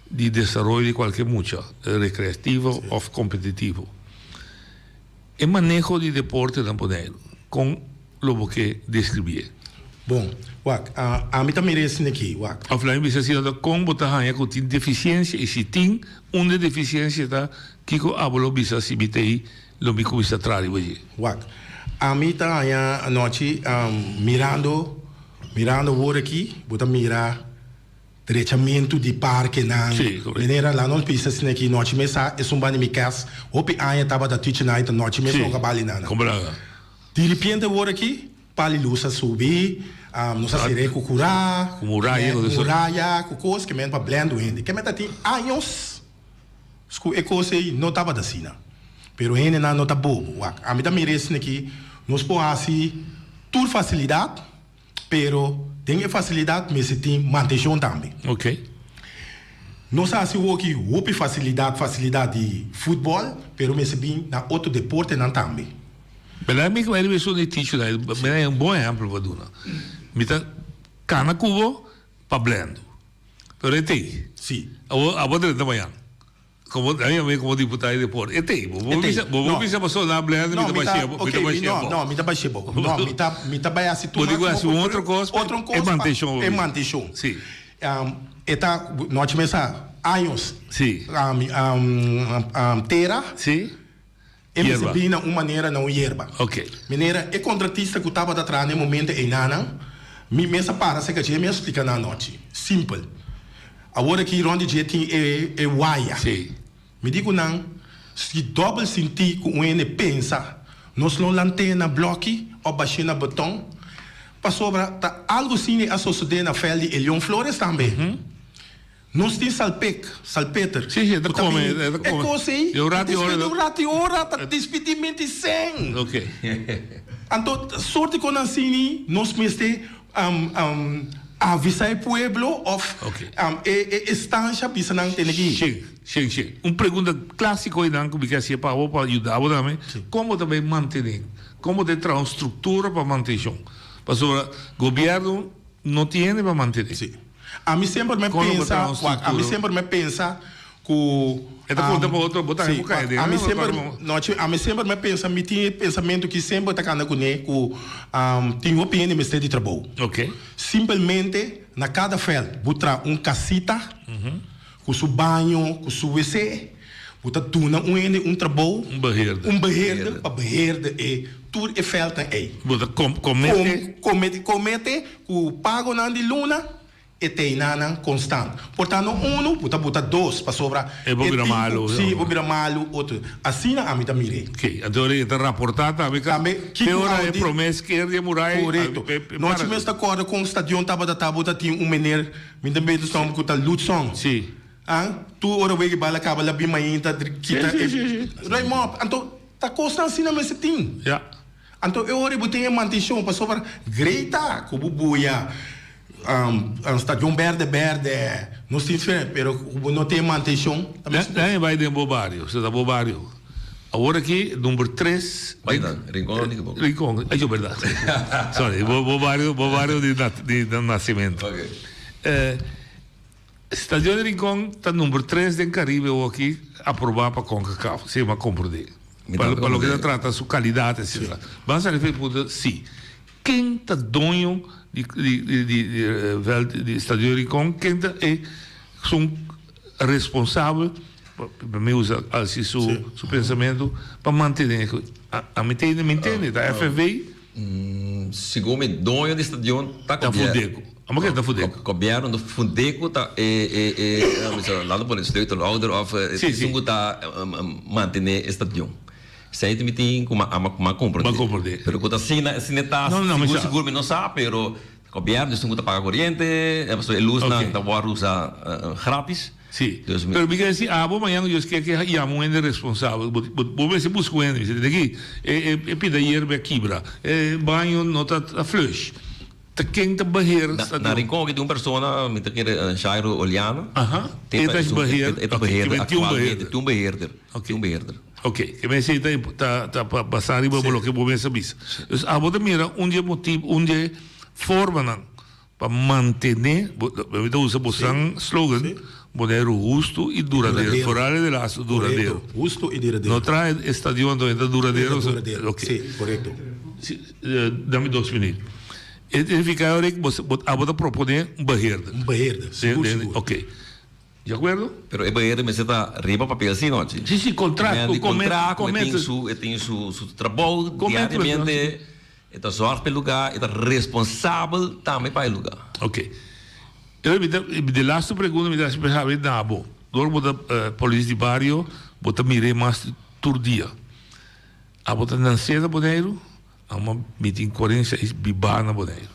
Speaker 13: di desaroyo di kualke mucha, rekreativo òf kompetitivo. E maneho di deporte na Boneiru, kon lo bo ke deskribié?
Speaker 14: Bon, wak, ami ta mira esaki aki, wak.
Speaker 13: Òf laga mi bisa asina, ta kon bo ta haña ku tin defisiensia i si tin, unda e defisiensia ta, kiko abo lo bisa si mi ta ei lo mi kuminsá traha riba dje?
Speaker 14: Wak, ami ta haña anochi mirando, mirando wor aki, bo ta mira. Drechamentu di parkenan. Manera la nos bisa asina aki nochi mes sa esun banda mi kas hopi aña tabata teacher night nochi mes no kabal di nada. Di ripiente awor aki pal di lus a subi nos a sere ku kura muraya ku kos ke men pa blend hende ke men ta tin años ku e kos ei no tabata asina pero hendenan no ta bobo wak ami ta mira esaki aki nos por hasi tur fasilidat. Pero den e facilidad mester tin mantencion tambe.
Speaker 13: Ok.
Speaker 14: Nos a haci hoki hopi facilidad, facilidad di futbol, pero mester bin na otro deportenan tambe.
Speaker 13: Berdad mi riba esun di ticho dai, mi a un bon ehempel pa duna. Mi ta cana cu bo pa blendo. Pero e tey.
Speaker 14: Si.
Speaker 13: Abo abo drenta mañan. Como a mi como diputado di deporte. E tey, bo bo bisa, bo bo bisa paso na blende mi ta bashé bo, mi ta bashé bo.
Speaker 14: No, mi ta bashé bo. No, mi ta, mi ta bai hasi
Speaker 13: tur máximo. Bo di ku hasi un otro kos,
Speaker 14: otro kos
Speaker 13: e manteshon.
Speaker 14: E manteshon.
Speaker 13: Si.
Speaker 14: E ta, nochi mesa, años.
Speaker 13: Si.
Speaker 14: Tera.
Speaker 13: Si.
Speaker 14: E mester bin na un manera na un yerba.
Speaker 13: Ok.
Speaker 14: Manera e kontratista ku tabata traha na e momento einanan, mi mes a para serka dje, mi a splika nan anochi. Simpel. Awor aki rond di dje tin e e waya.
Speaker 13: Sí.
Speaker 14: Mi di ku nan, si dòbel sintí ku un hende pensa, nos lo lant'é na blòki òf bash'é na beton, pasobra ta algu asina a sosodé na vèlt di Elion Flores tambe. Nos tin salpek, salpeter.
Speaker 13: Sí, sí, e ta come, e ta
Speaker 14: come. E cos ey,
Speaker 13: De un rato y ora.
Speaker 14: De un rato y ora ta dispidi menti cen.
Speaker 13: Ok.
Speaker 14: Anto, sorti con asini nos mester avisa e pueblo of e e estancia bisa nan tene ki.
Speaker 13: Shen, shen, shen. Un pregunta clasico eynan cu mi ke hacié pa bo pa yuda bo tambe. Con bo ta bay mantene? Con bo ta traha un structura pa mantencion? Pasobra gobierno no tiene pa mantene.
Speaker 14: Sí. Ami semper me pensa, wak, ami semper me pensa ku
Speaker 13: E ta konta pa otro, bo tambe por kai den.
Speaker 14: Ami semper, no, ami semper me pensa, mi tin e pensamentu ki semper ta kanda kuné ku tin hopi hende mester di trabou.
Speaker 13: Ok.
Speaker 14: Simpelmente na kada vèlt bo traha un kasita ku su baño, ku su wc, bo ta duna un hende un trabou,
Speaker 13: Un beheerder.
Speaker 14: un beheerder pa beheerde e tur e vèltnan ei.
Speaker 13: Bo ta komete.
Speaker 14: Komete, komete Ku pagonan di luna e teinanan konstant. Por ta no unu, bo ta buta dos, pasobra
Speaker 13: E por bira malu.
Speaker 14: Si, e por bira malu, otro. Asina ami ta mir'é.
Speaker 13: Oké, anto e ta raportá tambe ka
Speaker 14: Tambe,
Speaker 13: te
Speaker 14: kiko
Speaker 13: ora e
Speaker 14: di
Speaker 13: promé sker di e muraya.
Speaker 14: Korekto. Nochi mes ta kòrda kon stadion tabata ta bo ta tin un mener, mi ta mete su nòmber ku ta Lutson.
Speaker 13: Si.
Speaker 14: An, tur ora wega e bala kaba la bin mainta kita
Speaker 13: Si, si, si, si.
Speaker 14: Ruimòp. Anto ta kosnan asina mester tin.
Speaker 13: Ya.
Speaker 14: Anto e ora bo tin e mantenshon pasobra grei ta ku bo buya. Stadion berde berde, nos tin diferente, pero ku bo no tin mantenshon ta mes.
Speaker 13: Nan e bai den bo bario, se ta bo bario. Awor aki number tres.
Speaker 15: Bai nan, Rincon no tin bo.
Speaker 13: Rincon, ay yo berdad. Sorry, bo bo bario, bo bario di di nacimento.
Speaker 15: Okay.
Speaker 13: Stadion di Rincon ta number tres den Caribe awor aki aproba pa Concacaf, si mi a comprende. Pa loke ta trata su calidad etcetera. Ban sali for e punto si. Ken ta doño di di veld di Estadio Rincon? Ken ta e esun responsabel, pa mi usa alsi su su pensamentu, pa mantene a mi tende mi ntende ta FFB?
Speaker 15: Segun mi doño di stadion ta
Speaker 13: Ta Fundeco. Amo ken ta Fundeco?
Speaker 15: Gobierno no Fundeco ta e e e laat pone sleutelhouder of esun ku ta mantene e stadion. Esei mi tin ku m'a komprondé. Pero ku ta asina, asina e ta, sigur sigur mi no sa, pero gobièrnu esun ku ta paga koriente, pasobra e lusnan ta wòrdu usa gratis.
Speaker 13: Sí, pero mi ke si abo mañana Dios ke ke yama un hende responsabel, bo bo mester buska un hende, mi ta tende aki e pida yerba a kibra, e baño no ta flush. Ta ken ta beheer
Speaker 15: stadion? Na Rincon aki tin un persona, mi ta kere Jairo Oliano.
Speaker 13: Aha, e ta beheer,
Speaker 15: e ta beheerder actualmente, tin un beheerder, tin un beheerder.
Speaker 13: Ok, ke men esei ta ta basa riba bo loke bo mes a bisa. Dus abo ta mira un di e motibu, un di e formanan pa mantene, mi ta usa bosan slogan, Boneiru hustu i duradero, foral e de laatste duradero.
Speaker 14: Korekto, hustu i duradero.
Speaker 13: No traha e stadion anto e ta duradero.
Speaker 14: E ta duradero, si, korekto.
Speaker 13: Dami dos minuut. E significa Eric, bo abo ta propone un beheerder.
Speaker 14: Un beheerder, sigur, sigur.
Speaker 13: Ok. Di acuerdo?
Speaker 15: Pero e beheerder mester ta riba papel si no?
Speaker 13: Si, si, contract.
Speaker 15: Di contract, e tin su, e tin su, su trabou diariamente, e ta zorg pa e lugar, e ta responsabel tambe pa e lugar.
Speaker 13: Ok. Pero mi ta, di laatste pregunta mi ta hasi pa habi na bo. Dor bo ta polis di bario, bo ta mir'é mas tur dia. Abo ta nansé na Boneiru? Amo mi tin 46 bibá na Boneiru.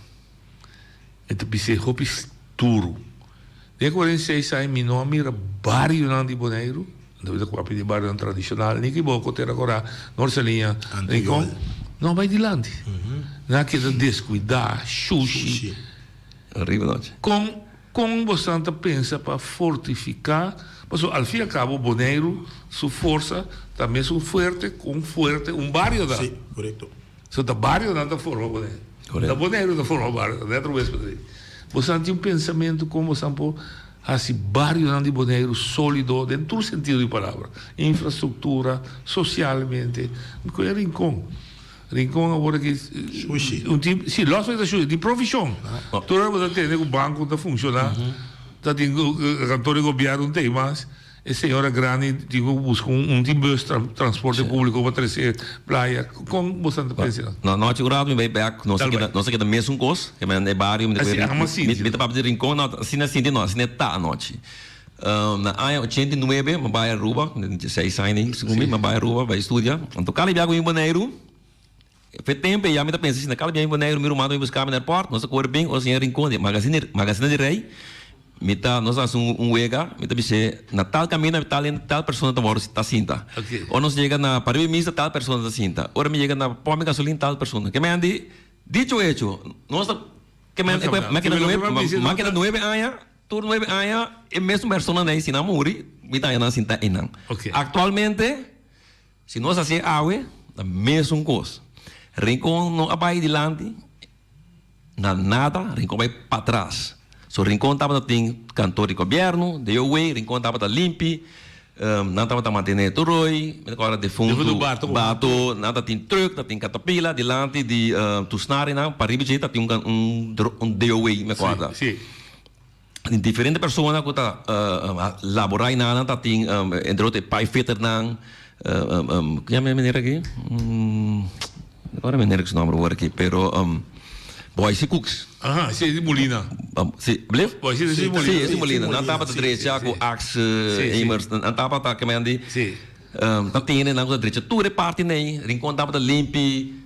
Speaker 13: Mi ta bis'é hopi duru. Den e 46 aña mi no a mira barionan di Boneiru, no ta papia di barionan tradishonal, ni Kiboko, Tera Korá, Noord Saliña, Rincon, no a bai dilanti. Nan a keda deskuidá, shushi. Kon Kon bosan ta pensa pa fortifiká? Pasobra al fin i al kabo Boneiru su forsa ta mesun fuerte kon fuerte un bario ta.
Speaker 14: Sí, korekto.
Speaker 13: So ta barionan ta forma Boneiru.
Speaker 15: Korekto.
Speaker 13: Ta Boneiru ta forma barionan, net robes pa dei. Bosan tin un pensamentu kon bosan por hasi barionan di Boneiru sólido den tur sentido di palabra, infrastruktura, sosialmente. Mi kohe Rincon. Rincon awor aki
Speaker 14: Shushi.
Speaker 13: un tin si los ta shushi tin provishon. Tur ora bo ta tende ku banko ta funshoná ta tin ku kantor di gobièrnu ta ei mas e señora grandi tin ku buska un tin bus transporte públiko pa trese playa kon bo ta pensa?
Speaker 15: No anochi un rato mi bai bek nos a keda nos a keda mesun kos ke men e bario mi ta
Speaker 13: Asi amo sinti.
Speaker 15: mi ta papia di Rincon no asina sinti no asina e ta anochi. Na aña 89 mi a bai Aruba, dieseis aña den segun mi, mi a bai Aruba bai studia. Anto kada bia ku mi Boneiru, fe tempu ya mi ta pensa asina, kada bia mi Boneiru mi ruman ta bin buska mi na airport, nos ta kore bin ora siña Rincon di Magazine Magazine di Rey, mi ta nos a hasi un wega, mi ta bis'é na tal kaminda tal hende tal persona ta wòrdu ta sinta. Ora nos yega na pariba misa tal persona ta sinta, ora mi yega na pòmp di gasolin tal persona. Ke men di, dicho hecho, nos ta ke men mi a keda nuebe mi a keda nuebe aña. Tur nuebe aña e mesun personanan ei si nan muri, mi ta haña nan sinta einan. Aktualmente, si nos hasié awe, ta mesun kos. Rincon no a bai dilanti na nada, Rincon a bai patras. So Rincon tabata tin kantor di gobièrnu, DOW, Rincon tabata limpi, nan tabata mantené tur roi, mi ta kòrda defuntu Bato, nan ta tin trùk, ta tin katapila dilanti di Tusnarinan, pariba dje ta tin un DOW, mi a kòrda. Tin diferente persona ku ta laborá i nan ta tin entre otro e paifeternan ku yama e meneer aki ora meneer ku su nomber awor aki pero Boysie Cooks.
Speaker 13: Aha si e di Molina.
Speaker 15: Si blef?
Speaker 13: Boysie di Molina.
Speaker 15: Si e di Molina nan tabata drecha ku ax emers nan tabata kimen di ta tene nan ku ta drecha tur e parti nei Rincon tabata limpi.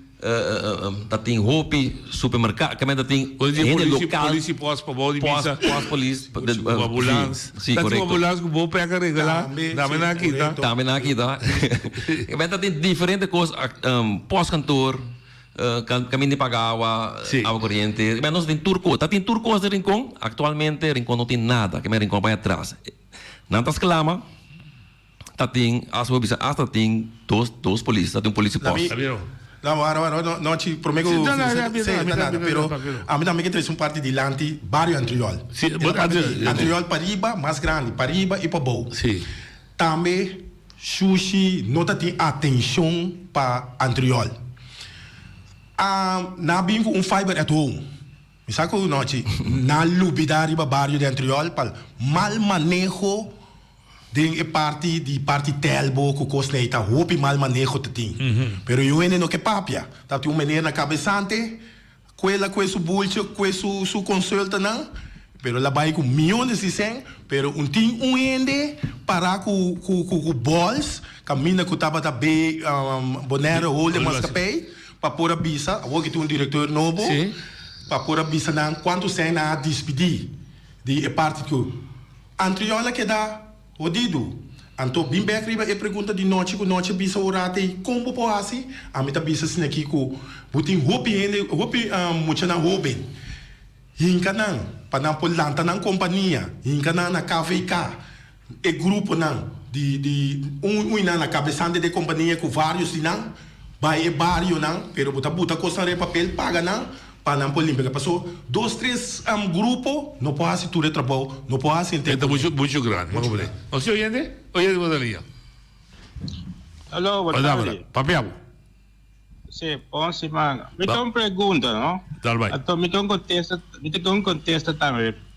Speaker 15: Ta tin hopi supermercado, ke men ta tin hende local.
Speaker 13: Polis y post pa bou di bisa.
Speaker 15: Post polis.
Speaker 13: Cu ambulans.
Speaker 15: Si,
Speaker 13: Ta tin
Speaker 15: corecto.
Speaker 13: ambulans cu bo pek a regala, tambe nan a kita.
Speaker 15: Tambe nan a kita. Ke men ta tin diferente cos, post kantoor. Kaminda di paga awa, awa koriente. Kimen nos tin tur kos. Ta tin tur kos den Rincon. Aktualmente Rincon no tin nada. Kimen Rincon a bai atras. Nan ta sklama, ta tin, asta bo bisa, asta tin dos, dos polis. Ta tin un polis di pòst.
Speaker 14: No, wara, wara, no, no, chi, prome ku si, ta nada, pero ami tambe ke trese un parti dilanti bario Antriol. Antriol pariba mas grandi, pariba i pabou. Tambe shushi no ta tin atencion pa Antriol. A nan a bin cu un fiber at home. Mi sa cu nochi nan a lubida riba bario di Antriol pa mal maneho den e parti di parti Telbo cu cosnan ey ta hopi mal maneho ta tin. Pero yu hende no ke papia. Ta tin un meneer na cabesante. Kue la kue su bultje, kue su su consultanan, pero la bai ku miyones di sen, pero un tin un hende para ku ku ku ku bols kaminda ku tabata be Bonaire Holding Maatschappij pa por a bisa, awor ki tin un directeur nobo, pa por a bisa nan kuantu sen nan a dispidi di e parti ku Antriol a keda. Hodidu. Anto bin bek riba e pregunta di nochi ku nochi a bisa un rato ei, kon bo por hasi? Ami ta bisa asina aki ku bo tin hopi hende, hopi muchanan hoben, hinka nan pa nan por lanta nan kompania, hinka nan na KVK, e gruponan di di un un nan na kabesante di e kompania ku varios di nan bai e barionan, pero bo ta buta kosnan riba papel paga nan Pa nan por limpia paso dos tres grupo no por haci tur e trabou, no por haci
Speaker 13: E ta mucho mucho grandi, bo comprende. No si oyente? Oyente bo ta liña.
Speaker 16: Aló, bo tardi.
Speaker 13: Papia bo.
Speaker 16: Si, bon siman. Mi tin un pregunta, no?
Speaker 13: Dal bai.
Speaker 16: Anto mi tin un contesta, mi tin un contesta tambe.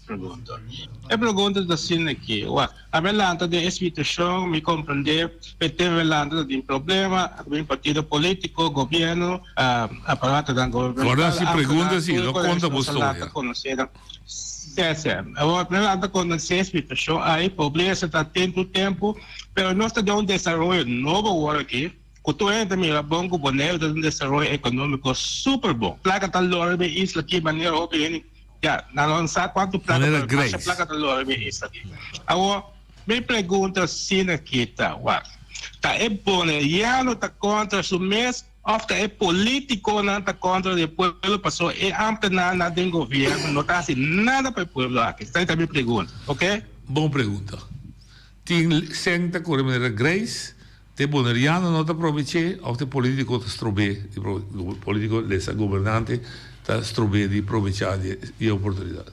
Speaker 16: Pregunta. E pregunta ta asina aki, wak, ami a lanta den e situashon, mi komprendé PT mi a lanta ta tin problema, a bin partido polítiko, gobièrnu, aparatonan gubernamental,
Speaker 13: Kòrda si pregunta si,
Speaker 16: ámtenar,
Speaker 13: no
Speaker 16: tur
Speaker 13: konta bo
Speaker 16: nos a lanta
Speaker 13: storia.
Speaker 16: konosé nan. Sè, sè. Awor, mi a lanta konosé e situashon ai, pobresa ta tin tur tempu, pero nos ta den un desaroyo nobo awor aki, ku tur hende ta mira bon ku Boneiru ta den un desaroyo ekonómiko super bon. Plaka ta lora riba e isla aki manera hopi hende. Ya, nan no sa cuanto placa,
Speaker 13: Manera
Speaker 16: pero masha
Speaker 13: Grace.
Speaker 16: placa ta lora mi isla aki. Awor, mi pregunta asina aki ta, wak, ta e boneriano ta contra su mes of ta e politiconan ta contra di e pueblo pasobra e ambtenaarnan den gobierno no ta haci nada pa e pueblo aki? Esaki ta mi pregunta, ok?
Speaker 13: Bon pregunta. Tin sèn ta kore manera Grace, te boneriano no ta probech'é òf te polítiko ta strob'é di polítiko lesa gobernante ta strob'é di probechá di e oportunidat.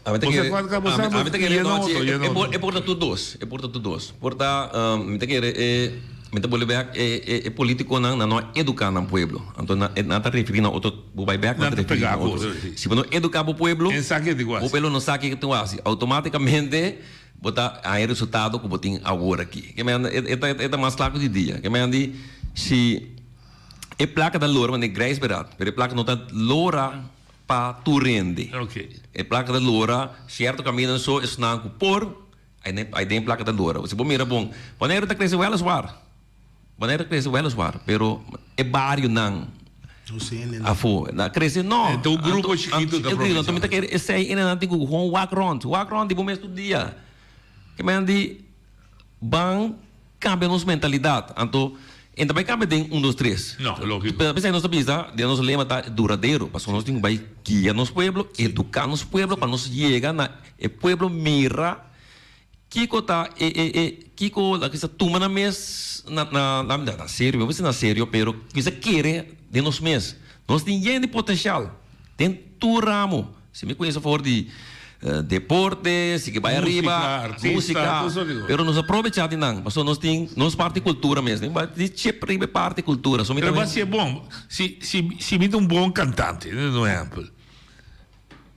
Speaker 15: Ami ta
Speaker 13: Bo sa
Speaker 15: kere,
Speaker 13: kual ka bo sa
Speaker 15: ami, ami ta kere
Speaker 13: yena
Speaker 15: nochi,
Speaker 13: otro,
Speaker 15: e,
Speaker 13: yena
Speaker 15: e por,
Speaker 13: otro.
Speaker 15: e por ta tur dos, e por ta tur dos. Por ta, mi ta kere e, mi ta bolbe bek e, e, e politikonan nan no a eduká nan pueblo. Anto nan, nan ta referí na otro, bo bai bek nan
Speaker 13: Nan
Speaker 15: ta
Speaker 13: ta
Speaker 15: referí
Speaker 13: pegá
Speaker 15: na
Speaker 13: ku
Speaker 15: otro.
Speaker 13: otro, si.
Speaker 15: Si bo no eduká bo pueblo,
Speaker 13: En sa ke di
Speaker 15: bo
Speaker 13: wasi.
Speaker 15: pueblo no sa ke tin wasi. Outomátikamente Bo ta haña e resultado ku bo tin awor aki. Ke men e ta e ta mas kla ku di dia. Ke men di si e plaka ta lora manera grijs berat, pero e plaka no ta lora pa tur hende. E plaka ta lora sierto kaminda so esnan ku por, ai den e plaka ta lora. Si bo mira bon, Boneiru ta krese wèliswaar. Boneiru ta krese wèliswaar, pero e barionan afó na krese no.
Speaker 13: E ta un grupo chikitu ta
Speaker 15: aprovecha. Anto mi ta kere esei e nan tin ku gewoon wak rònt, wak rònt di bo mes tur dia. Ke men di ban kambia nos mentalidat. Anto e ta bai kambia den un dos tres.
Speaker 13: No, lógiko.
Speaker 15: Pero p'esei nos ta bisa den nos lema ta duradero, pasobra nos tin ku bai guia nos pueblo, eduká nos pueblo pa nos yega na e pueblo mira Kiko ta e e e kiko la kisa tuma nan mes na na na na serio mi no bisa na serio pero kisa kere den nos mes nos tin yen di potencial den tur ramo si mi cuminsa for di deporte si ke bay ariba musica pero nos a probecha di nan pasobra nos tin nos parti cultura mes di chip riba e parti cultura so mi
Speaker 13: Pero si e bon si si si mi ta un bon cantante un ehempel.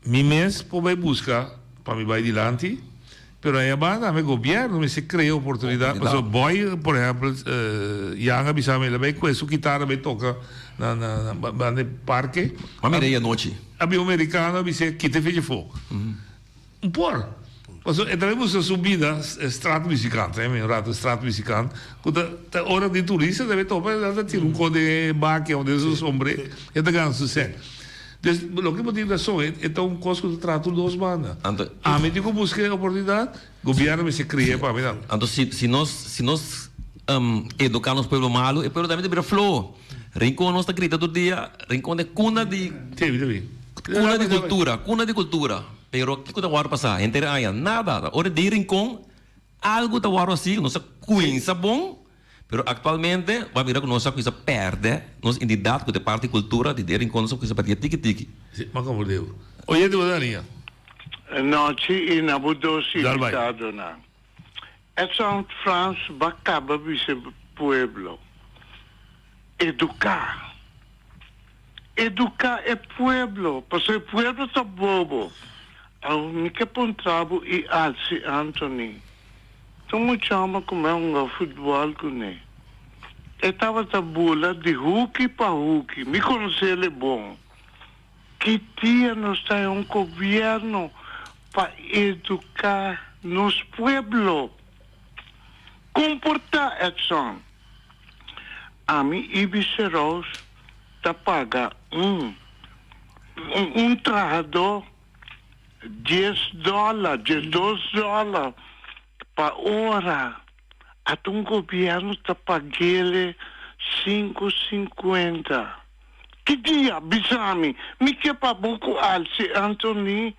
Speaker 13: Mi mes por bai buska pa mi bai dilanti, pero aya banda tambe gobierno mester crea oportunidad, pasobra Boy por ehempel Jan a bisa mi el a bai cue su kitara bai toca na na banda e parke.
Speaker 15: M'a mira ei anochi.
Speaker 13: A bin un mericano a bis'é kita e fecha afó. Un por. Pasobra e ta bai buska su bida straatmuzikant, mi un rato straatmuzikant, ku ta ta ora di turista ta bai topa e ta tira un kos den e baki òf den su sombré, e ta gana su sèn. Dus loke bo tin rason, e ta un kos ku ta traha tur dos banda. Ami tin ku buska e oportunidat, gobièrnu mester krea pa mi nan.
Speaker 15: Anto si si nos si nos. Eduká nos pueblo malu, e pueblo tambe ta bira floho. Rincon nos ta grita tur dia, Rincon ta e kuna di kuna di kultura, kuna di kultura. Pero kiko ta wòrdu pasá henter e aña? Nada. Ora di Rincon algu ta wòrdu hasi, nos a kuinsa bon, pero aktualmente bo a mira ku nos a kuinsa pèrdè nos identidat ku ta e parti kultura di Rincon nos a kuinsa pèrdè tiki tiki.
Speaker 13: Si, m'a komprendé bo. Oyente bo ta liña.
Speaker 17: Nochi i na bo dos invitadonan. Edson Frans ba kaba bisa pueblo, eduká. Eduká e pueblo, pasobra e pueblo ta bobo. Awor mi ke puntra bo i Alsi Anthony, ta un mucha hòmber ku mi a hunga futbòl kuné. E tabata bula di huki pa huki, mi konos'el e bon. Ki dia nos ta haña un gobièrnu pa eduká nos pueblo? Kon por ta, Edson? Ami Ibi Serous ta paga un un trahadó dies dòler, diesdos dòler pa ora. Ata un gobièrnu ta pag'ele sinku sinkuenta. Ki dia? Bisa mi. Mi ke pa bo ku Alci Anthony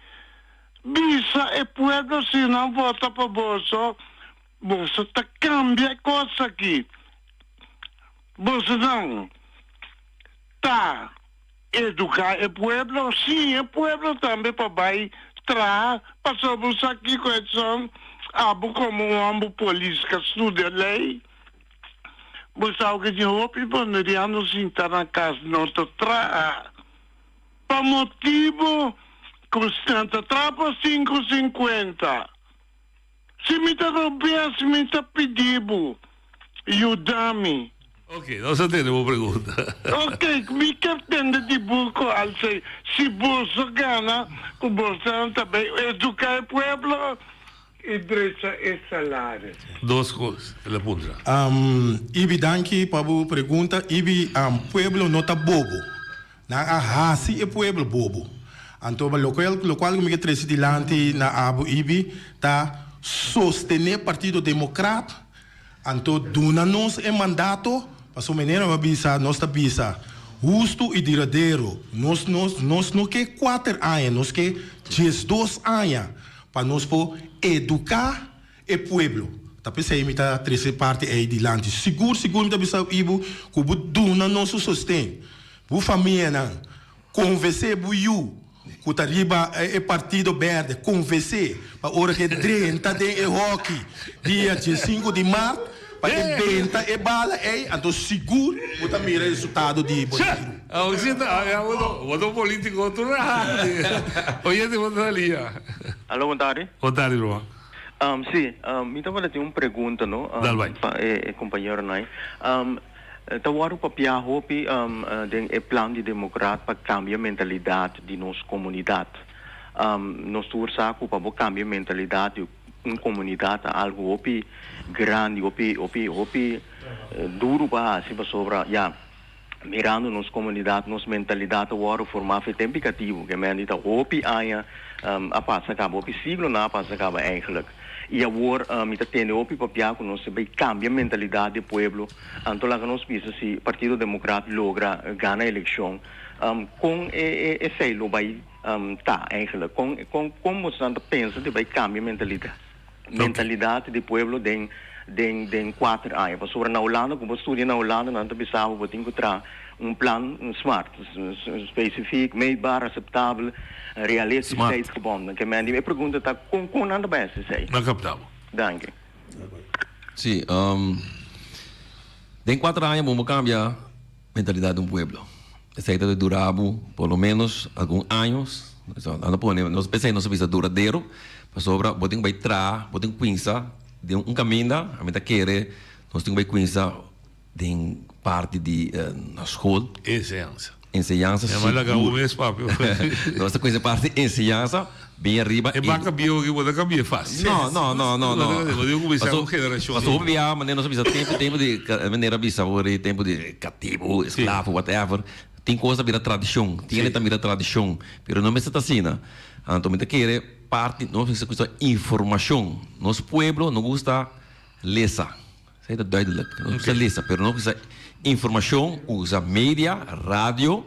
Speaker 17: bisa e pueblo si nan vota pa boso, boso ta kambia e kos aki. Bosonan ta eduka e pueblo, siña e pueblo tambe pa bai traha pasobra bo sa kiko Edson, abo komo un homber polis ka studia ley. Bo sa ku tin hopi boneriano sinta na kas no ta traha pa motibu ku nan ta traha pa sinku sinkuenta. Si mi ta robes mi ta pidi bo yuda mi.
Speaker 13: Ok, nos a tende bo pregunta.
Speaker 17: Ok, mi ke tende di bo ku al say si boso gana ku bosonan ta bay eduka e pueblo. I drecha e salario.
Speaker 13: Dos kos el a puntra.
Speaker 14: Ibi danki pa bo pregunta. Ibi, pueblo no ta bobo. Nan a hasi e pueblo bobo. Anto lokual lokual ku mi ke trese dilanti na abo Ibi ta sostene Partido Demokrat anto duna nos e mandato pasobra manera mi a bisa nos ta bisa hustu i duradero nos nos nos no ke kuater aña nos ke diesdos aña Pa nos por eduká e pueblo. Ta p'esei mi ta trese parti ei dilanti. Sigur, sigur mi ta bisa ibo ku bo duna nos su sosten. Bo famianan, konvesé bo yu ku ta riba e partido bèrdè, konvesé pa ora ku e drenta den e hòki dia diesinku di mart, pa e benta e bala ei, anto sigur bo ta mira e resultado di Boneiru.
Speaker 13: Bo ta un politico tur raha. Oyente bo ta salia.
Speaker 18: Alo bon tardi.
Speaker 13: Bon tardi ruman.
Speaker 18: Si, mi tabata tin un pregunta no
Speaker 13: Dal bai.
Speaker 18: pa e compañeronan ei. Ta wòrdu papia hopi den e plan di Demokrat pa kambia mentalidat di nos komunidat. Nos tur sa ku pa bo kambia mentalidat di un komunidat ta algu hopi grandi, hopi hopi hopi duru pa hasi pasobra ya. Mirando nos komunidat, nos mentalidat a wòrdu formá fe tempu katibu, ke men di ta hopi aña a pasa kaba, hopi siglonan a pasa kaba eigentlik. I awor mi ta tende hopi papia ku nos ta bai kambia mentalidat di e pueblo, anto laga nos bisa si Partido Demokrat logra gana elekshon, kon esei lo bai ta eigentlik? Kon kon kon bosonan ta pensa di bai kambia mentalidat? Mentalidat di pueblo den den den kuater aña. Pasobra na Hulanda ku bo studia na Hulanda nan ta bisa bo bo tin ku traha un plan smart, specifiek, meetbaar, aceptabel, realistisch,
Speaker 13: Smart.
Speaker 18: tijdsgebonden. Ke men di e pregunta ta kon kon nan ta bai hasi esei?
Speaker 13: Nan kapta bo.
Speaker 18: Danki.
Speaker 15: Sí, den kuater aña bo por kambia mentalidat di un pueblo. Esei ta dura bo por lo menos algun años. Nan ta pone, nos p'esei nos ta bisa duradero, pasobra bo tin ku bai traha, bo tin ku kuinsa den un kaminda, ami ta kere nos tin ku bai kuinsa den parti di na skol.
Speaker 13: Enseñansa.
Speaker 15: Enseñansa
Speaker 13: Mi a laga
Speaker 15: sigur.
Speaker 13: bo mes papia.
Speaker 15: Nos ta kuinsa parti enseñansa bin ariba.
Speaker 13: E baka bieu aki bo ta kambia fácil.
Speaker 15: No, no, no, no, no.
Speaker 13: Bo tin ku kuminsá ku generashon.
Speaker 15: Paso hopi biaha manera nos a bisa tempu, tempu di manera a bisa for di tempu di katibu, esklavo, whatever. Tin kos ta bira tradishon, tin hende ta mira tradishon, pero no mester ta asina. Anto mi ta kere parti nos mester gusta informashon. Nos pueblo no gusta lesa. Esei ta duidelijk. Nos bisa lesa, pero nos bisa informacion, usa media, radio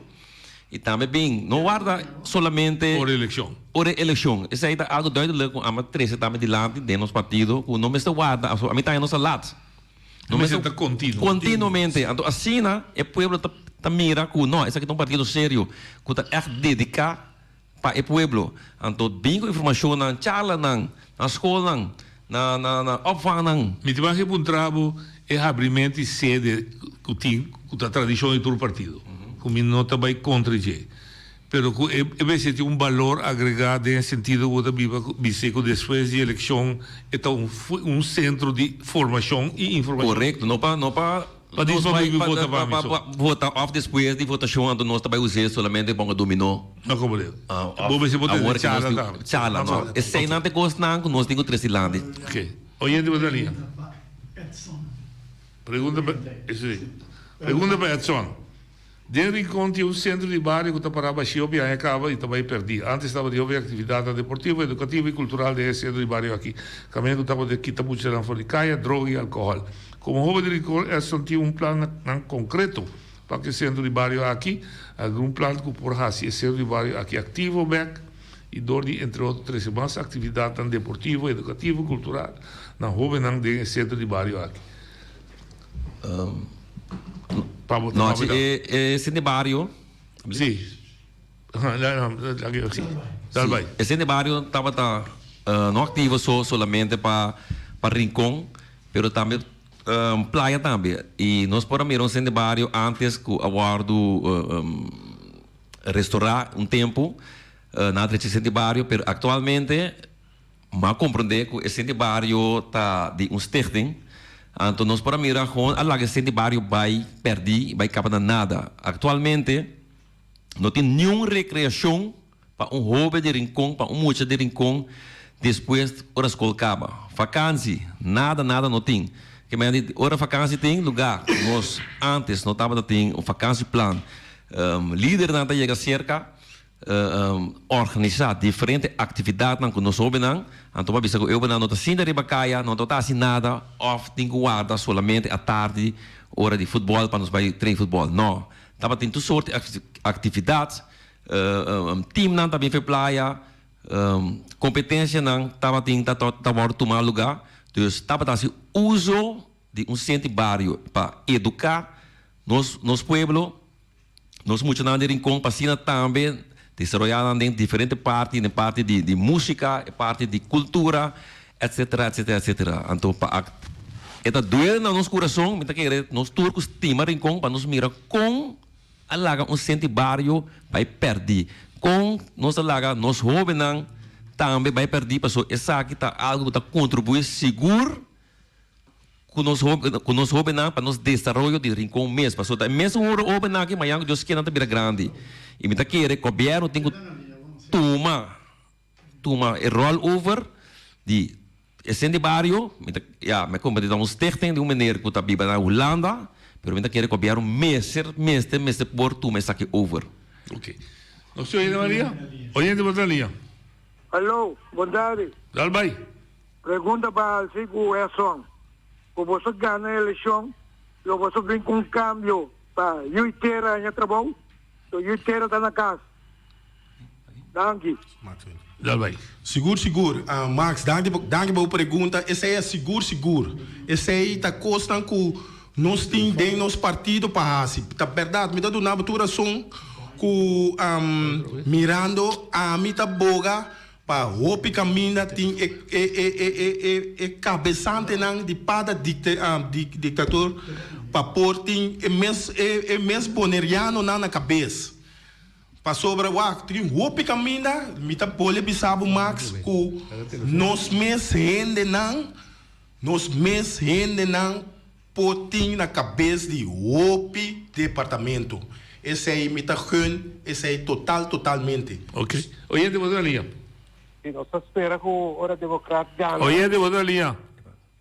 Speaker 15: y tambe bin no warda solamente
Speaker 13: Ora eleccion.
Speaker 15: Ora eleccion. Esei ta algo duidelijk cu ami a trece tambe dilanti den nos partido cu no mester warda, a mi ta nos a laat.
Speaker 13: No mester ta continuo.
Speaker 15: Continuamente. Anto asina e pueblo ta ta mira cu no, esaki ta un partido serio cu ta echt dedica Pa e pueblo. Anto bin ku informashonnan, charlanan, na skolnan, na na na opvangnan.
Speaker 13: Mi ta ban puntra bo e habrimento di sede ku tin ku ta tradishon di tur partido, ku mi no ta bai kontra dje, pero ku e e mester tin un balor agregá den e sentido ku bo ta biba bis'é ku despues di elekshon e ta un un sentro di formashon i informashon.
Speaker 15: Korekto, no pa no pa
Speaker 13: Pa
Speaker 15: Nos
Speaker 13: dis pa
Speaker 15: bai
Speaker 13: bibi
Speaker 15: pa
Speaker 13: vota pa mi
Speaker 15: pa
Speaker 13: so.
Speaker 15: pa vota of despues di votashon anto nos ta bai us'é solamente pa un dominó.
Speaker 13: No como de.
Speaker 15: Ah, of
Speaker 13: Bo mester bo tene
Speaker 15: awor ku nos
Speaker 13: charla
Speaker 15: tin
Speaker 13: tambe.
Speaker 15: charla no. Eseinan ta e kosnan ku nos tin ku trese dilanti.
Speaker 13: Ok. Oyente bo ta liña. Pregunta pa sí. Pregunta pa Edson. Den Rincon tin un sentro di bario ku ta pará bashí hopi aña kaba i ta bai pèrdí. Ántes tabatin hopi aktividatnan deportivo, edukativo i kultural den e sentro di bario aki. Kaminda ku tabata kita muchanan for di kaya, droga i alkohòl. Komo hoben di Rincon, Edson tin un plannan konkreto pa ku e sentro di bario aki. Algun plan ku por hasi e sentro di bario aki aktivo bèk i dor di entre otro trese mas aktividatnan deportivo, edukativo i kultural na hobennan den e sentro di bario aki.
Speaker 15: No, si e e sende bario.
Speaker 13: Si. Dal bai.
Speaker 15: E sende bario tabata no activo so solamente pa pa Rincon, pero tambe Playa tambe. Y nos por a mira un sende bario antes cu a wordo restora un tempo, nan a drecha e sende bario, pero actualmente M'a komprondé ku e senti bario ta di un stichting, anto nos por a mira kon a laga e senti bario bai pèrdí, bai kaba na nada. Aktualmente no tin niun rekreashon pa un hóben di Rincon, pa un mucha di Rincon despues ora skol kaba. Fakansi, nada nada no tin. Ke manera di ora fakansi tin lugá ku nos ántes no tabata tin un fakansiplan. Lidernan ta yega serka. Organisá diferente aktividatnan ku nos hóbennan, anto pa bisa ku e hóbennan no ta sinta riba kaya, no ta hasi nada òf tin ku warda solamente atardi ora di futbòl pa nos bai train futbòl. No, tabatin tur sorti aktividat, timnan ta bin for playa, kompetensianan tabatin ta ta wòrdu tumá lugá, dus tabata hasi uso di un senti bario pa eduká nos nos pueblo. Nos muchanan di Rincon pa asina tambe desaroyá nan den diferente parti, den parti di di músika, e parti di kultura, etcetera, etcetera, etcetera. Anto pa a e ta duele na nos kurason, mi ta kere nos tur ku stima Rincon pa nos mira kon a laga un senti bario bai pèrdí, kon nos a laga nos hóbennan tambe bai pèrdí pasobra esaki ta algu ku ta kontribuí sigur Ku nos ku nos hobennan pa nos desaroyo di Rincon mes pasobra ta e mesun ora hobennan aki mañan ku Dios kier nan ta bira grandi i mi ta kere gobièrnu tin ku tuma tuma e ròl over di esen di bario mi ta ya mi a komprende ta un stichting di un meneer ku ta biba na Hulanda pero mi ta kere gobièrnu mester mester mester por tuma esaki over.
Speaker 13: Ok. Nos tin oyente Maria? Oyente bo ta lia?
Speaker 19: Hallo, bon tardi.
Speaker 13: Dal bai.
Speaker 19: Pregunta pa Alci cu Edson, Cu boso gana e eleccion, lo boso bin cu un cambio pa yui tera haña trabou? So yui tera ta na cas. Danki.
Speaker 13: Dal bai.
Speaker 14: Sigur sigur Max danki pa danki pa bo pregunta esei a sigur sigur esei ta kosnan ku nos tin den nos partido pa hasi ta bèrdat mi ta duna bo tur rason ku mirando ami ta boga Pa hopi kaminda tin e e e e e e e kabesantenan di pada dikte diktator pa por tin e mes e e mes bonerianonan na kabes. Pasobra wak tin hopi kaminda mi ta bole bisa bo Max ku nos mes hendenan nos mes hendenan por tin na kabes di hopi departamento. Esei mi ta gun esei total totalmente.
Speaker 13: Ok. Oyente bo ta liña.
Speaker 20: Si, nos ta spera cu ora Democrat gana.
Speaker 13: Oyente bo ta liña.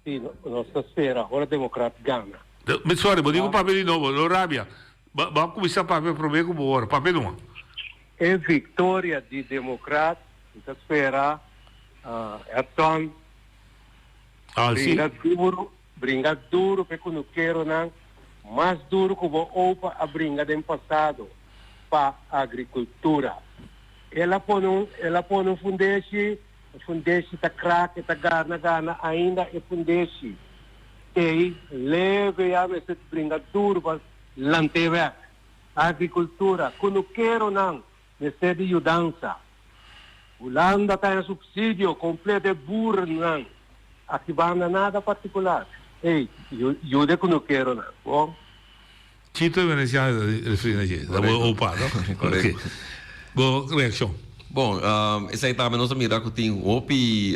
Speaker 20: Si, nos ta spera ora Democrat gana.
Speaker 13: Mi sorry, bo tin cu papia di nobo, no rabia. Bo a cuminsa papia prome cu bo ora. Papia numa.
Speaker 20: E victoria di Democrat, mi ta spera Edson
Speaker 13: Alsi.
Speaker 20: bira duro. Bringa duru pa e kunukeronan, mas duru ku bo opa a bringa den pasado pa agrikultura. El a pone un el a pone un fundeshi, e fundeshi ta krak, e ta gana gana ainda e fundeshi t'ei leve ya mester bringa duru pa lant'é bek. Agrikultura, kunukeronan mester di yudansa. Hulanda ta haña supsidio kompleto e boerennan. Aki banda nada partikular. Ey, yuda e kunukeronan, bon.
Speaker 13: Chito e Veneciano ta referi na dje, ta bo opa, no?
Speaker 15: Korekto.
Speaker 13: Bo reakshon?
Speaker 15: Bon, esei tambe nos a mira ku tin hopi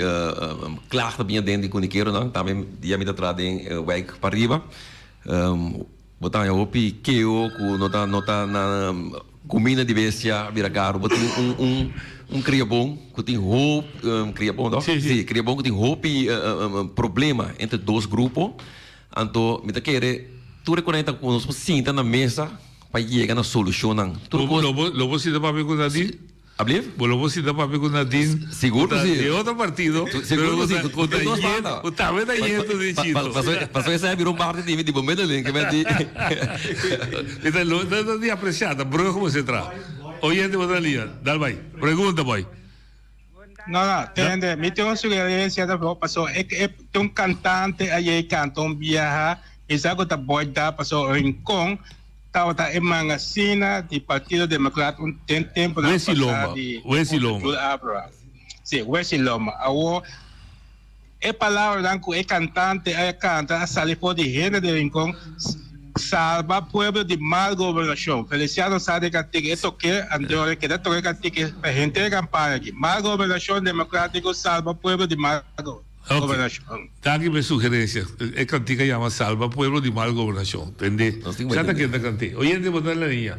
Speaker 15: klacht ta bini aden di kunikeronan. Tambe dia mi ta traha den wijk pariba. Bo ta haña hopi keo ku no ta no ta na kuminda di bestia a bira karu. Bo tin un un un kriabon ku tin hop kriabon to?
Speaker 13: Si, si.
Speaker 15: Si, kriabon ku tin hopi problema entre dos grupo. Anto mi ta kere tur e konai ta ku nos por sinta na mesa pa yega na solushonnan. Tur kos.
Speaker 13: Lo bo lo bo sinta papia ku Nadine?
Speaker 15: Ablief?
Speaker 13: Bo lo por sinta papia ku Nadine?
Speaker 15: Sigur ku si.
Speaker 13: Di otro partido.
Speaker 15: Sigur ku si.
Speaker 13: Ku ta yendo, ku tambe ta yendo di Chito.
Speaker 15: Paso esei a bira un parti di mi di bemiddeling. Ke men di.
Speaker 13: Mi ta lo ta di aprecia, ta brug ku bo se traha. Oyente bo ta lia. Dal bai. Pregunta boy.
Speaker 16: No, no, tende, mi tin un sugerencia ta for, paso e e tin un cantante a yei canta un biaha, mi sa cu ta boy da paso Rincon tabata e mangasina di Partido Democrat un den temponan
Speaker 13: Wesley
Speaker 16: pasa
Speaker 13: Lomba,
Speaker 16: di
Speaker 13: Wesley Lomba.
Speaker 16: Jules Abraham. Si, Wesley Lomba. Awor e palabranan cu e cantante a canta a sali for di hende di Rincon, Salba pueblo di mal gobernacion. Feliciano sa di cantica e toke, anto e keda toke cantica pa henter e campaña aki. Mal gobernacion democratico salba pueblo di mal gobernacion.
Speaker 13: Danki pa e sugerencia. E cantica yama Salba pueblo di mal gobernacion. Tende. Sa ta ken ta cant'e. Oyente bo ta na liña.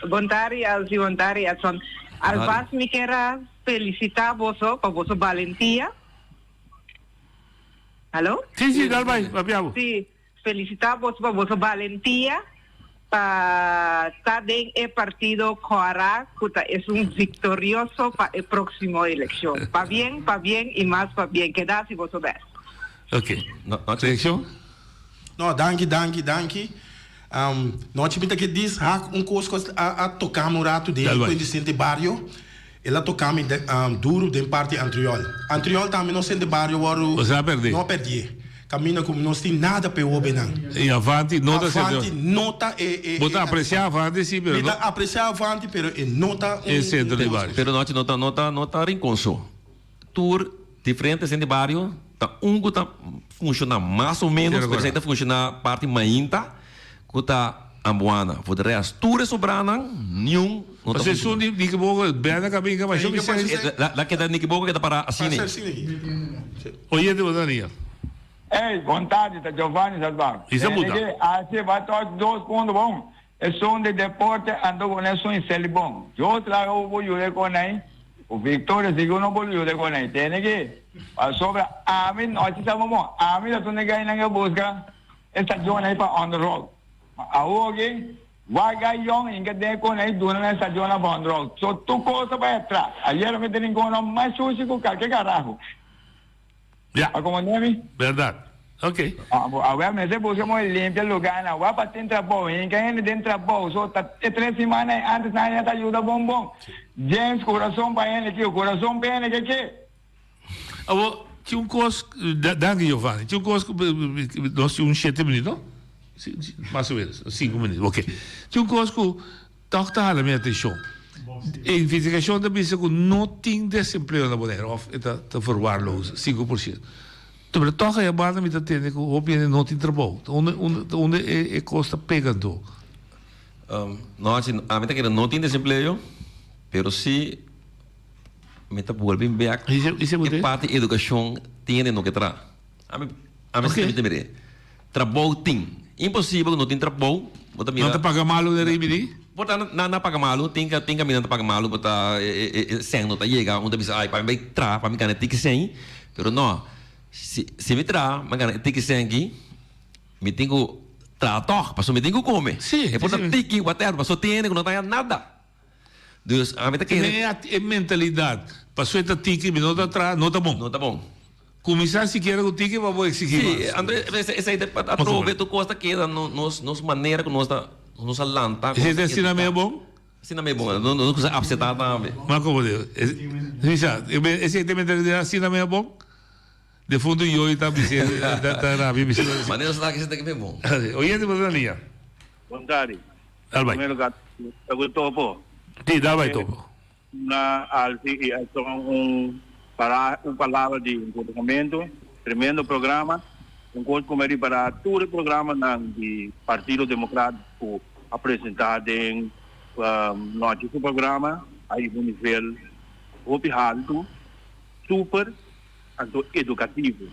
Speaker 21: Bon tardi Elsie, bon tardi Edson. Alvast mi kier a felicita boso pa boso balentia. Hallo?
Speaker 13: Si, si, dal bai, papia bo.
Speaker 21: Si, felicita boso pa boso balentia pa ta den e partido Kora cu ta esun victorioso pa e proximo eleccion. Pabien, pabien y mas pabien. Keda haci boso best.
Speaker 13: Ok. Reaccion?
Speaker 14: No, danki, danki, danki. Um, nochi mi ta ke dis hak un kos ku a, a toka mi un ratu den
Speaker 13: Dal bai.
Speaker 14: Kuendisente Bario. El a toka mi de, um, duru den parti Antriol. Antriol tambe nos hende bario wòrdu
Speaker 13: Bo sa pèrdè.
Speaker 14: no pèrdè. Kaminda ku nos tin nada pa e hóbennan.
Speaker 13: I Avanti no ta
Speaker 14: Avanti
Speaker 13: sentro.
Speaker 14: no ta e, e,
Speaker 13: Bo ta
Speaker 14: e
Speaker 13: apresiá Avanti si, pero
Speaker 14: Mi
Speaker 13: no
Speaker 14: ta apresiá Avanti, pero e no ta un,
Speaker 13: e sentro
Speaker 14: un
Speaker 13: di
Speaker 14: kos.
Speaker 13: bario.
Speaker 15: Pero nochi no ta no ta no ta Rincon so. Tur diferente sentro di bario ta un ku ta funshoná mas o ménos, pero esei ta funshoná parti mainta ku ta Amboana. For de rest tur e sobranan niun no ta
Speaker 13: Pasobra esun
Speaker 15: funshoná.
Speaker 13: di Nikiboko bèna kaminda masha Vicente.
Speaker 15: La keda Nikiboko keda pará asina ei.
Speaker 13: Oyente bo ta nia.
Speaker 22: Ey, bon tardi, ta Giovanni Salbak.
Speaker 13: Isa buta.
Speaker 22: Tene ke haci ba toch dos punto bon. Esun di deporte anto con esun y Selibon. Dios laga bo por yuda con ey. Cu victoria sigur no por yuda con ey. Tene ke pasobra ami no haci sa bon. Ami ta tune gainan ke busca e stadion ey pa onderhold. Ma awoki wak gay yong inke den con ey duna nan e stadion pa onderhold. So tur cos ta bay atras. Ayer mi tene con nan mas sushi cu kalke carajo.
Speaker 13: Ya.
Speaker 22: A comprende mi?
Speaker 13: Berdad. Ok.
Speaker 22: Awel mester busca mooi limpia lugarnan. Wak pa tin trabou. Hinca hende den trabou. So ta e tres siman ei antes nan ya ta yuda bon bon. James curason pa hende kico? Curason pa hende ke ke?
Speaker 13: Awor tin un cos, danki Giovanni, tin un cos cu nos tin un shete minuut no? Mas o menos, cinco minuut, ok. Tin un cos cu Tòg ta hala mi atenshon. E investigashon ta bisa ku no tin desempleo na Bonaire òf e ta ta verwaarloosd, 5%. Pero tòg aya banda mi ta tende ku hopi hende no tin trabou. Ta unda unda ta unda e e kos ta pega anto?
Speaker 15: No, asi ami ta kere no tin desempleo, pero si mi ta bolbe bek e parti edukashon tin hende no ke traha. Ami ami si ta mira trabou tin. Imposibel ku no tin trabou. Bo ta mira.
Speaker 13: Nan ta paga malu den Rimini?
Speaker 15: Por ta nan na paga malu. Tin tin kaminda nan ta paga malu por ta e sèn no ta yega. Un ta bisa ay pa mi bai traha pa mi gana e tiki sèn. Pero no si si mi traha mi gana e tiki sèn aki mi tin ku traha tòg pasobra mi tin ku kome. E por ta tiki whatever pasobra tin hende ku no ta haña nada. Dus ami ta kere.
Speaker 13: E mentalidat pasobra e ta tiki mi no ta traha no ta bon.
Speaker 15: No ta bon.
Speaker 13: Kuminsá sikiera ku tiki pa bo eksigí
Speaker 15: Sí,
Speaker 13: mas.
Speaker 15: anto esei ta atrobe tur kos ta keda nos nos manera ku nos ta nos a lanta.
Speaker 13: Esei ta asina medio bon?
Speaker 15: Asina medio bon, nos kusa apseptá tambe.
Speaker 13: Ma komo di? Misa, esei ta mentalidad asina medio bon? Defuntu Yoi ta bis'é ta rabia bis'é.
Speaker 15: Manera nos ta aki esei ta medio bon.
Speaker 13: Oyente bo ta na liña.
Speaker 1: Bon tardi.
Speaker 13: Dal bai.
Speaker 1: Primer lugar, ta ku topo.
Speaker 13: Sí, dal bai topo.
Speaker 1: Na Alfie y Edson un para un palabra di encorajamento. Tremendo programa. Un cos cu mi a ripara tur e programanan di Partido Democrat cu a presenta den nochi su programa a hiba un nivel hopi halto, super anto educativo.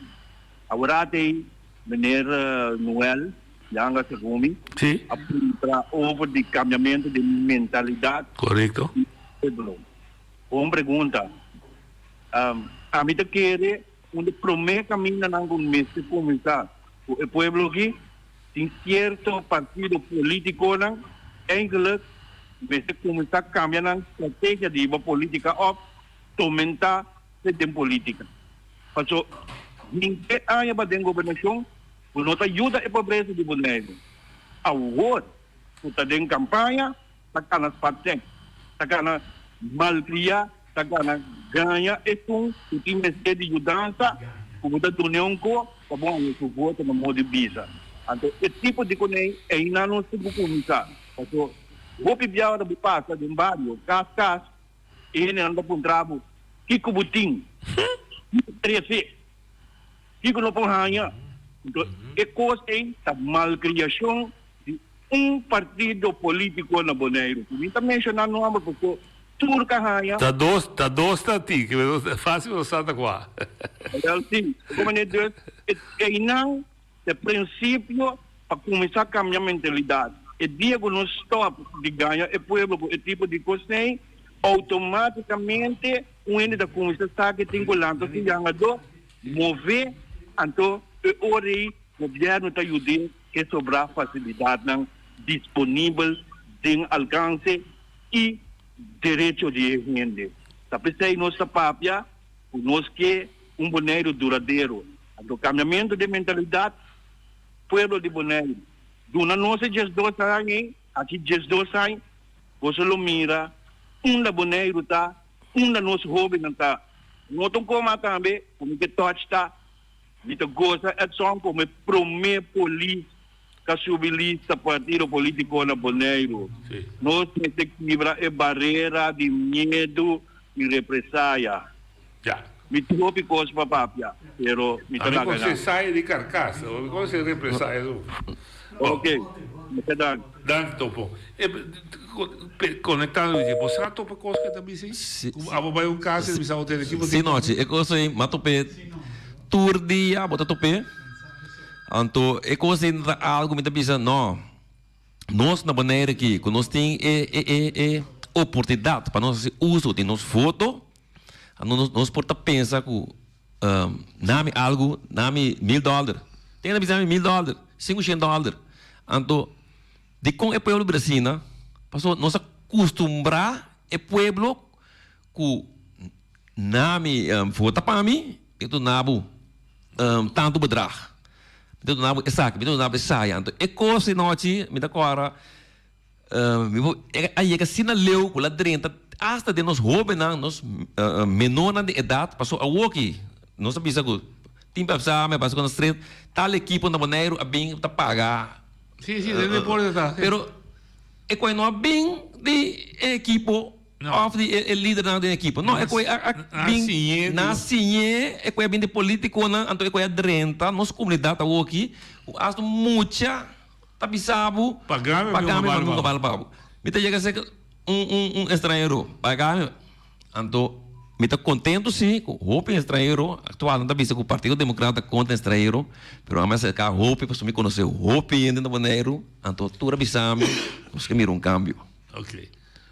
Speaker 1: Aworat ey meneer Noel Yanga Segumi a puntra over di cambiamento di mentalidad
Speaker 13: Correcto.
Speaker 1: di pueblo. Bon pregunta. Ami ta kere un di prome camindanan cu mester cuminsa cu e pueblo aki, tin cierto partido politiconan eigenlijk mester cuminsa cambia nan strategia di hiba politica of tormenta den politica. Paso hinte aña ba den gobernacion Bo no ta yuda e pobresa di Boneiru. Awor ku ta den kampaña ta gana spatsèk, ta gana malkriá, ta gana gaña esun ku tin mester di yudansa ku bo ta dun'é un ko pa bo haña su voto na modo di bisa. Anto e tipo di konei einan nos tin ku kuminsá. Paso hopi biaha ta bo pasa den bario kas kas e hendenan ta puntra bo kiko bo tin, kiko trese. Kiko no por haña? Enton e kos ei ta malkriashon di un partido polítiko na Boneiru. Mi ta menshoná nòmber pasobra tur ka haña.
Speaker 13: Ta dos, ta dos ta ti, ke nos fásil nos sa ta kua.
Speaker 1: Wèl si, di manera dus e einan ta e prinsipio pa kuminsá kambia mentalidat. E dia ku nos stòp di gaña e pueblo ku e tipo di kosnan ei, outomátikamente Un hende ta cuminsa sa ke tin cu lanta su yangadó, move, anto e ora ei gobierno ta yud'é ke sobrá facilidadnan disponibel den alcance y derecho di e hende. Ta p'esei nos ta papia cu nos ke un Boneiru duradero. Anto cambiamento den mentalidad, pueblo di Boneiru, duna nos e 12 aña ei, haci 12 aña, boso lo mira unda Boneiru ta, Unda nos hobennan ta? No ta un koma tambe ku mi ke touch ta. Mi ta gosa Edson komo e prome polis ka subi lista partido politiko na Boneiru. Nos mester kibra e barera di miedu i represaya. Mi tin hopi kos pa papia, pero mi ta
Speaker 13: Ami
Speaker 1: laga
Speaker 13: konsé
Speaker 1: nan.
Speaker 13: saya di karkas, mi konsé represaya su.
Speaker 1: Ok, masha danki.
Speaker 13: Danki Topo. E konektando di dje, bo sa topa kos ke ta bisa ei? Ku abo bai un kas i ta bisa hotel aki bo
Speaker 15: Si
Speaker 13: tin.
Speaker 15: nochi, e kos ei m'a top'é tur dia bo ta top'é. Anto e kos ei ta algu mi ta bisa no, nos na Bonaire aki ku nos tin e e e e oportunidat pa nos hasi uso di nos voto, anto nos nos por ta pensa ku nami algu, nami mil dòler. Tin hende a bisa mi mil dòler, sinku shen dòler. Anto dikon e pueblo bira asina? Pasobra nos a kustumbrá e pueblo ku nami vota pa mi, mi ta duna bo tantu bedrag, mi ta duna bo esaki, mi ta duna bo esaya. Anto e kos di nochi mi ta kòrda Mi por a yega asina leu ku la drenta asta den nos hóbennan, nos menornan di edat, pasobra awoki nos ta bisa ku tin pasa mi a pasa ku nos tren tal ekipo na Boneiru a bin ta paga.
Speaker 13: Sí, sí, den deporte ta.
Speaker 15: Pero e koi no a bin di e ekipo òf di e lidernan den ekipo. No, e koi a bin nan a siñ'é, e koi a bin di politikonan, anto e koi a drenta nos komunidat awoki ku asta mucha. Ta bisa bo,
Speaker 13: Pagami
Speaker 15: pagami pa nunca bal pa bo. Mi ta yega ser un un un estranhero, pagami. Anto mi ta contento si cu hopi estranhero actual nan ta bisa cu Partido Democrata contra estranhero, pero ami a acerca hopi pasobra mi conoce hopi hende na Boneiru, anto tur a bisa mi nos ke mira un cambio.
Speaker 13: Ok.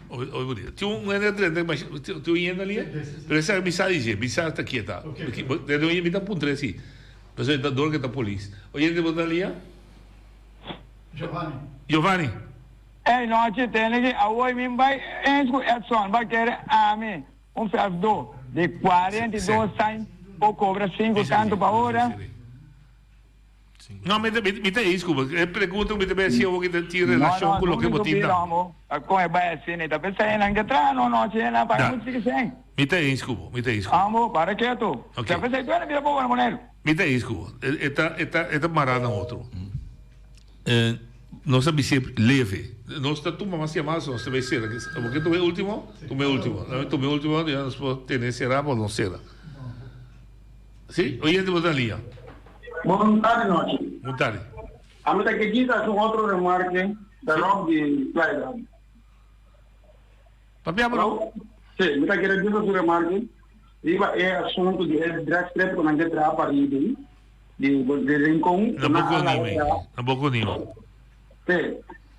Speaker 13: Oye bonito. Tin un hende drenta mashi, tin un hende ali? Pero esa mi sa dice, mi sa ta kieta. Mi ta puntra si. Pasobra e ta dor ke ta polis. Oyente bo ta ali?
Speaker 2: Giovanni.
Speaker 13: Giovanni.
Speaker 22: Ey nochi tene ki awoy mi bay eens ku Edson bay kere ami un fefdo di 42 añ. por kobra sinku tantu pa ora.
Speaker 13: No, mi ta, mi ta eens ku bo. E pregunta ku mi ta bai hasi awor ki ta tin relashon ku loke bo tin ta.
Speaker 22: Kon e bai asina? E ta pensa e nan ke traha no no, si e nan paga muchu siki sen.
Speaker 13: Mi ta eens ku bo, mi ta eens ku bo.
Speaker 22: Amo, para ketu.
Speaker 13: Ok.
Speaker 22: Ta pensa e duene bira bobo na Boneiru.
Speaker 13: Mi ta eens ku bo. E ta, e ta, e ta mará na otro. Nos a bis'é leve. Nos ta tuma mas yamada, so nos ta bai sera. Bo ke tuma e ultimo? Tuma e ultimo. Laat mi tuma e ultimo, ya nos por tene será pa nos sera. Si, oyente bo ta na liña.
Speaker 3: Bon tardi nochi.
Speaker 13: Bon tardi.
Speaker 3: Ami ta ke djis hasi un otro remarke ta ròk di Playa Grande.
Speaker 13: Papia bro.
Speaker 3: Si, mi ta kere djis hasi un remarke riba e asuntu di e dragstrip ku nan ke traha pa riba di di Rincon.
Speaker 13: Na Boko Nime, na Boko Nime.
Speaker 3: Si,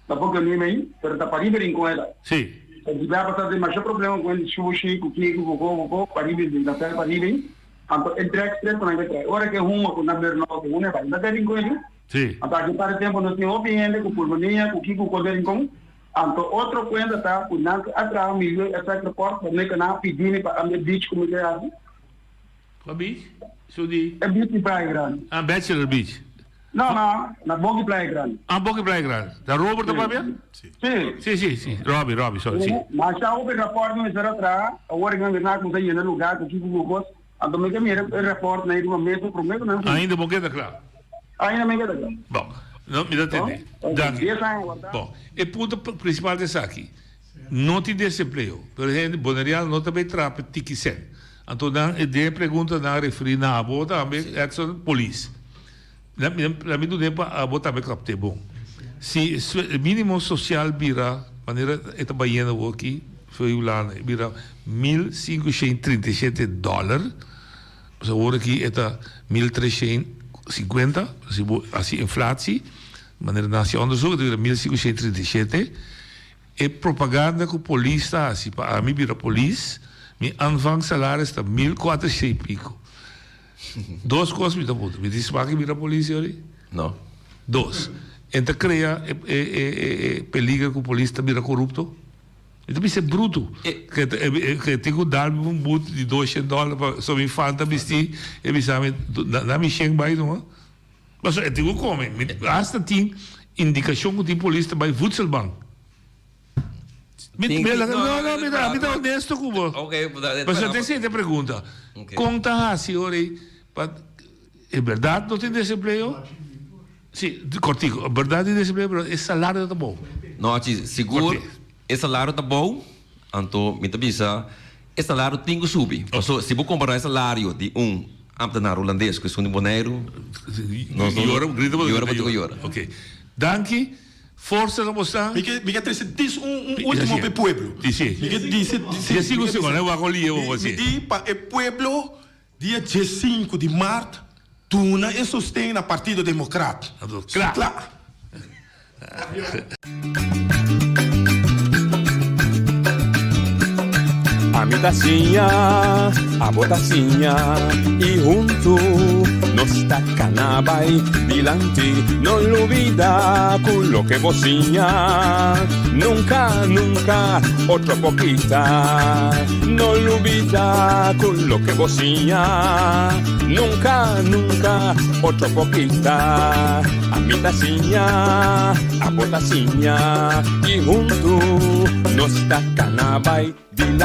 Speaker 3: na Boko Nime, pero ta pariba Rincon e ta.
Speaker 13: Si.
Speaker 3: Di bia pasa demasiado problema ku e sushi, ku kiko, ku ko, ku ko, pariba di na pel pariba. Anto e dragstrip ku nan ke traha, ora ke huma ku na burnout ku huma e bai, na ta Rincon e.
Speaker 13: Si.
Speaker 3: Anto aki par di tempo nos tin hopi hende ku pulmonia, ku kiko, ku ko den Rincon. Anto otro kuenta ta ku nan a traha milieu effect report pa meka nan a pidi mi pa anda e beach ku mi ke hasi.
Speaker 13: Kua beach? Su di.
Speaker 3: E beach di Playa Grande.
Speaker 13: Ah, Bachelor Beach.
Speaker 3: No, no, na Boki Playa Grande.
Speaker 13: Ah, Boki Playa Grande. Ta Robert ta papia?
Speaker 3: Si.
Speaker 13: Si, si, si. Robbie, Robbie, sorry, si.
Speaker 3: Masha hopi rapport mester a traha, awor nan a kumsa yena lugar ku kiko ku kos. Anto mi ke mira e rapport nan riba mesa prome ku nan subi.
Speaker 13: Ainda bo keda kla?
Speaker 3: Ainda mi keda kla.
Speaker 13: Bon, no, mi ta tende. Danki.
Speaker 3: Dies aña aguanta.
Speaker 13: Bon, e punto principal ta esaki. No tin desempleo, pero hende boneriano no ta bay traha pa tiki cent. Anto nan e den e pregunta nan a referi na abo tambe, Edson, polis. La mi dun'e pa abo tambe kapt'e bon. Si e minimo sosial bira manera e ta bayendo awor aki for Hulanda, e bira 1537 dòler, pasobra awor aki e ta 1350, si bo hasi inflatie, manera nan hasi onderzoek, e ta bira 1537. E propaganda ku polis ta hasi pa ami bira polis, mi aanvangsalaris ta 1400 i piko. Dos kos mi ta puntra, mi tin smak bira polis yori?
Speaker 15: No.
Speaker 13: Dos, en ta krea e e e peliger ku polis ta bira korupto? Mi ta bisa e brutu ke ke tin ku dal mi un but di doshent dòler pa so mi falta bisti e bisa mi na mi shen bai numa. Pasobra e tin ku kome. Mi hasta tin indikashon ku tin polis ta bai voedselbank. Mi no no mi ta mi ta honesto ku bo. Pasobra ta esei ta e pregunta. Kon ta hasi ora ei pa e bèrdat no tin desempleo? Si, kòrtiku, bèrdat tin desempleo pero e salario ta bou.
Speaker 15: No, si sigur e salario ta bou, anto mi ta bisa e salario tin ku subi. Pasobra si bo kompará e salario di un ambtenaar hulandes ku esun di Boneiru, nos no
Speaker 13: Yora, grita bo
Speaker 15: yora bo tin ku yora.
Speaker 13: Oké. Danki. Forsa na bo sa.
Speaker 14: Mi ke mi ke trese dis un un ultimo pa e pueblo.
Speaker 13: Di si.
Speaker 14: Mi ke dise
Speaker 13: si. Di siku siku, nan wak olie bo
Speaker 14: Mi di pa e pueblo dia diesinku di mart duna e sosten na Partido Demokrat.
Speaker 13: Kla.
Speaker 14: Kla.
Speaker 12: Ami ta siña, abo ta siña y huntu nos ta cana bay dilanti. No lubida cu loke bo siña nunca, nunca otro por kita. No lubida cu loke bo siña nunca, nunca otro por kita. Ami ta siña, abo ta siña y huntu nos ta cana bay dilanti.